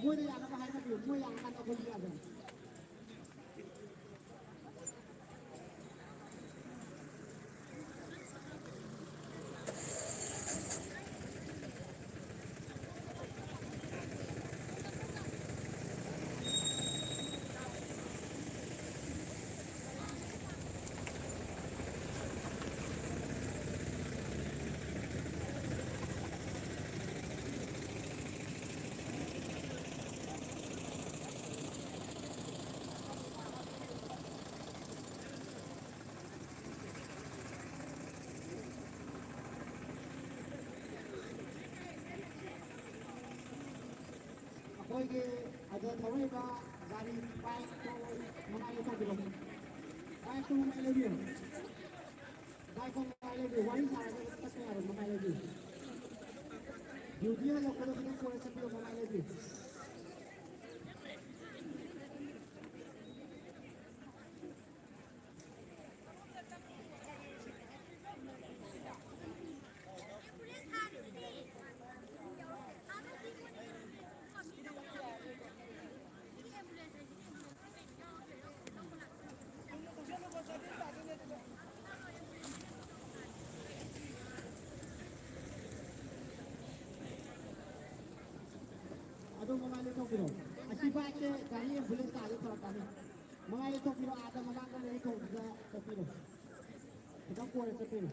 ꯃꯣꯏꯗ ꯌꯥꯅꯕ ꯍꯥꯏꯅꯕꯤꯌꯨ꯫ ꯃꯣꯏ ꯌꯥꯔꯀꯥꯟꯗ ꯑꯩꯈꯣꯏꯁꯨ ꯌꯥꯗꯣꯏꯅꯤ꯫ ꯑꯩꯈꯣꯏꯒꯤ ꯑꯗ ꯊꯧꯔꯛꯏꯕ ꯒꯥꯔꯤ ꯕꯥꯏꯛꯇꯣ ꯃꯃꯥꯏ ꯂꯩꯊꯣꯛꯄꯤꯔꯣ꯫ ꯕꯥꯏꯛꯇꯣ ꯃꯃꯥꯏ ꯂꯩꯕꯤꯌꯨ꯫ ꯕꯥꯏꯛꯇꯣ ꯃꯃꯥꯏ ꯂꯩꯕꯤꯌꯨ꯫ ꯋꯥꯔꯤ ꯁꯥꯔꯒ ꯆꯠꯄ ꯌꯥꯔꯣꯏ, ꯃꯃꯥꯏ ꯂꯩꯕꯤꯌꯨ꯫ ꯗ꯭ꯌꯨꯇꯤ ꯍꯜꯂꯛꯄꯗ ꯈꯤꯇꯪ ꯀꯣꯏꯔ ꯆꯠꯄꯤꯌꯣ, ꯃꯃꯥꯏ ꯂꯩꯕꯤꯌꯨ꯫ ꯑꯗꯣ ꯃꯃꯥꯏ ꯂꯩꯊꯣꯛꯄꯤꯔꯣ꯫ ꯑꯁꯤ ꯕꯥꯏꯛꯁꯦ ꯒꯥꯔꯤ ꯑꯦꯝꯕꯨꯂꯦꯟꯁ ꯂꯥꯛꯑꯗꯤ ꯐꯔꯛ ꯇꯥꯅꯤ꯫ ꯃꯃꯥꯏ ꯂꯩꯊꯣꯛꯄꯤꯔꯣ, ꯑꯥꯗ ꯃꯃꯥꯡꯗ ꯂꯩꯔꯤ ꯊꯣꯡꯗꯨꯗ ꯆꯠꯄꯤꯔꯣ꯫ ꯈꯤꯇꯪ ꯀꯣꯏꯔ ꯆꯠꯄꯤꯔꯣ꯫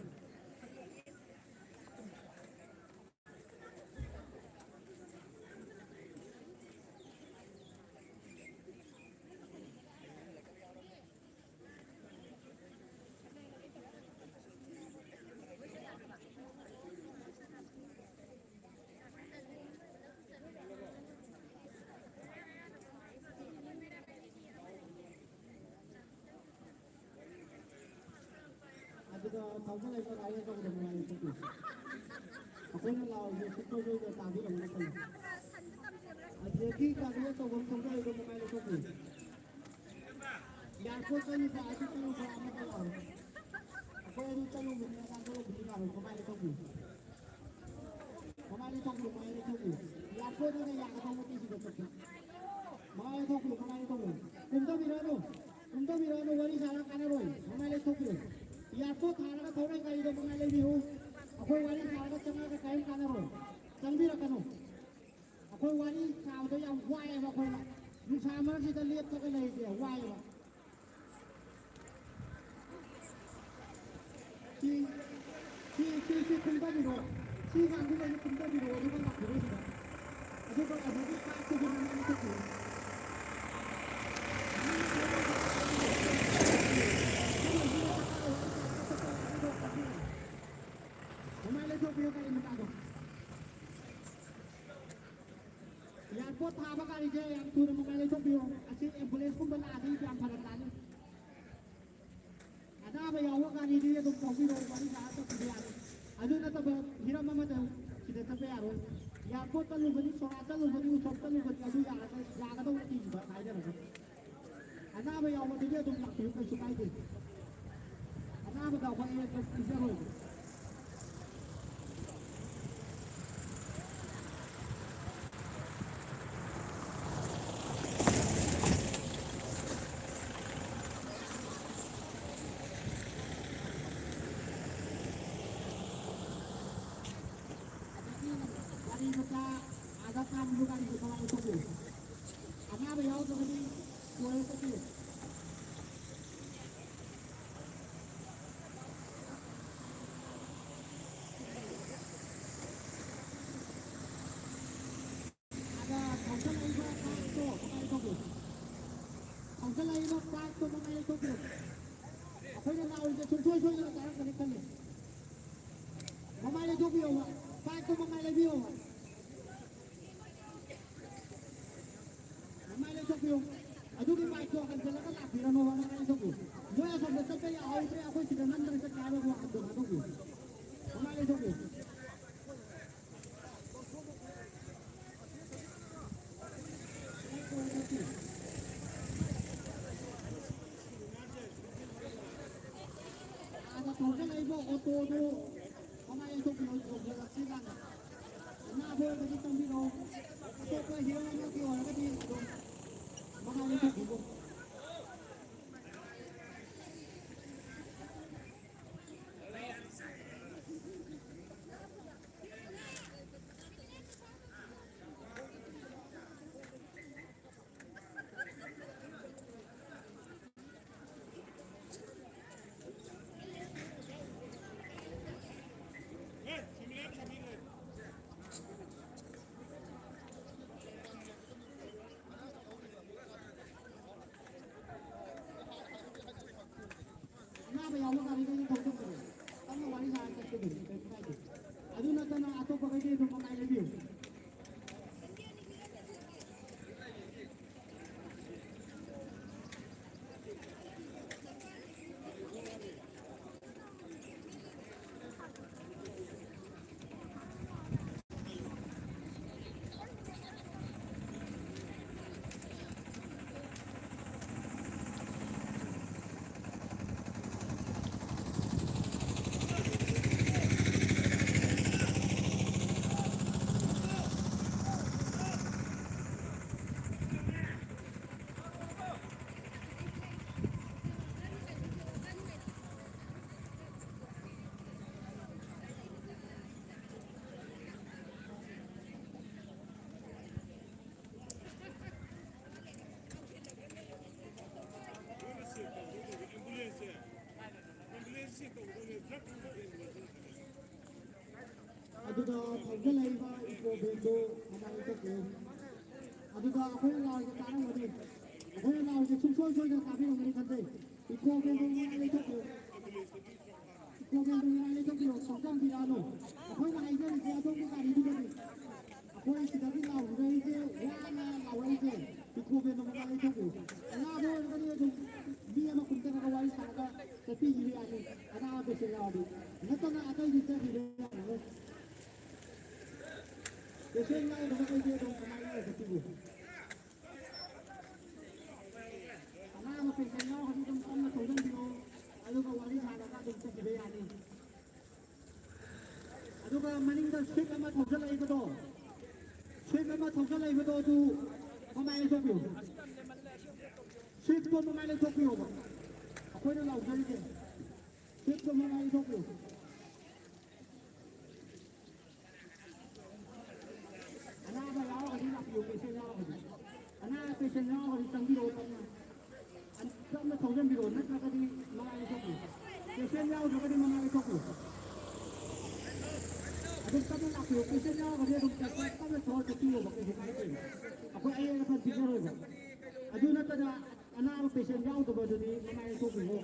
ꯑꯗꯨꯒ ꯊꯧꯖꯤꯜꯂꯛꯏꯕ ꯒꯥꯔꯤ ꯑꯆꯧꯕꯗꯣ ꯃꯃꯥꯏ ꯂꯩꯊꯣꯛꯄꯤꯌꯨ꯫ ꯑꯩꯈꯣꯏꯅ ꯂꯥꯎꯔꯤꯁꯦ ꯁꯨꯛꯁꯣꯏ ꯁꯣꯏꯗꯅ ꯇꯥꯕꯤꯔꯝꯒꯅꯤ ꯈꯜꯂꯤ꯫ ꯑꯗꯨꯗꯒꯤ ꯒꯥꯔꯤ ꯑꯆꯧꯕ ꯑꯃ ꯊꯧꯖꯤꯜꯂꯛꯏꯗꯣ ꯃꯃꯥꯏ ꯂꯩꯊꯣꯛꯄꯤꯌꯨ꯫ ꯌꯥꯔꯄꯣꯠ ꯆꯠꯂꯨꯕ, ꯑꯗꯨ ꯆꯠꯂꯨꯕ ꯑꯃꯠꯇ ꯌꯥꯎꯔꯣꯏ꯫ ꯑꯩꯈꯣꯏ ꯑꯗꯨ ꯆꯠꯂꯨꯕꯅꯤ, ꯑꯗꯥ ꯆꯠꯂꯨꯕꯅꯤ ꯌꯥꯔꯣꯏ꯫ ꯀꯃꯥꯏꯅ ꯇꯧꯕꯤ? ꯀꯃꯥꯏꯅ ꯇꯧꯕꯤ? ꯀꯃꯥꯏꯅ ꯇꯧꯕꯤ? ꯌꯥꯔꯄꯣꯠ ꯑꯣꯏꯅ ꯌꯥꯒꯗꯧꯕ ꯅꯠꯇꯦ ꯁꯤꯗ ꯆꯠꯄ꯫ ꯀꯃꯥꯏꯅ ꯇꯧꯕꯤ? ꯀꯃꯥꯏꯅ ꯇꯧꯕꯤ? ꯀꯨꯝꯊꯕꯤꯔꯛꯑꯅꯨ꯫ ꯀꯨꯝꯊꯕꯤꯔꯛꯑꯅꯨ, ꯋꯥꯔꯤ ꯁꯥꯔ ꯀꯥꯟꯅꯔꯣꯏ꯫ ꯃꯃꯥꯏ ꯂꯩꯊꯣꯛꯄꯤꯔꯣ꯫ ꯌꯥꯔꯄꯣꯠ ꯊꯥꯔꯒ ꯊꯧꯔꯛꯏ ꯒꯥꯔꯤꯗꯣ ꯃꯃꯥꯏ ꯂꯩꯕꯤꯌꯨ꯫ ꯑꯩꯈꯣꯏ ꯋꯥꯔꯤ ꯁꯥꯔꯒ ꯆꯪꯉꯒ ꯀꯔꯤꯝ ꯀꯥꯟꯅꯔꯣꯏ꯫ ꯆꯪꯕꯤꯔꯛꯀꯅꯨ꯫ ꯑꯩꯈꯣꯏ ꯋꯥꯔꯤ ꯁꯥꯕꯗꯣ ꯌꯥꯝ ꯋꯥꯏꯑꯦꯕ꯫ ꯑꯩꯈꯣꯏꯅ ꯅꯨꯡꯁꯥ ꯃꯔꯛꯁꯤꯗ ꯂꯦꯞꯄꯒ ꯂꯩꯔꯤꯁꯦ ꯋꯥꯏꯑꯦꯕ꯫ ꯁꯤ, ꯁꯤ, ꯁꯤ, ꯁꯤ ꯀꯨꯝꯊꯕꯤꯔꯣ꯫ ꯁꯤ ꯉꯥꯛꯇ ꯂꯣꯏꯅ ꯀꯨꯝꯊꯕꯤꯔꯣ, ꯑꯗꯨꯒ ꯂꯥꯛꯄꯤꯔꯣ ꯁꯤꯗ꯫ ꯑꯗꯨꯒ ꯑꯗꯨꯒꯤ ꯄꯥꯏꯞꯇꯨꯒꯤ ꯃꯃꯥꯡꯗ ꯆꯠꯄꯤꯔꯣ꯫ ꯃꯃꯥꯏ ꯂꯩꯊꯣꯛꯄꯤꯌꯣ ꯒꯥꯔꯤ ꯃꯆꯥꯗꯣ꯫ ꯏꯌꯥꯔꯄꯣꯔꯠ ꯊꯥꯕ ꯒꯥꯔꯤꯁꯦ ꯌꯥꯝ ꯊꯨꯅ ꯃꯃꯥꯏ ꯂꯩꯊꯣꯛꯄꯤꯌꯣ꯫ ꯑꯁꯤ ꯑꯦꯝꯕꯨꯂꯦꯟꯁꯀꯨꯝꯕ ꯂꯥꯛꯑꯗꯤ ꯌꯥꯝ ꯐꯔꯛ ꯇꯥꯅꯤ꯫ ꯑꯅꯥꯕ ꯌꯥꯎꯕ ꯒꯥꯔꯤꯗꯤ ꯑꯗꯨꯝ ꯊꯧꯕꯤꯔꯣ, ꯋꯥꯔꯤ ꯁꯥꯔ ꯆꯠꯄꯤꯕ ꯌꯥꯅꯤ꯫ ꯑꯗꯨ ꯅꯠꯇꯕ ꯍꯤꯔꯝ ꯑꯃꯗ ꯁꯤꯗ ꯆꯠꯄ ꯌꯥꯔꯣꯏ꯫ ꯏꯌꯥꯔꯄꯣꯔꯠ ꯆꯠꯂꯨꯕꯅꯤ, ꯁꯣꯔꯥ ꯆꯠꯂꯨꯕꯅꯤ, ꯎꯁꯣꯞ ꯆꯠꯂꯨꯕꯅꯤ, ꯑꯗꯨ ꯌꯥꯔꯒ ꯌꯥꯒꯗꯧꯕ ꯅꯠꯇꯦ ꯁꯤꯗ ꯍꯥꯏꯖꯔꯒ꯫ ꯑꯅꯥꯕ ꯌꯥꯎꯕꯗꯨꯗꯤ ꯑꯗꯨꯝ ꯂꯥꯛꯄꯤꯌꯨ, ꯀꯩꯁꯨ ꯀꯥꯏꯗꯦ꯫ ꯑꯅꯥꯕꯗ ꯑꯩꯈꯣꯏ ꯑꯦꯗꯚꯥꯟꯁ ꯄꯤꯖꯔꯣꯏꯕ꯫ ꯑꯗꯒꯤ ꯒꯥꯔꯤ ꯃꯆꯥ ꯑꯥꯗ ꯈꯥꯝꯃꯤꯕ ꯒꯥꯔꯤꯗꯨ ꯀꯃꯥꯏꯅ ꯇꯧꯒꯦ? ꯑꯅꯥꯕ ꯌꯥꯎꯗ꯭ꯔꯒꯗꯤ ꯄꯨꯔꯒ ꯆꯠꯄꯤꯌꯨ꯫ ꯑꯗ ꯊꯧꯒꯠꯂꯛꯏꯕ ꯄꯥꯏꯞꯇꯣ ꯀꯃꯥꯏꯅ ꯇꯧꯒꯦ? ꯊꯧꯒꯠꯂꯛꯏꯕ ꯄꯥꯏꯞꯇꯣ ꯀꯃꯥꯏꯅ ꯇꯧꯒꯦ? ꯑꯩꯈꯣꯏꯅ ꯂꯥꯎꯔꯤꯁꯦ ꯁꯨꯡꯁꯣꯏ ꯁꯣꯏꯗꯅ ꯇꯥꯔꯛꯀꯅꯤ ꯈꯜꯂꯤ꯫ ꯃꯃꯥꯏ ꯂꯩꯊꯣꯛꯄꯤꯌꯣꯕ, ꯄꯥꯏꯞꯇꯣ ꯃꯃꯥꯏ ꯂꯩꯕꯤꯌꯣꯕ꯫ ꯃꯃꯥꯏ ꯂꯩꯊꯣꯛꯄꯤꯌꯨ꯫ ꯑꯗꯨꯒꯤ ꯃꯥꯏꯛꯇꯣ ꯍꯟꯖꯤꯜꯂꯒ ꯂꯥꯛꯄꯤꯔꯅꯣꯕ, ꯃꯃꯥꯏ ꯂꯩꯊꯣꯛꯄꯤꯌꯨ꯫ ꯃꯣꯏ ꯑꯁꯣꯝꯗ ꯆꯠꯄ ꯌꯥꯍꯧꯗ꯭ꯔꯦ, ꯑꯩꯈꯣꯏ ꯁꯤꯗ ꯅꯝꯗꯅ ꯆꯠꯀꯦ ꯍꯥꯏꯕ ꯋꯥꯈꯜꯗꯣ ꯊꯥꯗꯣꯛꯄꯤꯌꯨ꯫ ꯃꯃꯥꯏ ꯂꯩꯊꯣꯛꯄꯤꯌꯨ꯫ ꯊꯧꯖꯤꯜꯂꯛꯏꯕ ꯑꯣꯇꯣꯗꯨ ꯃꯃꯥꯏ ꯂꯩꯊꯣꯛꯄꯤꯌꯨ, ꯌꯧꯁꯤꯜꯂꯛꯇ꯭ꯔꯤꯀꯥꯟꯗ꯫ ꯑꯅꯥꯕ ꯑꯣꯏꯔꯒꯗꯤ ꯆꯪꯕꯤꯔꯛꯑꯣ꯫ ꯑꯇꯣꯞꯄ ꯍꯤꯔꯝ ꯑꯃꯒꯤ ꯑꯣꯏꯔꯒꯗꯤ ꯑꯗꯨꯝ ꯃꯃꯥꯏ ꯂꯩꯊꯣꯛꯄꯤꯌꯨ꯫ ꯑꯅꯥꯕ ꯌꯥꯎꯕ ꯒꯥꯔꯤꯗ ꯑꯗꯨꯝ ꯊꯧꯖꯤꯟꯕꯤꯔꯣ꯫ ꯇꯞꯅ ꯋꯥꯔꯤ ꯁꯥꯔ ꯆꯠꯄꯤꯔꯣ, ꯀꯩꯁꯨ ꯀꯥꯏꯗꯦ꯫ ꯑꯗꯨ ꯅꯠꯇꯅ ꯑꯇꯣꯞꯄꯈꯩꯗꯤ ꯑꯗꯨꯝ ꯃꯃꯥꯏ ꯂꯩꯕꯤꯌꯨ꯫ ꯑꯗꯨꯒ ꯊꯧꯖꯤꯜꯂꯛꯏꯕ ꯏꯀꯣ ꯚꯦꯟꯗꯨ ꯃꯃꯥꯡ ꯂꯩꯊꯣꯛꯄꯤꯌꯨ꯫ ꯑꯗꯨꯒ ꯑꯩꯈꯣꯏꯅ ꯂꯥꯎꯔꯤꯁꯦ ꯇꯥꯔꯝꯒꯅꯤ꯫ ꯑꯩꯈꯣꯏꯅ ꯂꯥꯎꯔꯤꯁꯦ ꯁꯨꯡꯁꯣꯏ ꯁꯣꯏꯗꯅ ꯇꯥꯕꯤꯔꯝꯒꯅꯤ ꯈꯟꯖꯩ꯫ ꯏꯀꯣ ꯚꯦꯟꯗꯨ ꯃꯃꯥꯡ ꯂꯩꯊꯣꯛꯄꯤꯌꯨ꯫ ꯏꯀꯣ ꯚꯦꯟꯗꯨ ꯃꯃꯥꯡ ꯂꯩꯊꯣꯛꯄꯤꯌꯨ꯫ ꯁꯣꯝꯗ ꯄꯤꯔꯛꯑꯅꯨ꯫ ꯑꯩꯈꯣꯏꯅ ꯍꯥꯏꯖꯔꯤꯁꯦ ꯑꯗꯣꯝꯒꯤ ꯒꯥꯔꯤꯗꯨꯗꯅꯤ꯫ ꯑꯩꯈꯣꯏ ꯁꯤꯗꯒꯤ ꯂꯥꯎꯔꯛꯏꯁꯦ, ꯋꯥꯅ ꯂꯥꯎꯔꯛꯏꯁꯦ, ꯏꯀꯣ ꯚꯦꯟꯗꯣ ꯃꯃꯥꯡ ꯂꯩꯊꯣꯛꯄꯤꯌꯨ꯫ ꯑꯅꯥꯕ ꯑꯣꯏꯔꯒꯗꯤ ꯑꯗꯨꯝ ꯃꯤ ꯑꯃ ꯀꯨꯝꯊꯔꯒ ꯋꯥꯔꯤ ꯁꯥꯔꯒ ꯆꯠꯄꯤꯈꯤꯕ ꯌꯥꯅꯤ, ꯑꯅꯥꯕ ꯄꯦꯁꯦꯟ ꯌꯥꯎꯔꯗꯤ꯫ ꯅꯠꯇꯅ ꯑꯇꯩꯗꯤ ꯆꯠꯈꯤꯕ ꯌꯥꯔꯔꯣꯏ꯫ ꯄꯦꯁꯦꯟ ꯌꯥꯎꯗꯕꯈꯩꯗꯤ ꯑꯗꯨꯝ ꯀꯃꯥꯏꯅ ꯆꯠꯄꯤꯌꯨ? ꯑꯅꯥꯕ ꯄꯦꯁꯦꯟ ꯌꯥꯎꯔꯒꯗꯤ ꯑꯗꯨꯝ ꯇꯞꯅ ꯊꯧꯖꯤꯟꯕꯤꯌꯣ, ꯑꯗꯨꯒ ꯋꯥꯔꯤ ꯁꯥꯔꯒ ꯑꯗꯨꯝ ꯆꯠꯈꯤꯕ ꯂꯩꯕꯗꯣ ꯑꯗꯨ ꯃꯃꯥꯏ ꯂꯩꯊꯣꯛꯄꯤꯌꯨ꯫ ꯁꯤꯠꯇꯣ ꯃꯃꯥꯏ ꯂꯩꯊꯣꯛꯄꯤꯌꯣꯕ꯫ ꯑꯩꯈꯣꯏꯅ ꯂꯥꯎꯖꯔꯤꯁꯦ꯫ ꯁꯤꯠꯇꯣ ꯃꯃꯥꯏ ꯂꯩꯊꯣꯛꯄꯤꯌꯨ꯫ ꯑꯅꯥꯕ ꯌꯥꯎꯔꯒꯗꯤ ꯂꯥꯛꯄꯤꯌꯨ, ꯄꯦꯁꯦꯟ ꯌꯥꯎꯔꯒꯗꯤ꯫ ꯑꯅꯥꯕ ꯄꯦꯁꯦꯟ ꯌꯥꯎꯔꯒꯗꯤ ꯆꯪꯕꯤꯔꯛꯑꯣ ꯇꯞꯅ꯫ ꯑꯟ-, ꯇꯞꯅ ꯊꯧꯖꯟꯕꯤꯔꯛꯑꯣ, ꯅꯠꯇ꯭ꯔꯒꯗꯤ ꯃꯃꯥꯏ ꯂꯩꯊꯣꯛꯄꯤꯌꯨ꯫ ꯄꯦꯁꯦꯟ ꯌꯥꯎꯗ꯭ꯔꯒꯗꯤ ꯃꯃꯥꯏ ꯂꯩꯊꯣꯛꯄꯤꯌꯨ꯫ ꯑꯗꯨꯝ ꯇꯞꯅ ꯂꯥꯛꯄꯤꯌꯨ, ꯄꯦꯁꯦꯟ ꯌꯥꯎꯔꯒꯗꯤ ꯑꯗꯨꯝ ꯇꯞꯅ ꯊꯧꯔ ꯆꯠꯄꯤꯌꯣꯕ, ꯀꯩꯁꯨ ꯀꯥꯏꯗꯦ꯫ ꯑꯩꯈꯣꯏ ꯑꯌꯦꯠ ꯑꯄꯟ ꯄꯤꯖꯔꯣꯏꯕ꯫ ꯑꯗꯨ ꯅꯠꯇꯅ ꯑꯅꯥꯕ ꯄꯦꯁꯦꯟ ꯌꯥꯎꯗꯕꯗꯨꯗꯤ ꯃꯃꯥꯏ ꯂꯩꯊꯣꯛꯄꯤꯌꯨ꯫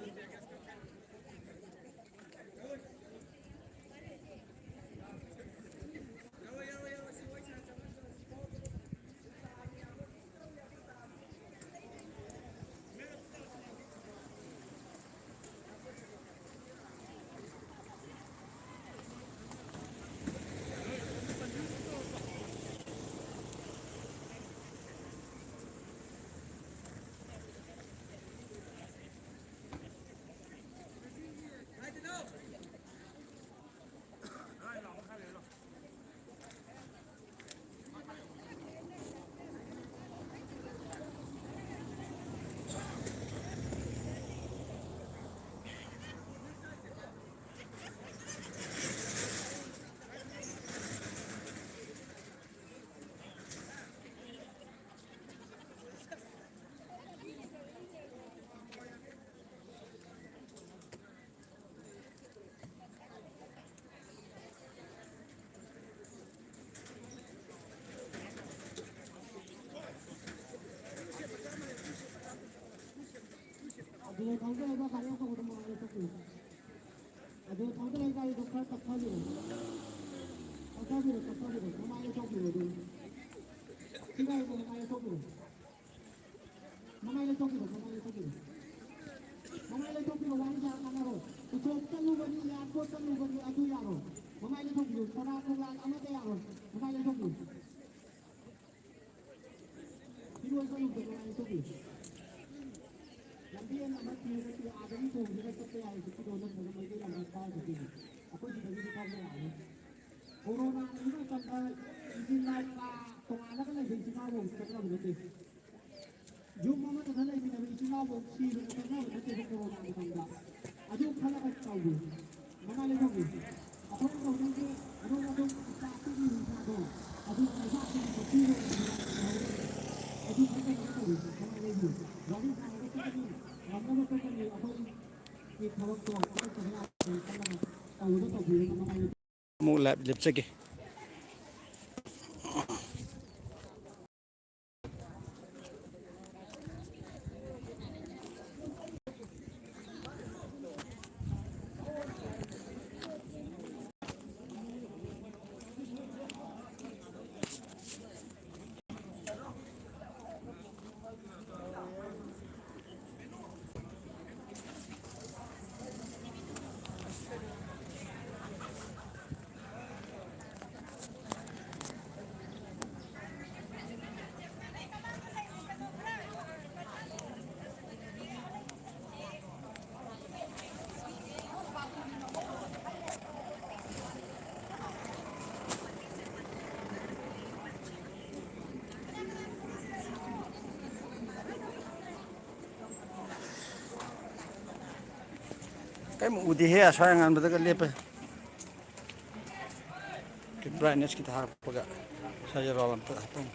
ꯑꯗꯨ ꯊꯧꯖꯔꯒ ꯒꯥꯔꯤ ꯑꯆꯧꯕꯗ ꯃꯃꯥꯡꯗ ꯆꯠꯄꯤꯌꯨ꯫ ꯑꯗꯨ ꯊꯧꯖꯔꯒ ꯒꯥꯔꯤꯗꯣ ꯈꯔ ꯇꯞꯊꯕꯤꯔꯣ꯫ ꯇꯞꯊꯕꯤꯔꯣ, ꯇꯞꯊꯕꯤꯔꯣ꯫ ꯃꯃꯥꯡꯗ ꯆꯠꯄꯤꯔꯣ ꯑꯗꯨ꯫ ꯁꯤ ꯒꯥꯔꯤꯗꯣ ꯃꯃꯥꯡꯗ ꯆꯠꯄꯤꯔꯣ꯫ ꯃꯃꯥꯏ ꯂꯩꯊꯣꯛꯄꯤꯔꯣ, ꯃꯃꯥꯏ ꯂꯩꯊꯣꯛꯄꯤꯔꯣ꯫ ꯃꯃꯥꯏ ꯂꯩꯊꯣꯛꯄꯤꯔꯣ, ꯋꯥꯔꯤ ꯁꯥ ꯀꯥꯟꯅꯔꯣꯏ꯫ ꯎꯁꯣꯞ ꯆꯠꯂꯨꯕꯅꯤ, ꯂꯥꯏ ꯄꯣꯠ ꯆꯠꯂꯨꯕꯅꯤ, ꯑꯗꯨ ꯌꯥꯔꯣꯏ꯫ ꯃꯃꯥꯏ ꯂꯩꯊꯣꯛꯄꯤꯔꯣ, ꯆꯔꯥ ꯈꯣꯡꯂꯥꯟ ꯑꯃꯠꯇ ꯌꯥꯔꯣꯏ꯫ ꯃꯃꯥꯏ ꯂꯩꯊꯣꯛꯄꯤꯔꯣ꯫ ꯐꯤꯔꯣꯜ ꯆꯠꯂꯨꯕꯗ ꯃꯃꯥꯏ ꯂꯩꯊꯣꯛꯄꯤꯔꯣ꯫ ꯂꯝꯕꯤ ꯑꯃ ꯊꯤꯔꯒ ꯑꯥꯗꯒꯤ ꯊꯣꯡꯗꯨꯅ ꯆꯠꯄ ꯌꯥꯏ, ꯍꯧꯖꯤꯛꯀꯤꯗꯣ ꯅꯠꯇ꯭ꯔꯒ ꯃꯩꯇꯩ ꯂꯝꯕꯤ ꯀꯥꯏꯗꯒꯤ꯫ ꯑꯩꯈꯣꯏ ꯁꯤꯗꯒꯤꯗꯤ ꯀꯥꯏꯕ ꯌꯥꯔꯣꯏ꯫ ꯀꯣꯔꯣꯅꯥ ꯂꯩꯕ ꯃꯇꯝꯗ ꯏꯟꯖꯤꯟ ꯂꯥꯏ ꯀꯥ ꯇꯣꯉꯥꯜꯂꯒ ꯂꯩꯕ ꯏꯆꯤꯜ ꯏꯅꯥꯎꯕꯨ ꯆꯠꯅꯕ ꯅꯠꯇꯦ꯫ ꯌꯨꯝ ꯑꯃꯗ ꯂꯩꯃꯤꯟꯅꯕ ꯏꯆꯤꯜ ꯏꯅꯥꯎꯕꯨ ꯁꯤꯕꯗ ꯆꯠꯅꯕ ꯅꯠꯇꯦꯕ ꯀꯣꯔꯣꯅꯥ ꯃꯇꯝꯗ꯫ ꯑꯗꯨ ꯈꯜꯂꯒ ꯇꯧꯕ꯫ ꯃꯉꯥ ꯂꯩꯐꯝꯒꯤ ꯑꯩꯈꯣꯏꯅ ꯇꯧꯗꯣꯏꯁꯦ ꯑꯗꯣꯝ ꯑꯗꯣꯝ ꯏꯆꯥ ꯑꯩꯈꯣꯏꯒꯤ ꯏꯆꯥꯗꯣ ꯑꯗꯨ ꯄꯩꯁꯥ ꯑꯁꯤꯒꯤ ꯃꯇꯦꯡ ꯑꯣꯏꯅ ꯑꯗꯨ ꯈꯟꯊꯔꯒ ꯇꯧꯕ꯫ ꯃꯉꯥ ꯂꯩꯕꯤ ꯋꯥꯔꯤ ꯁꯥꯟꯅꯕ ꯆꯠꯀꯅꯤ, ꯉꯝꯅꯕ ꯆꯠꯀꯅꯤ꯫ ꯑꯩꯈꯣꯏꯒꯤ ꯊꯕꯛꯇꯣ ꯈꯔ ꯇꯧꯕ ꯌꯥꯕ ꯈꯜꯂꯒ ꯇꯧꯕꯗꯣ ꯇꯧꯕꯤꯔꯒ ꯃꯉꯥ ꯂꯩꯕꯤ ꯑꯃꯨꯛ ꯂꯥꯏꯞ ꯂꯦꯞꯆꯒꯦ꯫ ꯀꯩꯝ ꯎꯗꯦꯍꯦ, ꯑꯁ꯭ꯋꯥꯏ ꯑꯉꯥꯟꯕꯗꯒ ꯂꯦꯞꯄꯦ꯫ ꯕ꯭ꯔꯥꯏꯠꯅꯦꯁ ꯈꯤꯇ ꯍꯥꯞꯄꯒ ꯉꯁꯥꯏꯒꯤ ꯔꯥꯎꯟ ꯑꯝꯇ ꯍꯥꯞꯄꯝꯃꯨ꯫